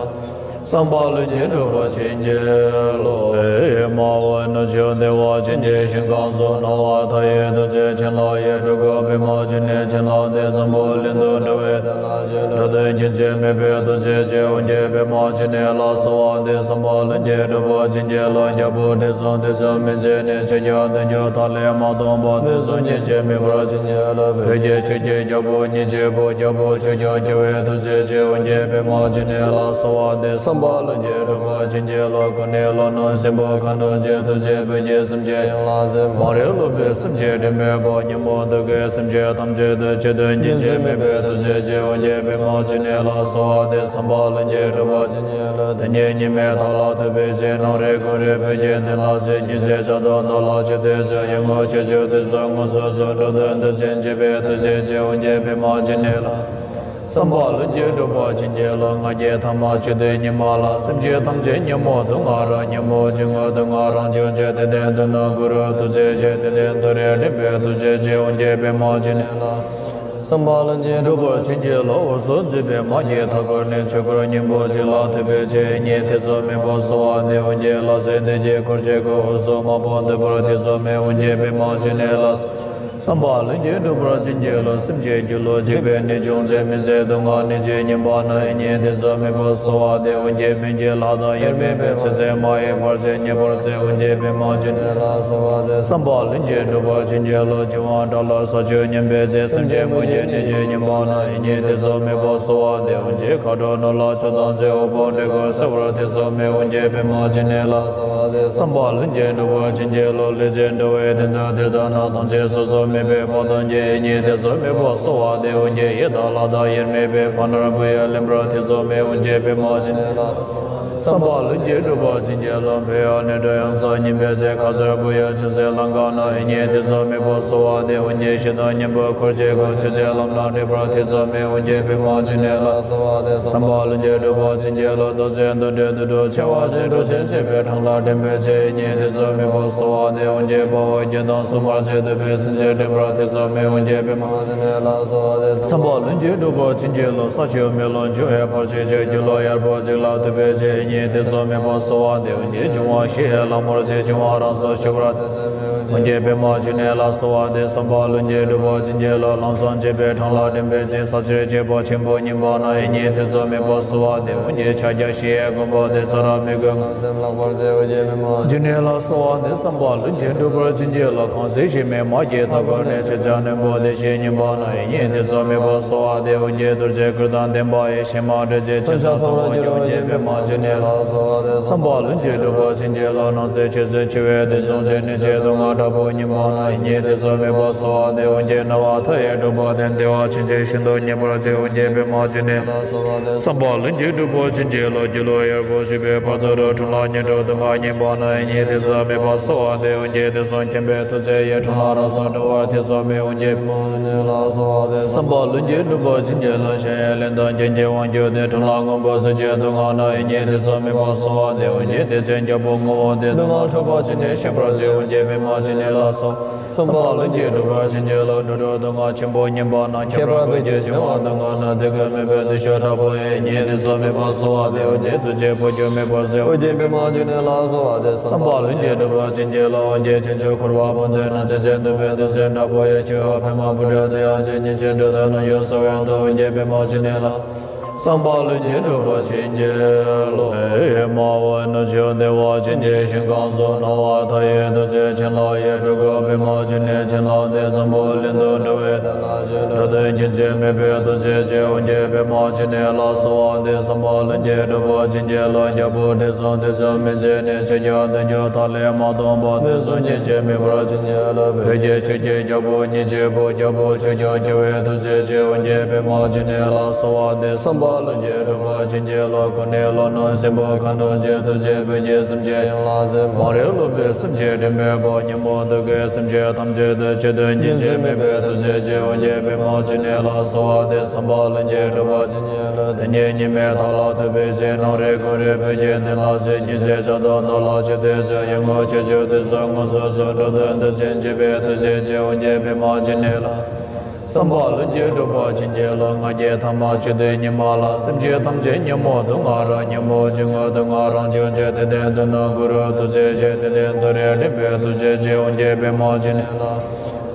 བསམ་པ་ལྷུན་གྱིས་གྲུབ་པ་བྱིན་གྱིས་རློབས། མ་འོངས་ནུབ་ཕྱོགས་བདེ་བ་ཅན་གྱི་ཞིང་ཁམས་སུ་སྣང་བ་མཐའ་ཡས་ཐུགས་རྗེ་བྱིན་རླབས་ཡིད་སྤྲུལ་སྐུ་པདྨ་འབྱུང་གནས་བྱིན་རླབས་ཏེ་འཛམ་བུ་གླིང་དུ་འགྲོ་བའི་དོན་ལ་ཆེས་འགྲོ་དོན་རྒྱུན་ཆད་མེད་པའི་ཐུགས་རྗེ་ཆེ་འོང་གྱུར་པདྨ་འབྱུང་གནས་ལ་གསོལ་བ་འདེབས། བསམ་པ་ལྷུན་གྱིས་གྲུབ་པ་བྱིན་གྱིས་རློབས། རྒྱལ་པོ་ཁྲི་སྲོང་ལྡེ་བཙན་མི་མཇལ་ནས། ཆོས་རྒྱལ་བདུན་ཅུ་ཐ་ལེ་མ་སྟོངས་པ་དེ་ཚོ་རྒྱུན་ཆད་མེད་པར་བྱིན་གྱིས་རློབས། བོད་ཀྱི་ཆོས་ཀྱི་རྒྱལ་པོ་ཉིད་ཀྱི་བུ། རྒྱལ་པོ་ཆོས་སྐྱོང་བྱེ་བའི་ཐུགས་རྗེ་ཆེ་འོང་གྱུར་པདྨ་འབྱུང་གནས་ལ་གསོལ་བ་འདེབས། བསམ་པ་ལྷུན་གྱིས་གྲུབ་པ་བྱིན་གྱིས་རློབས། སྐུ་ནི་ལྷོ་ནུབ་སྲིན་པོ་ཁ་འདོགས་ཀྱི་ཐུགས་རྗེས་བོད་ཀྱི་སེམས་ཅན་ཡོངས་ལ་གཟིགས། མ་རིག་ལུག་པའི་སེམས་ཅན་དྲི་མེད་པ། ཉོན་མོངས་དུག་གི་སེམས་ཅན་ཐམས་ཅད་དུ་ཆོས་དོན་རྒྱུན་ཆད་མེད་པའི་ཐུགས་རྗེ་ཆེ་འོང་གྱུར་པདྨ་འབྱུང་གནས་ལ་གསོལ་བ་འདེབས། བསམ་པ་ལྷུན་གྱིས་གྲུབ་པ་བྱིན་གྱིས་རློབས། དེ་ཉིད་ཉི་མའི་མཐའ་ལ་ཐུག་པའི་ཚེ། ནམ་རིག་དགུང་རིག་བོད་ཀྱི་དོན་ལ་གཟིགས། ཉི་ཚེ་ཆར་དུ་ནོར་ལ་ཆུ་དེ་ཚོ་ཡོང་ངོ་། ཆོས་སྤྱོད་དེ་ཚོ་དངོས་སུ་གསོལ། འགྲོ་དོན་དུ་ཆེན་བྱེད་པའི་ཐུགས་རྗེ་ཆེ་འོང་གྱུར་པདྨ་འབྱུང་གནས་ལ། བསམ་པ་ལྷུན་གྱིས་གྲུབ་པ་བྱིན་གྱིས་རློབས། ང་རྒྱལ་ཐ་མ་ཆོས་དོན་ཉི་མ་ལ། སེམས་ཅན་ཐམས་ཅད་ཉོན་མོངས་དུག་ལྔ་རགས། ཉོན་མོངས་ཅན་ངོ་དུག་ལྔ་རང་བྱུང་ཆེ། དེ་ལྟར་དུ་ནོར་གུ་རུ་ཐུགས་རྗེ་ཆེ། དེ་ལྟར་དུ་རེ་འདྲེན་པའི་ཐུགས་རྗེ་ཆེ་འོང་གྱུར་པདྨ་འབྱུང་གནས་ལ། བསམ་པ་ལྷུན་གྱིས་གྲུབ་པ་བྱིན་གྱིས་རློབས། འོད་སྲུང་འཛིན་པའི་མ་གྱུར་མཐའ་འཁོར་ནས། ཆོས་འཁོར་སྙིང་པོ་གཅིག་ལ་ཐུག་པའི་ཚེ། ཉིད་ཐེ་ཚོམ་མེད་པར་གསོལ་བ་འདེབས་འོང་གྱུར། ལྷ་སྲིན་སྡེ་བརྒྱད་འཁོར་བཅས་ཀྱི། འོད་སྲུང་མ་བུ་འདི་པར་ཐེ་ཚོམ་མེད་འོང་གྱུར་པདྨ་འབྱུང་གནས་ལ། བསམ་པ་ལྷུན་གྱིས་གྲུབ་པར་བྱིན་གྱིས་རློབས། སེམས་ཅན་སྒྱུ་ལུས་འཇིག་པའི་ནད་བྱུང་ཚེ། མི་བཟད་སྡུག་བསྔལ་ནད་ཀྱིས་ཉེན་པ་ན། ཡིད་གཉིས་ཐེ་ཚོམ་མེད་པར་གསོལ་བ་འདེབས་འོང་གྱུར། སྨན་གྱི་ལྷ་དང་དབྱེར་མེད་པས། ཚེ་ཟད་མ་ཡིན་བར་ཆད་ཉེ་བར་སེལ་འོང་གྱུར་པདྨ་འབྱུང་གནས་ལ་གསོལ་བ་འདེབས། བསམ་པ་ལྷུན་གྱིས་གྲུབ་པར་བྱིན་གྱིས་རློབས། འབྱུང་བ་དགྲ་ལ་ས་ཆུ་སྙོམས་པའི་ཚེ། སེམས་ཅན་མུ་གེའི་ནད་ཀྱིས་ཉེན་པ་ན། ཡིད་གཉིས་ཐེ་ཚོམ་མེད་པར་གསོལ་བ་འདེབས་འོང་གྱུར། མཁའ་འགྲོ་ནོར་ལྷ་ཆོས་དང་མཛའ་བོ་དཔུང་འགྲོགས་ཀྱིས། གསལ་བར་ཐེ་ཚོམ་མེད་འོང་གྱུར་པདྨ་འབྱུང་གནས་ལ། བསམ་པ་ལྷུན་གྱིས་གྲུབ་པར་བྱིན་གྱིས་རློབས། ལུས་ཅན་འགྲོ་བའི་དོན་དུ་འདིར་ལྟ་ན། ཐམས་ཅད་སོ་སོར་དམིགས་པའི་དཔའ་གདོང་གིས། ཡིད་གཉིས་ཐེ་ཚོམ་མེད་པར་གསོལ་བ་འདེབས་འོང་གྱུར། ཡི་དྭགས་ལྷ་དང་དབྱེར་མེད་པས། ཕ་ནོར་བུ་ཡོད་ལེན་པར་ཐེ་ཚོམ་མེད་འོང་གྱུར་པདྨ་འབྱུང་གནས་ལ། བསམ་པ་ལྷུན་གྱིས་གྲུབ་པར་བྱིན་གྱིས་རློབས། བུ་ཡོད་ནད་གདོན་ཡོངས་སུ་ཉམས་པའི་ཚེ། ཁ་ཟས་བུ་ཡོད་ཅུང་ཟད་ལམ་འགགས་ན། ཡིད་གཉིས་ཐེ་ཚོམ་མེད་པར་གསོལ་བ་འདེབས་འོང་གྱུར། ཞེ་སྡང་གཉེན་པོས་འཁོར་བཅས་ཀྱི། ཆོས་མཛད་ལམ་སྣ་འདྲེན་པར་ཐེ་ཚོམ་མེད་འོང་གྱུར་པདྨ་འབྱུང་གནས་ལ། བསམ་པ་ལྷུན་གྱིས་གྲུབ་པར་བྱིན་གྱིས་རློབས། རྡོ་རྗེ་གདོན་འདྲེ་དུད་འགྲོ་ཆེ་བ་ཅན། འགྲོ་ཞིང་གཅིག་པའི་འཕྲང་ལ་འདྲེན་པའི་ཚེ། ཡིད་གཉིས་ཐེ་ཚོམ་མེད་པར་གསོལ་བ་འདེབས་འོང་གྱུར། དཔའ་བོ་བརྒྱད་དང་སྲུང་མར་བཅས། གདུག་པའི་སེམས་ཅན་འདྲེན་པར་ཐེ་ཚོམ་མེད་འོང་གྱུར་པདྨ་འབྱུང་གནས་ལ། བསམ་པ་ལྷུན་གྱིས་གྲུབ་པར་བྱིན་གྱིས་རློབས། ས་ཆུ་མེ་རླུང་འབྱུང་བའི་བར་ཆད་ཞི། སྒྱུ་ལུས་གཡར་པོ་གཅིག་ལ་ཐུག་པའི་ཚེ། ཡིད་གཉིས་ཐེ་ཚོམ་མེད་པར་གསོལ་བ་འདེབས་འོང་གྱུར། འབྱུང་བ་བཞི་ཡི་ལྷ་མོར་བཅས། འབྱུང་བ་རང་སར་ཞི་བར་ཐེ་ཚོམ་མེད་འོང་གྱུར་པདྨ་འབྱུང་གནས་ལ། གསོལ་བ་འདེབས། བསམ་པ་ལྷུན་གྱིས་གྲུབ་པར་བྱིན་གྱིས་རློབས། ལམ་སྲང་གཅིག་པའི་འཕྲང་ལ་འདྲེན་པའི་ཚེ། ས་གཞིར་གཤེགས་པ་ཆེན་པོ་ཉིད་པ་ན། ཡིད་གཉིས་ཐེ་ཚོམ་མེད་པར་གསོལ་བ་འདེབས་འོང་གྱུར། ཕྱག་རྒྱ་བཞི་ཡི་མགོན་པོ་སྟེ། ས་ར་མི་རྒོད་ངང་སེམས་ལྷག་པར་མཛད། འོ་ཀྱེ་པདྨ་འབྱུང་གནས་ལ་གསོལ་བ་འདེབས། བསམ་པ་ལྷུན་གྱིས་གྲུབ་པར་བྱིན་གྱིས་རློབས། ཁམས་གསུམ་གཤེགས་མའི་མ་གྱུར་མཐའ་འཁོར་ནས། ཆོས་རྒྱལ་རྣོན་པོ་བདེ་གཤེགས་ཉིད་པ་ན། ཡིད་གཉིས་ཐེ་ཚོམ་མེད་པར་གསོལ་བ་འདེབས་འོང་གྱུར། རྡོ་རྗེ་གུར་དང་ལྡན་པ་ཡི། ཞལ་མ་སྒྲོལ་ཅིག་མཚོན་ཆ་ཐོགས་ལ་གྱུར། འོ་ཀྱེ་པདྨ་འབྱུང་གནས་ལ་གསོལ་བ་འདེབས། བསམ་པ་ལྷུན་གྱིས་གྲུབ་པར་བྱིན་གྱིས་རློབས། སྣང་སྲིད་ཆོས་སུ་འཆི་བའི་དུས་བཟུང་ཚེ། ནད་ཀྱི་སྡུག་བསྔལ་དྲག་པོ་ཉིད་པ་ན། ཡིད་གཉིས་ཐེ་ཚོམ་མེད་པར་གསོལ་བ་འདེབས་འོང་གྱུར། སྣང་བ་མཐའ་ཡས་གྲུབ་པ་སྟེ། བདེ་བ་ཆེན་པོ་ཤིན་ཏུ་མཉེས་པར་མཛད། འོ་ཀྱེ་པདྨ་འབྱུང་གནས་ལ་གསོལ་བ་འདེབས། བསམ་པ་ལྷུན་གྱིས་གྲུབ་པར་བྱིན་གྱིས་རློབས། སྒྱུ་ལུས་གཡར་པོ་བཞི་པའི་བར་དུ་རུ། འཕྲང་ལྷ་ཉི་གྲོགས་དུ་མ་ཉིད་པ་ན། ཡིད་གཉིས་ཐེ་ཚོམ་མེད་པར་གསོལ་བ་འདེབས་འོང་གྱུར། དུས་གསུམ་མཁྱེན་པའི་ཐུགས་རྗེ་ཡིས། འཕྲང་ལྷ་རང་སར་འགྲོ་བར་ཐེ་ཚོམ་མེད་འོང་གྱུར། བསམ་པ་ལྷུན་གྱིས་གྲུབ་པར་བྱིན་གྱིས་རློབས། གཞན་ཡང་ལན་དང་རྐྱེན་གྱིས་དབང་གྱུར་ཏེ། འཕྲང་ལྷ་སྔོན་པོ་སྲིད་ཀྱི་སྡུག་བསྔལ་ན། ཡིད་གཉིས་ཐེ་ཚོམ་མེད་པར་གསོལ་བ་འདེབས་འོང་གྱུར། དེ་ཚེ་རྒྱལ་པོ་ངོ་བོ་སྟེ། སྡུག་བསྔལ་འཁྲུགས་པ་ཅན་ནི་ཞི་བར་མཛད། འོ་ཀྱེ་པདྨ་འབྱུང་གནས་ལ་གསོལ། བསམ་པ་ལྷུན་གྱིས་གྲུབ་པར་བྱིན་གྱིས་རློབས། འགྲོ་དྲུག་སྡུག་བསྔལ་ཆེན་པོ་ཉིད་པ་ན། ཁྱད་པར་བོད་ཀྱི་འབྱུང་བ་སྡུག་བསྔལ་ན། དེ་ཀུན་མེད་པའི་འདུ་ཤེས་དྲག་པོ་ཡིས། ཡིད་གཉིས་ཐེ་ཚོམ་མེད་པར་གསོལ་བ་འདེབས་འོང་གྱུར། ཐུགས་རྗེས་འཕོ་འགྱུར་མེད་པར་མཛད། འོ་ཀྱེ་པདྨ་འབྱུང་གནས་ལ་གསོལ་བ་འདེབས། བསམ་པ་ལྷུན་གྱིས་གྲུབ་པར་བྱིན་གྱིས་རློབས། འོ་ཀྱེ་ཕྱོགས་བཅུའི་འཁོར་བ་ཀུན་ཏུ་ན། ཚེ་ཟད་འདུ་བའི་འདུ་བྱེད་དྲག་པོ་ཡིས། འཆི་བ་ཕ་མ་བུ་ཕྲུག་དེ་ཡང་ཚེ་ཉིད་ཅེས། འགྲོ་དོན་ནམ་ཡང་གསལ་བའི་མཐར། འོ་ཀྱེ་པདྨ་འབྱུང་གནས་ལ། བསམ་པ་ལྷུན་གྱིས་གྲུབ་པར་བྱིན་གྱིས་རློབས། མ་འོངས་ནུབ་ཕྱོགས་བདེ་བ་ཅན་གྱི་ཞིང་ཁམས་སུ། སྣང་བ་མཐའ་ཡས་ཐུགས་རྗེ་བྱིན་རླབས་ཡིད་སྤྲུལ་སྐུ། པདྨ་འབྱུང་གནས་བྱིན་རླབས་ཏེ། འཛམ་བུ་གླིང་དུ་འགྲོ་བའི་དོན་ལ་ཆེས། འགྲོ་དོན་རྒྱུན་ཆད་མེད་པའི་ཐུགས་རྗེ་ཆེ། འོ་ཀྱེ་པདྨ་འབྱུང་གནས་ལ་གསོལ་བ་འདེབས། བསམ་པ་ལྷུན་གྱིས་གྲུབ་པར་བྱིན་གྱིས་རློབས། རྒྱལ་པོ་ཁྲི་སྲོང་ལྡེ་བཙན་མི་མཇལ་ནས། ཆོས་རྒྱལ་བདུན་ཅུ་ཐ་ལེ་མ་སྟོངས་པ་དེ་ཚོ་རྒྱུན་ཆད་མེད་པར་བྱིན་གྱིས་རློབས། བོད་ཀྱི་ཆོས་ཀྱི་རྒྱལ་པོ་ཉིད་ཀྱི་བུ། རྒྱལ་པོ་ཆོས་སྐྱོང་བྱེ་བའི་ཐུགས་རྗེ་ཆེ། འོ་ཀྱེ་པདྨ་འབྱུང་གནས་ལ་གསོལ་བ་འདེབས། བསམ་པ་ལྷུན་གྱིས་གྲུབ་པར་བྱིན་གྱིས་རློབས། སྐུ་ནི་ལྷོ་ནུབ་སྲིན་པོ་ཁ་འདོགས་ཀྱི་ཐུགས་རྗེས་བོད་ཀྱི་སེམས་ཅན་ཡོངས་ལ་གཟིགས། མ་རིག་ལུག་པའི་སེམས་ཅན་དྲི་མེད་པ། ཉོན་མོངས་དུག་གི་སེམས་ཅན་ཐམས་ཅད་དུ་ཆོས་དོན་རྒྱུན་ཆད་མེད་པའི་ཐུགས་རྗེ་ཆེ། འོ་ཀྱེ་པདྨ་འབྱུང་གནས་ལ་གསོལ་བ་འདེབས། བསམ་པ་ལྷུན་གྱིས་གྲུབ་པར་བྱིན་གྱིས་རློབས། དེ་ཉིད་ཉི་མའི་མཐའ་ལ་ཐུག་པའི་ཚེ། ནམ་རིག་དགུང་རིག་བོད་ཀྱི་དོན་ལ་གཟིགས། ཉི་ཚེ་ཆར་དུ་ནོར་ལ་ཆུ་དེ་ཚོ་ཡོང་ངོ་། ཆོས་སྤྱོད་དེ་ཚོ་དངོས་སུ་གསོལ། འགྲོ་དོན་དུ་ཆེན་བྱེད་པའི་ཐུགས་རྗེ་ཆེ། འོ་ཀྱེ་པདྨ་འབྱུང་གནས་ལ། བསམ་པ་ལྷུན་གྱིས་གྲུབ་པར་བྱིན་གྱིས་རློབས། ང་རྒྱལ་ཐ་མ་བཅུད་དེ་ཉི་མ་ལ། སེམས་ཅན་ཐམས་ཅད་ཉོན་མོངས་དུག་ལྔ་རག་ཉོན་མོངས་ཅན་ངོ་དུག་ལྔ་རང་བྱུང་བྱེད། དེ་ལྟར་མདུན་དུ་འགོད་རུང་ཐུགས་རྗེ་ཆེ། དེ་ལྟར་མདོ་རེ་འདྲེན་པའི་ཐུགས་རྗེ་ཆེ། འོན་ཀྱང་པདྨ་འབྱུང་གནས་ལ།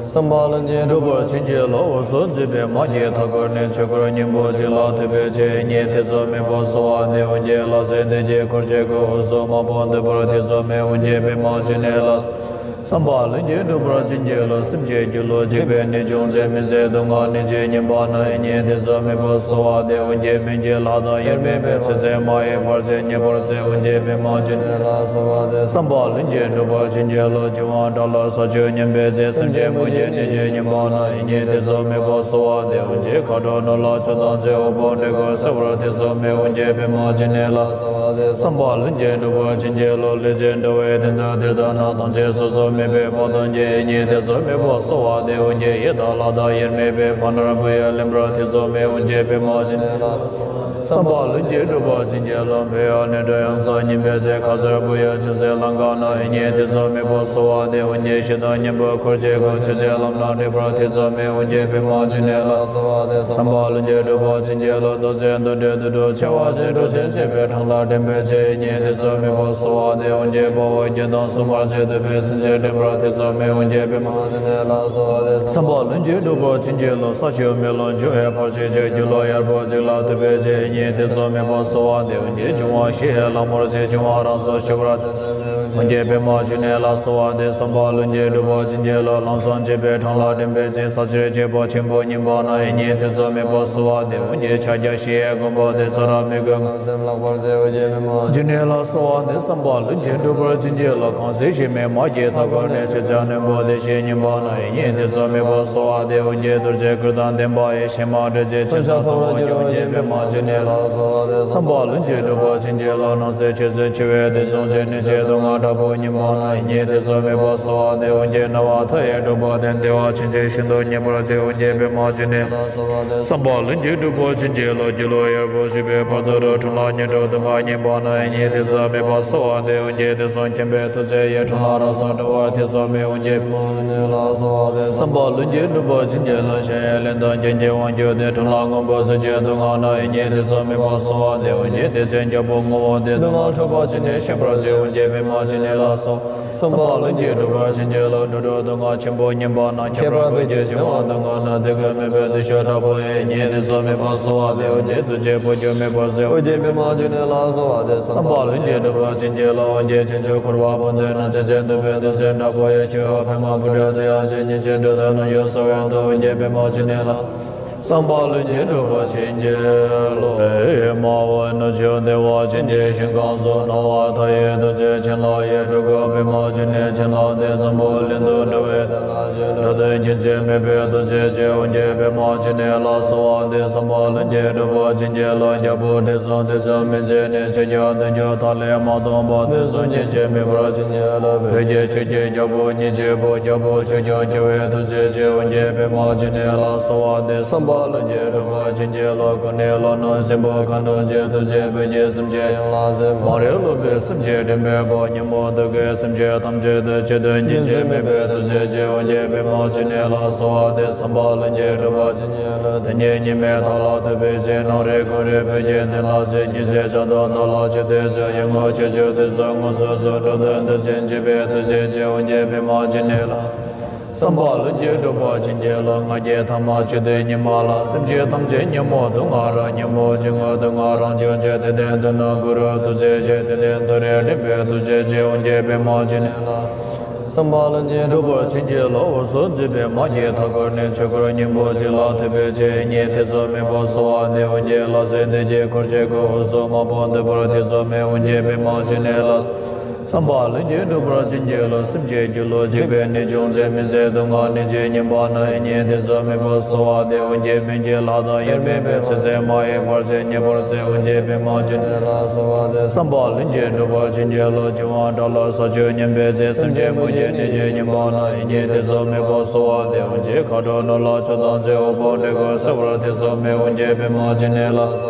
བསམ་པ་ལྷུན་གྱིས་གྲུབ་པར་བྱིན་གྱིས་རློབས། འོད་སྲུང་འཇིགས་པའི་དམག་གིས་མཐའ་བསྐོར་ནས། ཆོས་འཁོར་སྙིང་པོ་གཅིག་ལ་ཐུག་པའི་ཕྱིར། ཡིད་གཉིས་ཐེ་ཚོམ་མེད་པར་གསོལ་བ་འདེབས། འོན་ཀྱང་ལྷ་སྲིན་སྡེ་བརྒྱད་འཁོར་བཅས་ཀྱི། འོད་སྲུང་དམག་དཔུང་འདུལ་བར་ཐེ་ཚོམ་མེད། འོན་ཀྱང་པདྨ་འབྱུང་གནས་ལ། བསམ་པ་ལྷུན་གྱིས་གྲུབ་པར་བྱིན་གྱིས་རློབས། སེམས་ཅན་སྒྱུ་ལུས་འཇིག་པའི་ནད་བྱུང་ཚེ། མི་བཟད་སྡུག་བསྔལ་ནད་ཀྱིས་ཉེན་པ་ན། ཡིད་གཉིས་ཐེ་ཚོམ་མེད་པར་གསོལ་བ་འདེབས། འོན་ཀྱང་སྨན་གྱི་ལྷ་དང་དབྱེར་མེད་པས། ཚེ་ཟད་མ་ཡིན་བར་ཆད་ཉེ་བར་སེལ། འོན་ཀྱང་པདྨ་འབྱུང་གནས་ལ་གསོལ་བ་འདེབས། བསམ་པ་ལྷུན་གྱིས་གྲུབ་པར་བྱིན་གྱིས་རློབས། འབྱུང་བ་དགྲ་ལ་ས་བཅུད་ཉམས་པའི་ཚེ། སེམས་ཅན་མུ་གེའི་ནད་ཀྱིས་ཉེན་པ་ན། ཡིད་གཉིས་ཐེ་ཚོམ་མེད་པར་གསོལ་བ་འདེབས། འོན་ཀྱང་མཁའ་འགྲོ་ནོར་ལྷ་ཆོས་དང་མཛོད། འོད་དཔག་མེད་ཀྱིས་བསུ་བར་ཐེ་ཚོམ་མེད། འོན་ཀྱང་པདྨ་འབྱུང་གནས་ལ་གསོལ་བ་འདེབས། བསམ་པ་ལྷུན་གྱིས་གྲུབ་པར་བྱིན་གྱིས་རློབས། ལས་ཅན་འགྲོ་བའི་དོན་དུ་འདིར་བཏང་ན། ཐམས་ཅད་སོ་སོར་དམིགས་པའི་དཔའ་གདོང་གིས། ཡིད་གཉིས་ཐེ་ཚོམ་མེད་པར་གསོལ་བ་འདེབས། འོན་ཀྱང་ཡི་དྭགས་ལྷ་དང་དབྱེར་མེད་པས། ཕ་ནོར་བུ་ཡིས་ལེན་པར་ཐེ་ཚོམ་མེད། འོན་ཀྱང་པདྨ་འབྱུང་གནས་ལ། བསམ་པ་ལྷུན་གྱིས་གྲུབ་པར་བྱིན་གྱིས་རློབས། འཕེལ་བའི་ནད་དྲག་ཡོངས་སུ་ཉམས་པའི་ཚེ། ཁ་ཟས་བུ་ཡུག་ཅུང་ཟད་ལམ་འགགས་ན། ཡིད་གཉིས་ཐེ་ཚོམ་མེད་པར་གསོལ་བ་འདེབས། འོན་ཀྱང་ཞེ་སྡང་གཉེན་པོས་འཁོར་བཅས་ཀྱི། ཆོས་བྱེད་ལམ་སྣ་འདྲེན་པར་ཐེ་ཚོམ་མེད། འོན་ཀྱང་པདྨ་འབྱུང་གནས་ལ་གསོལ་བ་འདེབས། བསམ་པ་ལྷུན་གྱིས་གྲུབ་པར་བྱིན་གྱིས་རློབས། མདོ་ཚིག་འདི་འདྲའི་དུད་འགྲོ་ཆེ་བ་ཅན། དྲོ་ཞིང་ལྕེབས་པའི་འཕྲང་ལ་འདྲེན་པའི་ཕྱིར། ཡིད་གཉིས་ཐེ་ཚོམ་མེད་པར་གསོལ་བ་འདེབས། འོན་ཀྱང་དཔའ་བོའི་རྒྱུད་དང་སྲུང་མར་བྱེད། གདུག་པའི་སེམས་ཅན་འདྲེན་པར་ཐེ་ཚོམ་མེད། འོན་ཀྱང་པདྨ་འབྱུང་གནས་ལ་གསོལ་བ་འདེབས། བསམ་པ་ལྷུན་གྱིས་གྲུབ་པར་བྱིན་གྱིས་རློབས། ས་ཆུ་མེ་རླུང་འབྱུང་བའི་བར་ཆད་ཕྱིར། སྒྱུ་ལུས་གཡར་པོ་གཅིག་ལ་ཐུག་པའི་ཕྱིར། ཡིད་གཉིས་ཐེ་ཚོམ་མེད་པར་གསོལ་བ་འདེབས། འོན་ཀྱང་འབྱུང་བ་བཞི་ཡི་ལྷ་མོར་བཅས། འབྱུང་བ་རང་སར་ཞི་བར་ཐེ་ཚོམ་མེད། འོན་ཀྱང་པདྨ་འབྱུང་གནས་ལ་གསོལ་བ་འདེབས། བསམ་པ་ལྷུན་གྱིས་གྲུབ་པར་བྱིན་གྱིས་རློབས། ལམ་སྲང་འབྱེད་པའི་འཕྲང་ལ་འདྲེན་པའི་ཕྱིར། ས་གཞིར་བྱེད་པོ་ཆེན་པོ་ཉིད་འབབ་ན། ཡིད་གཉིས་ཐེ་ཚོམ་མེད་པར་གསོལ་བ་འདེབས། འོན་ཀྱང་ཕྱག་རྒྱ་བཞི་ཡི་མགོན་པོ་སྟེ། ཙཱ་ར་མི་བསྐྱོད་ངང་སེམས་ལྷག་པར་མཛད། འོན་ཀྱང་པདྨ་འབྱུང་གནས་ལ་གསོལ་བ་འདེབས། བསམ་པ་ལྷུན་གྱིས་གྲུབ་པར་བྱིན་གྱིས་རློབས། ཁང་སྲིད་ཞི་མི་དམག་གིས་མཐའ་བསྐོར་ནས། ཆོས་སྐྱོང་བློན་པོ་སྡེ་བཞིས་ཉེན་པ་ན། ཡིད་གཉིས་ཐེ་ཚོམ་མེད་པར་གསོལ་བ་འདེབས། འོན་ཀྱང་གདུལ་བྱའི་ཀུན་ཏུ་བསྟན་པ་ཡི། གཞན་མ་བསྒྲལ་བྱེད་མཚོན་ཆ་ཐོགས་པར་འགྱུར། འོན་ཀྱང་པདྨ་འབྱུང་གནས་ལ་གསོལ་བ་འདེབས། བསམ་པ་ལྷུན་གྱིས་གྲུབ་པར་བྱིན་གྱིས་རློབས། སྣང་སྲིད་ཆོས་སྲིད་འཆི་བའི་དུས་མཚུངས་ཕྱིར། ནད་ཀྱི་སྡུག་བསྔལ་དྲག་པོས་ཉེན་པ་ན། ཡིད་གཉིས་ཐེ་ཚོམ་མེད་པར་གསོལ་བ་འདེབས། འོན་ཀྱང་ན་བ་མཐའ་ཡས་འཁྲུགས་པ་དང་། བདེ་བ་ཆུང་ཆུང་ཤིན་ཏུ་ཉེ་བར་བྱེད། འོན་ཀྱང་པདྨ་འབྱུང་གནས་ལ་གསོལ་བ་འདེབས། བསམ་པ་ལྷུན་གྱིས་གྲུབ་པར་བྱིན་གྱིས་རློབས། སྒྱུ་ལུས་གཡར་པོ་ཞིག་པའི་བར་དོ་རུ། འཕྲང་ལ་ཉེར་དྲུག་འདུ་བ་ཉེན་པ་ན། ཡིད་གཉིས་ཐེ་ཚོམ་མེད་པར་གསོལ་བ་འདེབས། འོན་ཀྱང་དུས་གསུམ་མཁྱེན་པའི་ཐུགས་རྗེ་ཡིས། འཕྲང་ལ་རང་སར་གྲོལ་བར་ཐེ་ཚོམ་མེད། འོན་ཀྱང་པདྨ་འབྱུང་གནས་ལ་གསོལ་བ་འདེབས། བསམ་པ་ལྷུན་གྱིས་གྲུབ་པར་བྱིན་གྱིས་རློབས། གཞན་ཡང་ལན་དང་རྐྱེན་གྱིས་དབང་གྱུར་ཏེ། འཕྲང་ལ་སྔོན་པོ་སེར་ཆེན་སྡུག་བསྔལ་ན། ཡིད་གཉིས་ཐེ་ཚོམ་མེད་པར་གསོལ་བ་འདེབས། འོན་ཀྱང་དེ་ཚེ་རྒྱལ་པོ་ངུ་བ་དེ། སྡུག་བསྔལ་འཁྲུགས་པ་ཅི་ནས་ཤེས་པར་བྱེད། འོན་ཀྱང་པདྨ་འབྱུང་གནས་ལ་གསོལ། བསམ་པ་ལྷུན་གྱིས་གྲུབ་པར་བྱིན་གྱིས་རློབས། འགྲོ་དྲུག་སྡུག་བསྔལ་ཆེན་པོ་ཉེན་པ་ན། ཁྱད་པར་བོད་ཀྱི་འབྱུང་བ་སྡུག་བསྔལ་ན། དེ་ཀུན་མེད་པའི་བདེ་མཆོག་དྲག་པོ་ཡིས། ཡིད་གཉིས་ཐེ་ཚོམ་མེད་པར་གསོལ་བ་འདེབས། འོན་ཀྱང་ཐུགས་རྗེས་འཕོ་འགྱུར་མེད་པར་གསལ། འོན་ཀྱང་པདྨ་འབྱུང་གནས་ལ་གསོལ་བ་འདེབས། བསམ་པ་ལྷུན་གྱིས་གྲུབ་པར་བྱིན་གྱིས་རློབས། འོན་ཀྱང་བྱང་ཆུབ་འཁོར་བ་སྤངས་ཏེ་ན། ཇི་སྲིད་འདུག་པའི་དུས་སུ་དྲག་པོ་ཡིས། ཁྱེའུ་པདྨ་བཀུག་སྟེ་དེ་ཡང་བྱེད། ཉིན་ཕྱེད་དྲུག་ཏུ་ནམ་ཡོད་གསོལ་བའི་མཐུས། འོན་ཀྱང་པདྨ་འབྱུང་གནས་ལ། བསམ་པ་ལྷུན་གྱིས་གྲུབ་པར་བྱིན་གྱིས་རློབས། མ་འོངས་ནུབ་ཕྱོགས་བདེ་བ་ཅན་གྱི་ཞིང་ཁམས་སུ། སྣང་བ་མཐའ་ཡས་ཐུགས་རྗེ་བྱིན་རླབས་ཡིས། སྤྲུལ་སྐུ་པདྨ་འབྱུང་གནས་བྱིན་རླབས་ཏེ། འཛམ་བུ་གླིང་དུ་འགྲོ་བའི་དོན་དག་ཕྱིར། འགྲོ་དོན་རྒྱུན་ཆད་མེད་པའི་ཐུགས་རྗེ་ཆེ། འོན་ཀྱང་པདྨ་འབྱུང་གནས་ལ་གསོལ་བ་འདེབས། བསམ་པ་ལྷུན་གྱིས་གྲུབ་པར་བྱིན་གྱིས་རློབས། རྒྱལ་པོ་དྲི་བསུང་དུས་གསུམ་མི་མཛད་ནས། ཆོས་ཀྱང་བདུན་ཅུ་ཐ་ལན་མ་སྟོངས་པ། དུས་གསུམ་རྒྱུན་ཆད་མེད་པར་བྱིན་གྱིས་རློབས། བོད་ཀྱི་ཆོས་ཀྱི་རྒྱལ་པོ་ཉིད་ཀྱི་བུ། རྒྱལ་པོ་ཆོས་སྐྱོང་བྱ་བའི་ཐུགས་རྗེ་ཆེ། འོན་ཀྱང་པདྨ་འབྱུང་གནས་ལ་གསོལ་བ་འདེབས། བསམ་པ་ལྷུན་གྱིས་གྲུབ་པར་བྱིན་གྱིས་རློབས། སྐུ་ནི་ལྷོ་ནུབ་སྲིན་པོ་ཁ་གདོང་ཅན། ཐུགས་རྗེས་བོད་ཀྱི་སེམས་ཅན་ཡོངས་ལ་གཟིགས། མ་རིག་ལུག་པའི་སེམས་ཅན་འདྲེན་པའི་དཔལ། ཉོན་མོངས་དུག་གི་སེམས་ཅན་ཐམས་ཅད་དུ། ཆོས་དོན་རྒྱུན་ཆད་མེད་པའི་ཐུགས་རྗེ་ཆེ། འོན་ཀྱང་པདྨ་འབྱུང་གནས་ལ་གསོལ་བ་འདེབས། བསམ་པ་ལྷུན་གྱིས་གྲུབ་པར་བྱིན་གྱིས་རློབས། དེ་ཉིད་ཉི་མའི་མཐའ་ལ་ཐུག་པའི་ཚེ། ནམ་རེ་དགུང་རེ་བོད་ཀྱི་དོན་ལ་གཟིགས། ཉི་ཚེ་ཆར་དུ་ནོར་ལ་ཆུ་དེ་ཚོ། ཡིད་འོང་ཆོས་ཀྱི་དུས་སུ་དངོས་སུ་གཟིགས། འགྲོ་དོན་དུས་ཆེན་བྱེད་པའི་ཐུགས་རྗེ་ཆེ། འོན་ཀྱང་པདྨ་འབྱུང་གནས་ལ། བསམ་པ་ལྷུན་གྱིས་གྲུབ་པར་བྱིན་གྱིས་རློབས། ང་རྒྱལ་ཐ་མ་བཅུད་དེ་ཉི་མ་ལ། སེམས་ཅན་ཐམས་ཅད་ཉོན་མོངས་དུག་ལྔ་རག་ཉོན་མོངས་ཅན་ངོ་དུག་ལྔ་རང་བྱུང་བྱེད། དེ་ལྟར་མདུན་དུ་འགོད་རུང་ཐུགས་རྗེ་ཆེ། དེ་ལྟར་མདོ་རེ་འདྲེན་པའི་ཐུགས་རྗེ་ཆེ། འོན་ཀྱང་པདྨ་འབྱུང་གནས་ལ། བསམ་པ་ལྷུན་གྱིས་གྲུབ་པར་བྱིན་གྱིས་རློབས། འོད་སྲུང་འཇིགས་པའི་དམག་གིས་མཐའ་བསྐོར་ནས། ཆོས་འཁོར་སྙིང་པོ་གཅིག་ལ་ཐུག་པའི་ཕྱིར། ཡིད་གཉིས་ཐེ་ཚོམ་མེད་པར་གསོལ་བ་འདེབས། འོན་ཀྱང་ལྷ་སྲིན་སྡེ་བརྒྱད་འཁོར་བཅས་ཀྱི། འོད་སྲུང་དམག་དཔུང་འདུལ་བར་ཐེ་ཚོམ་མེད། འོན་ཀྱང་པདྨ་འབྱུང་གནས་ལ། བསམ་པ་ལྷུན་གྱིས་གྲུབ་པར་བྱིན་གྱིས་རློབས། སེམས་ཅན་སྒྱུ་ལུས་འཇིག་པའི་ནད་བྱུང་ཚེ། མི་བཟད་སྡུག་བསྔལ་ནད་ཀྱིས་ཉེན་པ་ན། ཡིད་གཉིས་ཐེ་ཚོམ་མེད་པར་གསོལ་བ་འདེབས། འོན་ཀྱང་སྨན་གྱི་ལྷ་དང་དབྱེར་མེད་པས། ཚེ་ཟད་མ་ཡིན་བར་ཆད་ཉེ་བར་སེལ། འོན་ཀྱང་པདྨ་འབྱུང་གནས་ལ་གསོལ་བ་འདེབས། བསམ་པ་ལྷུན་གྱིས་གྲུབ་པར་བྱིན་གྱིས་རློབས། འབྱུང་བ་དགྲ་ལ་ས་བཅུད་ཉམས་པའི་ཚེ། སེམས་ཅན་མུ་གེའི་ནད་ཀྱིས་ཉེན་པ་ན། ཡིད་གཉིས་ཐེ་ཚོམ་མེད་པར་གསོལ་བ་འདེབས། འོན་ཀྱང་མཁའ་འགྲོ་ནོར་ལྷ་ཆོས་དང་མཛོད། འོད་དཔག་མེད་ཀྱིས་བསུ་བར་ཐེ་ཚོམ་མེད། འོན་ཀྱང་པདྨ་འབྱུང་གནས་ལ།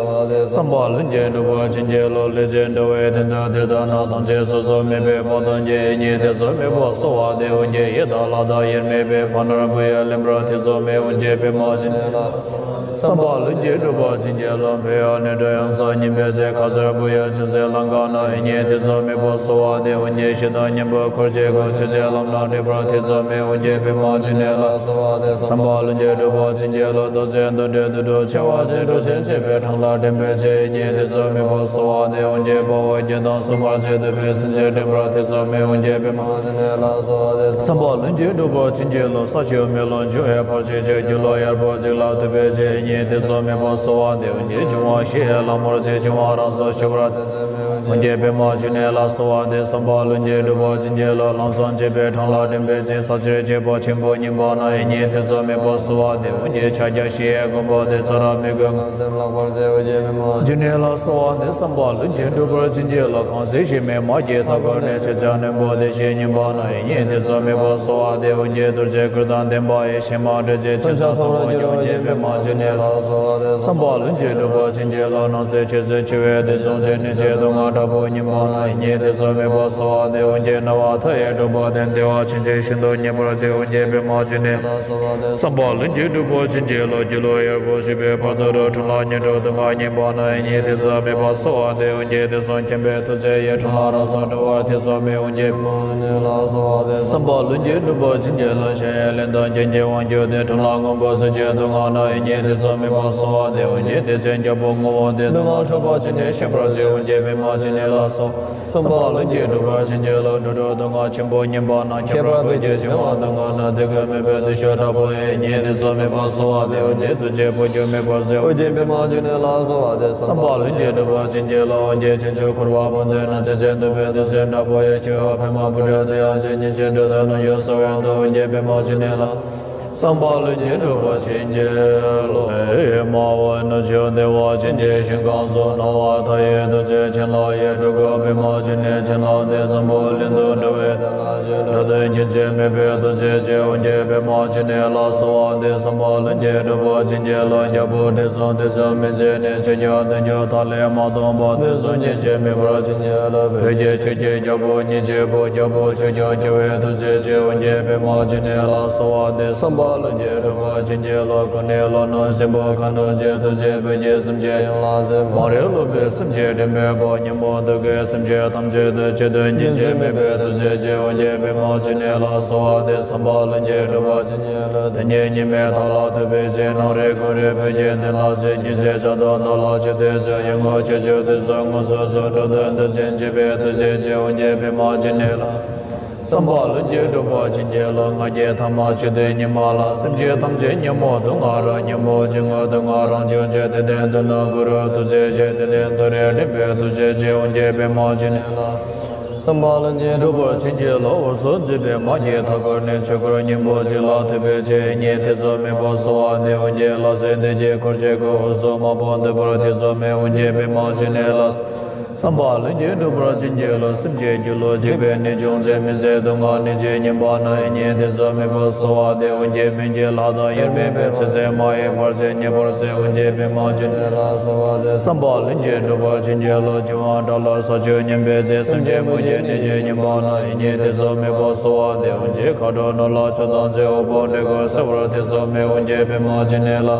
བསམ་པ་ལྷུན་གྱིས་གྲུབ་པར་བྱིན་གྱིས་རློབས། ལས་ཅན་འགྲོ་བའི་དོན་དུ་འདིར་བཏང་ན། ཐམས་ཅད་སོ་སོར་ མེད་པའི་བར་དུ་ཉིད་དེ་ཚོ་མེད་པར་གསོལ་བ་འདེབས། འོན་ཀྱང་ཡི་དྭགས་ལ་དྭགས་དབྱེར་མེད་པའི་བར་ན་བུ་ཡི་ལེན་པར་དེ་ཚོ་མེད། འོན་ཀྱང་པདྨ་འབྱུང་གནས་ལ་བསམ་པ་ལྷུན་གྱིས་གྲུབ་པར་བྱིན་གྱིས་རློབས། འཕོ་བ་ནས་འགྲོ་ཡང་ས་སྙིང་པོའི་ཚེ་ཁ་སར་བུ་ཡི་ཅུང་ཟད་ལམ་ཀ་ན་ཡིན་ཉིད་དེ་ཚོ་མེད་པར་གསོལ་བ་འདེབས། འོན་ཀྱང་ཤི་དང་གཉེན་པོ་འཁོར་གྱི་སྒོ་ཆོས་ཀྱི་ལམ་སྣ་འདྲེན་པར་དེ་ཚོ་མེད། འོན་ཀྱང་པདྨ་འབྱུང་གནས་ལ་བསམ་པ་ལྷུན་གྱིས་གྲུབ་པར་བྱིན་གྱིས་རློབས། རྡོ་རྗེ་འདུལ་དྲི་དུད་འགྲོ་འཆིང་བ་ཞི་ཁྲོ་ཞིང་བཅས་པའི་འཕྲང་ལ་འདྲེན་པའི་ཚེ་ཡིན་ཉིད་དེ་ཚོ་མེད་པར་གསོལ་བ་འདེབས། འོན་ཀྱང་དཔའ་བོ་རྒྱལ་དང་སྲུང་མར་བཅས་བསྟོད་པའི་སེམས་ཅན་འདྲེན་པར་དེ་ཚོ་མེད། འོན་ཀྱང་པདྨ་འབྱུང་གནས་ལ་བསམ་པ་ལྷུན་གྱིས་གྲུབ་པར་བྱིན་གྱིས་རློབས། ས་ཆུ་མེ་རླུང་འབྱུང་བའི་བར་ཆད་ཀྱང་སྒྱུ་ལུས་གཡར་པོ་གཅིག་ལ་ཐུག་པའི་ཚེ་ཡིན་ཉིད་དེ་ཚོ་མེད་པར་གསོལ་བ་འདེབས། འོན་ཀྱང་འབྱུང་བ་ཞི་བའི་ལྷ་མོར་ཚེ་འབྱུང་བ་རང་སོར་ཞི་བར་དེ་ཚོ་མེད། འོན་ཀྱང་པདྨ་འབྱུང་གནས་ལ་གསོལ་བ་འདེབས། བསམ་པ་ལྷུན་གྱིས་གྲུབ་པར་བྱིན་གྱིས་རློབས། ལམ་ཟང་གཅོད་པའི་འཕྲང་ལ་འདྲེན་པའི་ཚེ་ས་གཅོད་གཅིག་པུ་ཆེན་པོ་རྙིང་པ་ན་ཡིན་ཉིད་དེ་ཚོ་མེད་པར་གསོལ་བ་འདེབས། འོན་ཀྱང་ཕྱག་རྒྱ་ཞི་བའི་མགོན་པོ་དེ་ཚོ་རང་མོས་གུས་ངག་སེམས་ལྷག་པར་མཛད། འོན་ཀྱང་པདྨ་འབྱུང་གནས་ལ་གསོལ་བ་འདེབས། བསམ་པ་ལྷུན་གྱིས་གྲུབ་པར་བྱིན་གྱིས་རློབས། གང་ཚེ་ཞི་མི་མ་སྐྱེས་མཐའ་འཁོར་ནས་ཆོས་རྒྱལ་རྣོན་པོ་བདེ་གཤེགས་རྙིང་པ་ན་ཡིན་ཉིད་དེ་ཚོ་མེད་པར་གསོལ་བ་འདེབས། འོན་ཀྱང་རྡོ་རྗེ་གུར་དང་ལྡན་པ་ཡི་ཞལ་མ་དྲོད་ཅན་མཚོན་ཆ་ཐོགས་རང་གྱུར། འོན་ཀྱང་པདྨ་འབྱུང་གནས་ལ་གསོལ་བ་འདེབས། བསམ་པ་ལྷུན་གྱིས་གྲུབ་པར་བྱིན་གྱིས་རློབས། སྣང་སྲིད་ཆོས་སུ་འཆི་བའི་དུས་གསུམ་ཕྱིར་གནོད་བྱེད་སྡུག་བསྔལ་དྲག་པོ་རྙིང་པ་ན་ཡིན་ཉིད་དེ་ཚོ་མེད་པར་གསོལ་བ་འདེབས། འོན་ཀྱང་སྣང་བ་མཐའ་ཡས་གྲུབ་པ་དེ་བདེ་བ་ཆེན་པོའི་ཞིང་དུ་ངེས་པར་བྱེད། འོན་ཀྱང་པདྨ་འབྱུང་གནས་ལ་གསོལ་བ་འདེབས། བསམ་པ་ལྷུན་གྱིས་གྲུབ་པར་བྱིན་གྱིས་རློབས། སྒྱུ་ལུས་གཡར་པོ་ཞི་བའི་བར་དུ་འགྲོ། འཕྲང་ལ་ཉེར་དྲུག་སྡུག་བསྔལ་རྙིང་པ་ན་ཡིན་ཉིད་དེ་ཚོ་མེད་པར་གསོལ་བ་འདེབས། འོན་ཀྱང་དེ་གསུམ་མཁྱེན་པའི་ཐུགས་རྗེ་ཡིས་འཕྲང་ལ་རང་སར་འགྲོ་བར་དེ་ཚོ་མེད། འོན་ཀྱང་པདྨ་འབྱུང་གནས་ལ་གསོལ་བ་འདེབས། བསམ་པ་ལྷུན་གྱིས་གྲུབ་པར་བྱིན་གྱིས་རློབས། གཞན་ཡང་གླེན་དང་རྐྱེན་གྱིས་དབང་གྱུར་ཏེ། འཕྲང་ལ་མངོན་པར་སུན་འབྱིན་སྡུག་བསྔལ་ན་ཡིན་ཉིད་དེ་ཚོ་མེད་པར་གསོལ་བ་འདེབས། འོན་ཀྱང་དེ་ཚེ་རྒྱལ་པོ་ངོ་བོ་དེས་སྡུག་བསྔལ་འཕྲོག་པ་ཅི་ནས་ཤེས་པར་བྱེད། འོན་ཀྱང་པདྨ་འབྱུང་གནས་ལ་གསོལ། བསམ་པ་ལྷུན་གྱིས་གྲུབ་པར་བྱིན་གྱིས་རློབས། འགྲོ་དྲུག་སྡུག་བསྔལ་ཆེན་པོ་རྙིང་པ་ན། ཁྱད་པར་བོད་ཀྱི་འབྱུང་བ་སྡུག་བསྔལ་ན། དེ་ཀུན་མེད་པའི་བདེ་མཆོག་དྲག་པོ་ཡིས་ཉིད་དེ་ཚོ་མེད་པར་གསོལ་བ་འདེབས། འོན་ཀྱང་ཐུགས་རྗེས་སྤོ་འགྱུར་མེད་པར་མཛད། འོན་ཀྱང་པདྨ་འབྱུང་གནས་ལ་གསོལ་བ་འདེབས། བསམ་པ་ལྷུན་གྱིས་གྲུབ་པར་བྱིན་གྱིས་རློབས། འོན་ཀྱང་བྱང་ཆུབ་འཁོར་བ་བུམ་དེ་ན། ཚེ་ཚེ་འདུན་པའི་བདུད་རྩི་དྲག་པོ་ཡིས། ཁྱེའུ་ཕལ་མོ་བུ་ཕྲུག་དེ་ཡང་ཚེ་སྙིང་རྗེ་འགྲོ་དོན་ནོར་ཡུག་སོལ་བའི་མདོ། འོན་ཀྱང་པདྨ་འབྱུང་གནས་ལ། བསམ་པ་ལྷུན་གྱིས་གྲུབ་པར་བྱིན་གྱིས་རློབས། མ་འོངས་ནུབ་ཕྱོགས་བདེ་བ་ཅན་གྱི་ཞིང་ཁམས་སུ། སྣང་བ་མཐའ་ཡས་ཐུགས་རྗེ་བྱིན་རླབས་ཡིས། སྤྲུལ་སྐུ་པདྨ་འབྱུང་གནས་བྱིན་རླབས་དེས། འཛམ་བུ་གླིང་དུ་འགྲོ་བའི་དོན་ལ་སྤྱད། འགྲོ་དོན་རྒྱུན་ཆད་མེད་པའི་ཐུགས་རྗེ་ཅན། འོན་ཀྱང་པདྨ་འབྱུང་གནས་ལ་གསོལ་བ་འདེབས། བསམ་པ་ལྷུན་གྱིས་གྲུབ་པར་བྱིན་གྱིས་རློབས། རྒྱལ་པོ་དྲི་བསུང་དུས་གསུམ་མི་མཇེད་ནས། ཆོས་རྒྱལ་བདུན་ཅུ་ཐ་ལེ་མ་སྟོངས་པ། དུས་གསུམ་རྒྱུན་ཆད་མེད་པར་བྱིན་གྱིས་རློབས། བོད་ཀྱི་ཆོས་ཀྱི་རྒྱལ་པོ་ཉིད་ཀྱི་བུ། རྒྱལ་པོ་ཆོས་སྐྱོང་བྱེ་བའི་ཐུགས་རྗེ་ཅན། འོན་ཀྱང་པདྨ་འབྱུང་གནས་ལ་གསོལ་བ་འདེབས། བསམ་པ་ལྷུན་གྱིས་གྲུབ་པར་བྱིན་གྱིས་རློབས། སྐུ་ནི་ལྷོ་ནུབ་སྲིན་པོ་ཁ་གདོང་ཅན། ཐུགས་རྗེས་བོད་ཀྱི་སེམས་ཅན་ཡོངས་ལ་གཟིགས། མ་རིག་ལུག་པའི་སེམས་ཅན་འདྲེན་པའི་དཔའ། ཉོན་མོངས་གདུལ་དཀའི་སེམས་ཅན་ཐམས་ཅད་དུ། ཆོས་དོན་རྒྱུན་ཆད་མེད་པའི་ཐུགས་རྗེ་ཅན། འོན་ཀྱང་པདྨ་འབྱུང་གནས་ལ་གསོལ་བ་འདེབས། བསམ་པ་ལྷུན་གྱིས་གྲུབ་པར་བྱིན་གྱིས་རློབས། དེ་ཉིད་ཉི་མའི་མཐའ་ལ་ཐུག་པའི་ཚེ། ནམ་རིག་དགོང་རིག་བོད་ཀྱི་དོན་ལ་གཟིགས། ཉི་ཚེ་ཆར་དུ་མདོ་ལ་ཆུད་དེ་གཟིགས། ཡི་མུག་ཆོས་སྐྱོང་དུས་གསུམ་དངོས་སུ་གཟིགས། འགྲོ་དོན་མཐར་ཕྱིན་བྱེད་པའི་ཐུགས་རྗེ་ཅན། འོན་ཀྱང་པདྨ་འབྱུང་གནས་ལ། བསམ་པ་ལྷུན་གྱིས་གྲུབ་པར་བྱིན་གྱིས་རློབས། ང་རྒྱལ་ཐ་མ་བཅུད་དེ་ཉི་མ་ལ། སེམས་ཅན་ཐམས་ཅད་ཉོན་མོངས་སྡུག་བསྔལ་རབ། ཉོན་མོངས་སྤྱི་དངོས་སྡུག་བསྔལ་རང་བྱུང་ཆེ། དེ་དོན་དུ་ནི་གུ་རུ་ཐུགས་རྗེ་ཆེ། དེ་དོན་མཐར་འདྲེན་པའི་ཐུགས་རྗེ་ཅན། འོན་ཀྱང་པདྨ་འབྱུང་གནས་ལ། བསམ་པ་ལྷུན་གྱིས་གྲུབ་པར་བྱིན་གྱིས་རློབས། འོད་སྲུང་འཛིན་པའི་མ་སྐྱེས་མཐའ་འཁོར་ནས། ཆོས་འཁོར་སྙིང་པོ་གཅིག་ལ་ཐུག་པའི་ཚེ། ཉིད་དེ་ཚོ་མེད་པར་གསོལ་བ་འདེབས། འོན་ཀྱང་ལྷ་སྲིན་སྡེ་བརྒྱད་འཁོར་བཅས་ཀུན། འོད་སྲུང་མ་བུ་འདུན་པར་དེ་ཚོ་མེད། འོན་ཀྱང་པདྨ་འབྱུང་གནས་ལ། བསམ་པ་ལྷུན་གྱིས་གྲུབ་པར་བྱིན་གྱིས་རློབས། སེམས་ཅན་སྒྱུ་ལུས་འཇིག་པའི་ནད། ཅུང་ཟད་མི་བཟད་སྡུག་བསྔལ་ནད་ཀྱི་ཉེན་པ་ན། ཡིན་ཉིད་དེ་ཚོ་མེད་པར་གསོལ་བ་འདེབས། འོན་ཀྱང་སྨན་གྱི་ལྷ་དང་དབྱེར་མེད་པའི། ཚེ་ཟད་མ་ཡིན་བར་ཆད་ཉེ་བར་སེལ། འོན་ཀྱང་པདྨ་འབྱུང་གནས་ལ་གསོལ་བ་འདེབས། བསམ་པ་ལྷུན་གྱིས་གྲུབ་པར་བྱིན་གྱིས་རློབས། འབྱུང་བ་དགྲ་ལ་ས་ཆུ་མཉམ་པའི་ཚེ། སེམས་ཅན་མུ་གེའི་ནད་ཀྱི་ཉེན་པ་ན། ཡིན་ཉིད་དེ་ཚོ་མེད་པར་གསོལ་བ་འདེབས། འོན་ཀྱང་མཁའ་འགྲོ་ནོར་ལྷ་ཆོས་དང་མཛའ། འོད་དཔག་འདྲེ་ཀུན་སེལ་བར་དེ་ཚོ་མེད། འོན་ཀྱང་པདྨ་འབྱུང་གནས་ལ།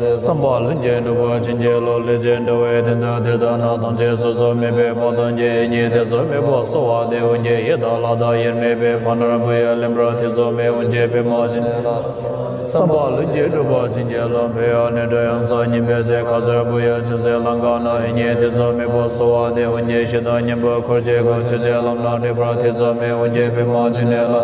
བསམ་པ་ལྷུན་གྱིས་གྲུབ་པར་བྱིན་གྱིས་རློབས། ལུས་ཅན་འགྲོ་བའི་དོན་དུ་འདིར་དང་ན། ཐམས་ཅད་སོ་སོར་མེད་པའི་བར་དུ་ཉིད་དེ་ཚོ་མེད་པར་གསོལ་བ་འདེབས། འོན་ཀྱང་ཡི་དྭགས་ལྷ་དང་དབྱེར་མེད་པའི་བར་ན་བུ་ཡི་ལེན་པར་དེ་ཚོ་མེད། འོན་ཀྱང་པདྨ་འབྱུང་གནས་ལ། བསམ་པ་ལྷུན་གྱིས་གྲུབ་པར་བྱིན་གྱིས་རློབས། འཕོ་བ་ནས་འགྲོ་ཡང་ས་སྙིང་པོའི་ཚེ་ཁ་སར་བུ་ཡི་ཅུང་ཟད་ལམ་ཀ་ན་ཡིན་ཉིད་དེ་ཚོ་མེད་པར་གསོལ་བ་འདེབས། འོན་ཀྱང་ཤི་དང་གཉེན་པོ་འཁོར་གྱི་སྒོ་ཆོས་ཀྱི་ལམ་སྣ་འདྲེན་པར་དེ་ཚོ་མེད། འོན་ཀྱང་པདྨ་འབྱུང་གནས་ལ།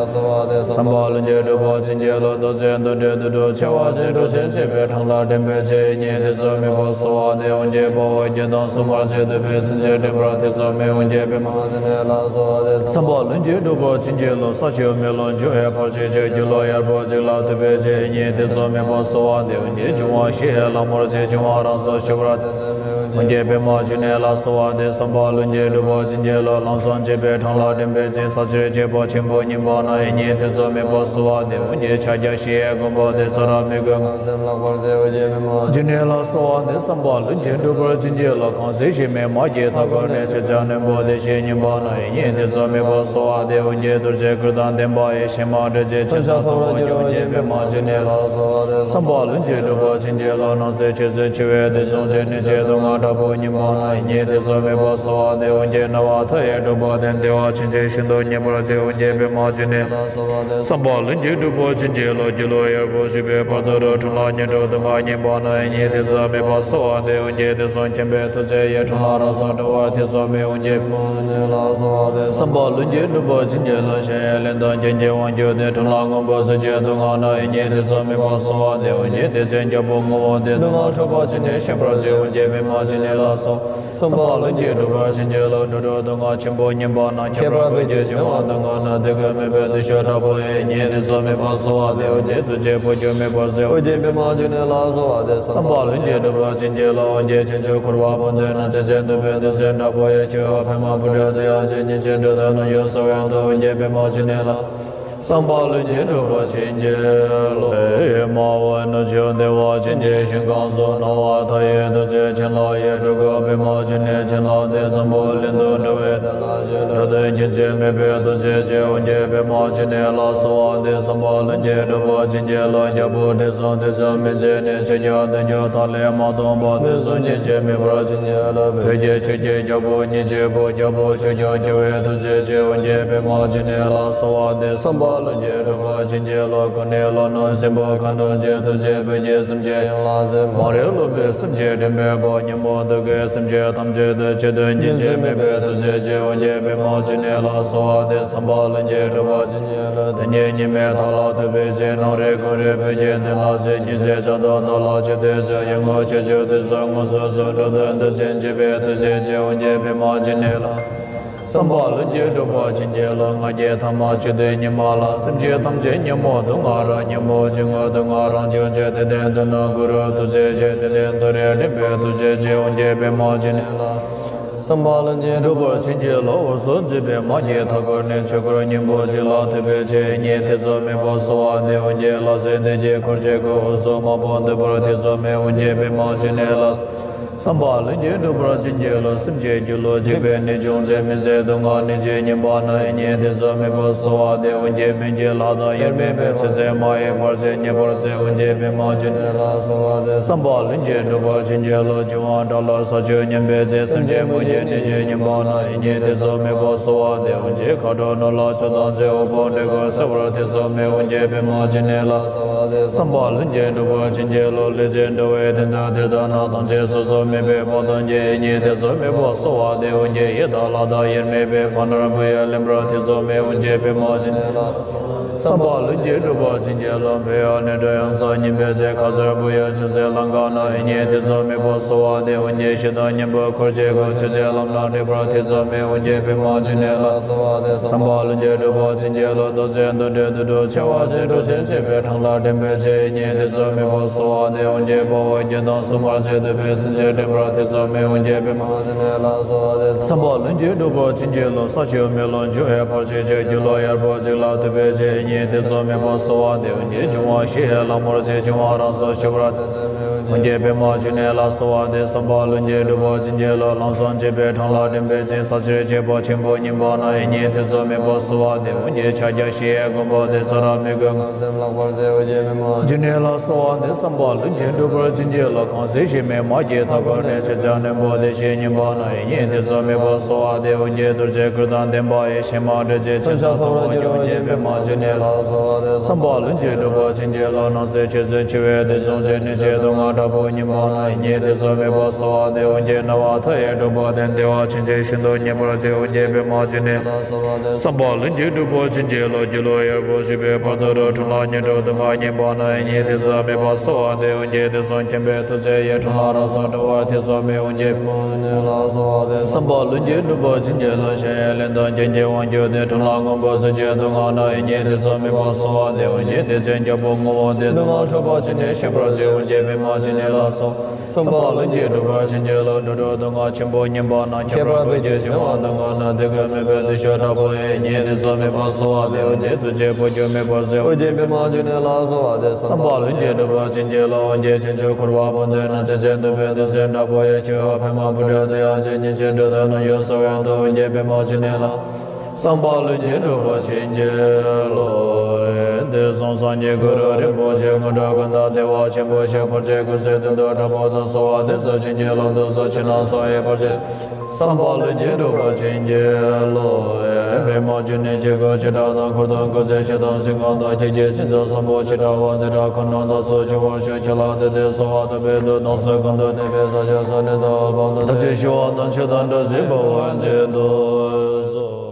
བསམ་པ་ལྷུན་གྱིས་གྲུབ་པར་བྱིན་གྱིས་རློབས། རྡོ་རྗེ་འདུལ་དྲི་དུད་འགྲོ་འཆིང་བ་ཞི་ཁྲོ་ཞིང་བཅས་པའི་འཕྲང་ལ་འདྲེན་པའི་ཚེ་ཡིན་ཉིད་དེ་ཚོ་མེད་པར་གསོལ་བ་འདེབས། འོན་ཀྱང་དཔའ་བོ་རྒྱལ་དང་སྲུང་མར་བཅས་བསྟོད་པའི་སེམས་ཅན་འདྲེན་པར་དེ་ཚོ་མེད། འོན་ཀྱང་པདྨ་འབྱུང་གནས་ལ་གསོལ་བ་འདེབས། བསམ་པ་ལྷུན་གྱིས་གྲུབ་པར་བྱིན་གྱིས་རློབས། ས་ཆུ་མེ་རླུང་འབྱུང་བའི་བར་ཆད་ཀྱང་སྒྱུ་ལུས་གཡར་པོ་གཅིག་ལ་ཐུག་པའི་ཚེ་ཡིན་ཉིད་དེ་ཚོ་མེད་པར་གསོལ་བ་འདེབས། འོན་ཀྱང་འབྱུང་བ་ཞི་བའི་ལྷ་མོར་ཚེ་འབྱུང་བ་རང་སོར་ཞི་བར་དེ་ཚོ་མེད། འོན་ འོན་ཀྱང་པདྨ་འབྱུང་གནས་ལ་གསོལ་བ་འདེབས། བསམ་པ་ལྷུན་གྱིས་འགྲུབ་པར་བྱིན་གྱིས་རློབས། ལམ་ཟབ་འཇིགས་པའི་འཕྲང་ལ་འདྲེན་པའི་ཚེ། ས་གཞིར་གཤེགས་པ་ཆེན་པོ་ཉིད་པ་ན་ཡང་ཉིད་དེ་ཚུ་དམིགས་པ་གསོལ་བ་འདེབས། འོན་ཀྱང་ཕྱག་རྒྱ་བཞི་ཡི་དགོངས་པ་དེ། ཚར་ར་མི་དགོས་ངམ་སེམས་ལྷག་པར་མཛད། འོན་ཀྱང་པདྨ་འབྱུང་གནས་ལ་གསོལ་བ་འདེབས། བསམ་པ་ལྷུན་གྱིས་འགྲུབ་པར་བྱིན་གྱིས་རློབས། གང་ཟག་གཞན་མའི་མ་སྐྱེས་མཐའ་འཁོར་ནས། ཕྱག་རྒྱ་རྣོན་པོ་དེ་བཞིན་ཉིད་པ་ན་ཡང་ཉིད་དེ་ཚུ་དམིགས་པ་གསོལ་བ་འདེབས། འོན་ཀྱང་རྡོ་རྗེ་གུར་དང་ལྡན་པ་ཡི། ཞལ་མ་འདྲིལ་ཅིང་མཆེ་སྟག་མཐོ་བར་གྱུར། འོན་ཀྱང་པདྨ་འབྱུང་གནས་ལ་གསོལ་བ་འདེབས། བསམ་པ་ལྷུན་གྱིས་འགྲུབ་པར་བྱིན་གྱིས་རློབས། སྣང་སྲིད་ཆོས་སྲིད་འཆི་བའི་དུས་གསུམ་གྱི། གནོད་བྱེད་སྡུག་བསྔལ་དྲག་པོ་ཉིད་པ་ན་ཡང་ཉིད་དེ་ཚུ་དམིགས་པ་གསོལ་བ་འདེབས། འོན་ཀྱང་ན་བ་མཐའ་ཡས་འཁྲུགས་པ་དང་། བདེ་བ་ཆེན་པོ་ཤིན་ཏུ་མཉེས་པར་བྱེད། འོན་ཀྱང་པདྨ་འབྱུང་གནས་ལ་གསོལ་བ་འདེབས། བསམ་པ་ལྷུན་གྱིས་འགྲུབ་པར་བྱིན་གྱིས་རློབས། སྒྱིད་ལུག་ཡོལ་བ་བཞི་པའི་བར་དུ་རུ། འཁྲུག་ལ་ཉེར་དྲུག་སྡུག་བསྔལ་ཉིད་པ་ན་ཡང་ཉིད་དེ་ཚུ་དམིགས་པ་གསོལ་བ་འདེབས། འོན་ཀྱང་དུས་གསུམ་མཁྱེན་པའི་ཐུགས་རྗེ་ཡིས། འཁྲུལ་སྣང་རང་སར་གྲོལ་བར་དེ་ཚུ་དམིགས། འོན་ཀྱང་པདྨ་འབྱུང་གནས་ལ་གསོལ་བ་འདེབས། བསམ་པ་ལྷུན་གྱིས་འགྲུབ་པར་བྱིན་གྱིས་རློབས། གཞན་ཡང་ལན་དང་རྐྱེན་གྱི་དབང་གྱུར་ཏེ། འཁྲུལ་སྣང་མངོན་པར་གཟིགས་ཀྱི་སྡུག་བསྔལ་ན་ཡང་ཉིད་དེ་ཚུ་དམིགས་པ་གསོལ་བ་འདེབས། འོན་ཀྱང་སྡིག་ཅན་རྒྱལ་པོ་ངུ་བ་དེ། སྡུག་བསྔལ་འཁྲུགས་པ་ཅན་ནི་ཤེས་པར་བྱེད། འོན་ཀྱང་པདྨ་འབྱུང་གནས་ལ་གསོལ། བསམ་པ་ལྷུན་གྱིས་འགྲུབ་པར་བྱིན་གྱིས་རློབས། འགྲོ་དྲུག་སྡུག་བསྔལ་ཆེན་པོ་ཉིད་པ་ན། ཁྱད་པར་བོད་ཀྱི་འབྱུང་བ་སྡུག་བསྔལ་ན། སྡུག་གུ་མོས་པའི་བདུད་ཤ་དྲག་པོ་ཡིས། ཉིད་དེ་ཚུ་དམིགས་པ་གསོལ་བ་འདེབས། འོན་ཀྱང་གདུག་ཅན་བུ་ཁྱུ་དམིགས་པར་གཟིགས། འོན་ཀྱང་པདྨ་འབྱུང་གནས་ལ་གསོལ་བ་འདེབས། བསམ་པ་ལྷུན་གྱིས་འགྲུབ་པར་བྱིན་གྱིས་རློབས། འོན་ཀྱང་ཆོས་སྐྱོང་འཁོར་བ་སྤངས་ཏེ་ན། ཚེ་ཟད་འདོད་པའི་བདུད་རྩི་འདྲ་པོ་ཡིས། ཁྱོད་འཕེན་མ་བུ་ཕྲུག་དེ་ཡང་ཚེ་སྙིགས་ཕྱིར། འགྲོ་དོན་ནམ་ཡང་གསོ་བར་འདོད། འོན་ཀྱང་པདྨ་འབྱུང་གནས་ལ། བསམ་པ་ལྷུན་གྱིས་འགྲུབ་པར་བྱིན་གྱིས་རློབས། མ་འོངས་ནུབ་ཕྱོགས་བདེ་བ་ཅན་གྱི་ཞིང་ཁམས་སུ། སྣང་བ་མཐའ་ཡས་ཐུགས་རྗེ་བྱིན་རླབས་ཡིས། སྤྲུལ་སྐུ་པདྨ་འབྱུང་གནས་བྱིན་རླབས་ཏེ། འཛམ་བུ་གླིང་དུ་འགྲོ་བའི་དོན་ལ་སྤྱད། འགྲོ་དོན་རྒྱུན་ཆད་མེད་པའི་ཐུགས་རྗེ་ཆེ། འོན་ཀྱང་པདྨ་འབྱུང་གནས་ལ་གསོལ་བ་འདེབས། བསམ་པ་ལྷུན་གྱིས་འགྲུབ་པར་བྱིན་གྱིས་རློབས། རྒྱལ་པོ་ཁྲི་སྲོང་ལྡེ་བཙན་མན་ཆད་ནས། ཆོས་རྒྱལ་བདུན་ཅུ་ཐ་ལེ་མ་སྟོངས་བར། དུས་གསུམ་རྒྱུན་ཆད་མེད་པར་བྱིན་གྱིས་རློབས། བོད་ཀྱི་ཆོས་ཀྱི་རྒྱལ་པོ་ཉིད་ཀྱི་བུ། རྒྱལ་པོ་ཆོས་སྐྱོང་བྱེ་བའི་ཐུགས་རྗེ་ཆེ། འོན་ཀྱང་པདྨ་འབྱུང་གནས་ལ་གསོལ་བ་འདེབས། བསམ་པ་ལྷུན་གྱིས་འགྲུབ་པར་བྱིན་གྱིས་རློབས། ཀུན་ནས་བློ་རྣོན་སྲིན་པོ་མཁའ་འགྲོ་ཆེ། ཐུགས་རྗེས་བོད་ཀྱི་སེམས་ཅན་ཡོངས་ལ་གཟིགས། མ་རིག་ལོག་པའི་སེམས་ཅན་འདྲེན་པའི་དཔལ། ཉོན་མོངས་གདུག་རྒྱུད་སེམས་ཅན་ཐམས་ཅད་དུ། ཆོས་དོན་རྒྱུན་ཆད་མེད་པའི་ཐུགས་རྗེ་ཆེ། འོན་ཀྱང་པདྨ་འབྱུང་གནས་ལ་གསོལ་བ་འདེབས། བསམ་པ་ལྷུན་གྱིས་འགྲུབ་པར་བྱིན་གྱིས་རློབས། དེ་ཉིད་ཉི་མའི་མཐའ་ལ་ཐུག་པའི་ཚེ། ནམ་རིག་གུང་རུ་བོད་ཀྱི་མདུན་ལ་གཟིགས། ཉི་ཟེར་འཆར་སྡུད་མདོག་ལ་ཆུ་དེ་ཚོས། ཡོངས་བསྔོས་ཆོས་སྐྱོང་དུས་གསུམ་དངོས་སུ་གཟིགས། འགྲོ་དོན་དུས་གཅིག་འཇིགས་པའི་ཐུགས་རྗེ་ཆེ། འོན་ཀྱང་པདྨ་འབྱུང་གནས་ལ། བསམ་པ་ལྷུན་གྱིས་འགྲུབ་པར་བྱིན་གྱིས་རློབས། ང་རྒྱལ་ཐ་མ་ཆོས་སྡུད་ཉི་མ་ལ། སེམས་ཅན་ཐམས་ཅད་ཉོན་མོངས་སྡུག་བསྔལ་རབ། ཉོན་མོངས་སྤྱི་དངོས་སྡུག་བསྔལ་རང་བྱུང་ཆེ། དེ་དོན་དུ་ནི་གུ་རུ་ཐུགས་རྗེ་ཆེ། དེ་དོན་དུ་རེ་འདྲེན་པའི་ཐུགས་རྗེ་ཆེ། འོན་ཀྱང་པདྨ་འབྱུང་གནས་ལ། བསམ་པ་ལྷུན་གྱིས་འགྲུབ་པར་བྱིན་གྱིས་རློབས། འོད་སྲུང་འཇིགས་པའི་མ་སྐྱེས་མཐའ་འཁོར་ནས། ཆོས་འཁོར་སྙིང་པོ་གཅིག་ལ་ཐུག་པའི་ཚེ། ཉིད་དེ་ཚུ་དམིགས་པ་གསོལ་བ་འདེབས། འོན་ཀྱང་ལྷ་སྲིན་སྡེ་བརྒྱད་འཁོར་བཅས་ཀུན། འོད་སྲུང་མ་བུ་འདུས་པར་དེ་ཚུ་དམིགས། འོན་ཀྱང་པདྨ་འབྱུང་གནས་ལ། བསམ་པ་ལྷུན་གྱིས་འགྲུབ་པར་བྱིན་གྱིས་རློབས། སེམས་ཅན་སྒྱུ་ལུས་འཇིག་པའི་ནད་བྱུང་ཚེ། མི་བཟད་སྡུག་བསྔལ་ནད་ཀྱིས་ཉེན་པ་ན་ཡང་ཉིད་དེ་ཚུ་དམིགས་པ་གསོལ་བ་འདེབས། འོན་ཀྱང་སྨན་གྱི་ལྷ་དང་དབྱེར་མེད་པས། ཚེ་ཟད་མ་ཡིན་བར་ཆད་ཉེ་བར་སེལ། འོན་ཀྱང་པདྨ་འབྱུང་གནས་ལ་གསོལ་བ་འདེབས། བསམ་པ་ལྷུན་གྱིས་འགྲུབ་པར་བྱིན་གྱིས་རློབས། འབྱུང་བ་དགྲ་ལ་ས་བཅུད་ཉམས་པའི་ཚེ། སེམས་ཅན་མུ་གེའི་ནད་ཀྱིས་ཉེན་པ་ན་ཡང་ཉིད་དེ་ཚུ་དམིགས་པ་གསོལ་བ་འདེབས། འོན་ཀྱང་མཁའ་འགྲོ་ནོར་ལྷ་ཕྱོགས་དང་མཚུངས། དབུལ་ཕོངས་འདྲེ་རྒོད་སེལ་བར་དེ་ཚུ་དམིགས། འོན་ཀྱང་པདྨ་འབྱུང་གནས་ལ། བསམ་པ་ལྷུན་གྱིས་འགྲུབ་པར་བྱིན་གྱིས་རློབས། ལེགས་བྱས་འགྲོ་བའི་དོན་དུ་དེར་བཏང་ན། ཐམས་ཅད་སོ་སོར་དམིགས་པའི་དཔའ་གདོང་གིས། ཉིད་དེ་ཚུ་དམིགས་པ་གསོལ་བ་འདེབས། འོན་ཀྱང་ཡི་དྭགས་ལྷ་དང་དབྱེར་མེད་པས། ཕ་ནོར་བུ་ཡིས་ལེན་པར་དེ་ཚུ་དམིགས། འོན་ཀྱང་པདྨ་འབྱུང་གནས་ལ། བསམ་པ་ལྷུན་གྱིས་འགྲུབ་པར་བྱིན་གྱིས་རློབས། འཕེལ་བའི་ནད་དྲག་ཡོངས་སུ་ཉམས་པའི་ཚེ། ཁ་ཟས་བུ་ཡིས་ཅུང་ཟད་ལེན་དཀའ་ན། ཉིད་དེ་ཚུ་དམིགས་པ་གསོལ་བ་འདེབས། འོན་ཀྱང་ཞེ་སྡང་གཉེན་པོས་འཁོར་བཅས་ཀུན། ཆོས་བྱེད་ལམ་སྣ་འདྲེན་པར་དེ་ཚུ་དམིགས། འོན་ཀྱང་པདྨ་འབྱུང་གནས་ལ། བསམ་པ་ལྷུན་གྱིས་འགྲུབ་པར་བྱིན་གྱིས་རློབས། མདོ་ཚིག་འདུ་འབྲལ་དུག་སྦྲུལ་མཆེ་བ་ཅན། འགྲོ་ཆེན་འཆིང་བའི་འཕྲང་ལ་འདྲེན་པའི་ཚེ། ཉིད་དེ་ཚུ་དམིགས་པ་གསོལ་བ་འདེབས། འོན་ཀྱང་དཔའ་བོ་རྒྱུད་དང་སྲུང་མར་བཅས། གདུག་པའི་སེམས་ཅན་འདྲེན་པར་དེ་ཚུ་དམིགས། འོན་ཀྱང་པདྨ་འབྱུང་གནས་ལ་གསོལ་བ་འདེབས། བསམ་པ་ལྷུན་གྱིས་འགྲུབ་པར་བྱིན་གྱིས་རློབས། ས་ཆུ་མེ་རླུང་འབྱུང་བའི་བར་ཆད་ཕྱིར། སྒྱུ་ལུས་ཡོལ་བ་གཅིག་ལ་ཐུག་པའི་ཚེ། ཉིད་དེ་ཚུ་དམིགས་པ་གསོལ་བ་འདེབས། འོན་ཀྱང་འབྱུང་བ་བཞི་ཡི་ལྷ་མོར་བཅས། འབྱུང་བ་རང་སར་ཞི་བར། འོན་ཀྱང་པདྨ་འབྱུང་གནས་ལ་གསོལ་བ་འདེབས། བསམ་པ་ལྷུན་གྱིས་འགྲུབ་པར་བྱིན་གྱིས་རློབས། ལམ་ཟབ་འཇིགས་པའི་འཕྲང་ལ་འདྲེན་པའི་ཚེ། ས་གཞིར་གཤེགས་པ་ཆེན་པོ་ཉིད་པ་ན་ཡང་། ཉིད་དེ་ཚུ་དམིགས་པ་གསོལ་བ་འདེབས། འོན་ཀྱང་ཕྱག་རྒྱ་བཞི་ཡི་དགོངས་པ་དེ། ཚར་ར་མི་དགོས་ངམ་སེམས་ལྷག་པར་མཛད། འོན་ཀྱང་པདྨ་འབྱུང་གནས་ལ་གསོལ་བ་འདེབས། བསམ་པ་ལྷུན་གྱིས་འགྲུབ་པར་བྱིན་གྱིས་རློབས། གང་ཟག་གཞན་མའི་མ་སྐྱེས་མཐའ་འཁོར་ནས། ཕྱག་རྒྱ་རྣོན་པོ་དེ་བཞིན་ཉིད་པ་ན་ཡང་། ཉིད་དེ་ཚུ་དམིགས་པ་གསོལ་བ་འདེབས། འོན་ཀྱང་རྡོ་རྗེ་གུར་དང་ལྡན་པ་ཡི། ཞལ་མ་འདྲིལ་ཅིང་མཆེ་སྟག་མཐོ་བར་གྱུར། འོན་ཀྱང་པདྨ་འབྱུང་གནས་ལ་གསོལ་བ་འདེབས། བསམ་པ་ལྷུན་གྱིས་འགྲུབ་པར་བྱིན་གྱིས་རློབས། སྣང་སྲིད་ཆོས་སྲིད་འཆི་བའི་དུས་གསུམ་གྱི། གནོད་བྱེད་སྡུག་བསྔལ་དྲག་པོ་ཉིད་པ་ན་ཡང་། ཉིད་དེ་ཚུ་དམིགས་པ་གསོལ་བ་འདེབས། འོན་ཀྱང་ན་བ་མཐའ་ཡས་འཁྲུགས་པ་དང་། བདེ་བ་ཆེན་པོ་ཤིན་ཏུ་མཉེས་པར་བྱེད། འོན་ཀྱང་པདྨ་འབྱུང་གནས་ལ་གསོལ་བ་འདེབས། བསམ་པ་ལྷུན་གྱིས་འགྲུབ་པར་བྱིན་གྱིས་རློབས། སྒྱིད་ལུག་ཡོལ་བ་བཞི་པའི་བར་དུ་རུ། འཁྲུག་ལ་ཉེར་དྲུག་སྡུག་བསྔལ་ཉིད་པ་ན་ཡང་། ཉིད་དེ་ཚུ་དམིགས་པ་གསོལ་བ་འདེབས། འོན་ཀྱང་དུས་གསུམ་མཁྱེན་པའི་ཐུགས་རྗེ་ཡིས། འཁྲུལ་སྣང་རང་སར་གྲོལ་བར་དེ་ཚུ་དམིགས། འོན་ཀྱང་པདྨ་འབྱུང་གནས་ལ་གསོལ་བ་འདེབས། བསམ་པ་ལྷུན་གྱིས་འགྲུབ་པར་བྱིན་གྱིས་རློབས། གཞན་ཡང་ལན་དང་རྐྱེན་གྱི་དབང་གྱུར་ཏེ། འཁྲུལ་སྣང་མངོན་པར་གཟིགས་ཀྱི་སྡུག་བསྔལ་ན་ཡང་། ཉིད་དེ་ ཟག་མེད་པར་གསོལ་བ་འདེབས། འོན་ཀྱང་དེ་ཚེ་རྒྱལ་པོ་ངུ་བ་དེ་སྡུག་བསྔལ་འཁྲུགས་པར་བྱས་ནས་གཤེགས་པར་མཛད། འོན་ཀྱང་པདྨ་འབྱུང་གནས་ལ་གསོལ། བསམ་པ་ལྷུན་གྱིས་འགྲུབ་པར་བྱིན་གྱིས་རློབས། འགྲོ་དྲུག་སྡུག་བསྔལ་ཆེན་པོ་ཉམས་པ་ན། ཁྱད་པར་བོད་ཀྱི་འབྱུང་བ་སྡུག་བསྔལ་ན། དེ་ཀུན་མེད་པའི་གདུལ་བྱ་དྲག་པོ་ཡི། ཉེ་དུ་ཟག་མེད་པར་གསོལ་བ་འདེབས། འོན་ཀྱང་ཐུགས་རྗེས་བོད་སྐྱོང་མེད་པར་མཛད། འོན་ཀྱང་པདྨ་འབྱུང་གནས་ལ་གསོལ་བ་འདེབས། བསམ་པ་ལྷུན་གྱིས་འགྲུབ་པར་བྱིན་གྱིས་རློབས། འོན་ཀྱང་བྱང་ཆུབ་འཁོར་བ་བོན་ཟླའི་ནང་། ཚེ་ཚེ་འདོད་པའི་གདུང་སེམས་དྲག་པོ་ཡི། ཆེ་བ་པདྨ་བྷུ་ཏྲ་དེ་ཡང་མཛད། ཉིན་བྱེད་འགྲོ་དོན་ནམ་ཡང་གསོལ་བའི་མཐུ། འོན་ཀྱང་པདྨ་འབྱུང་གནས་ལ། བསམ་པ་ལྷུན་གྱིས་འགྲུབ་པར་བྱིན་གྱིས་རློབས། དེ་བཟུམ་སངས་རྒྱས་གུ་རུ་རིན་པོ་ཆེ། དངོས་གྲུབ་ཀུན་བདག་བདེ་བ་ཆེན་པོ་ཞེས། འཁོར་བཅས་ཀུན་གསལ་དོན་དུ་གྲགས་པ་ཙམ། གསོལ་བ་འདེབས་སོ་བྱིན་གྱིས་རློབས། འདོད་སོགས་ཕྱི་ནང་གསང་བའི་བར་ཆད། བསམ་པ་ལྷུན་གྱིས་འགྲུབ་པར་བྱིན་གྱིས་རློབས། པདྨ་འབྱུང་གནས་ཀྱི་སྐུ་ཇི་ལྟར་དང་། འཁོར་དང་སྐུ་ཚེ་ཞིང་དང་སེམས་ཁམས་དང་། ཁྱེད་ཀྱི་མཚན་བཟང་བཟང་པོ་ཇི་འདྲ་བ། དེ་འདྲ་ཁོ་ན་རྣམས་སུ་འབྱུང་བར་ཤོག་ཁྱེད་ལ་དད་དེ་གསོལ་བ་བཏབ་པའི་མཐུས། དམ་ཚིག་གོང་དུ་གནས་པའི་ས་ཕྱོགས་སུ་ནི་དུ་ཨ་ལ་པ་དང་ཐམས་ཅད་ཞི་བ་དང་ཆོས་དང་སྒྲ་ཟིན་པར་བྱེད་དུ་གསོལ།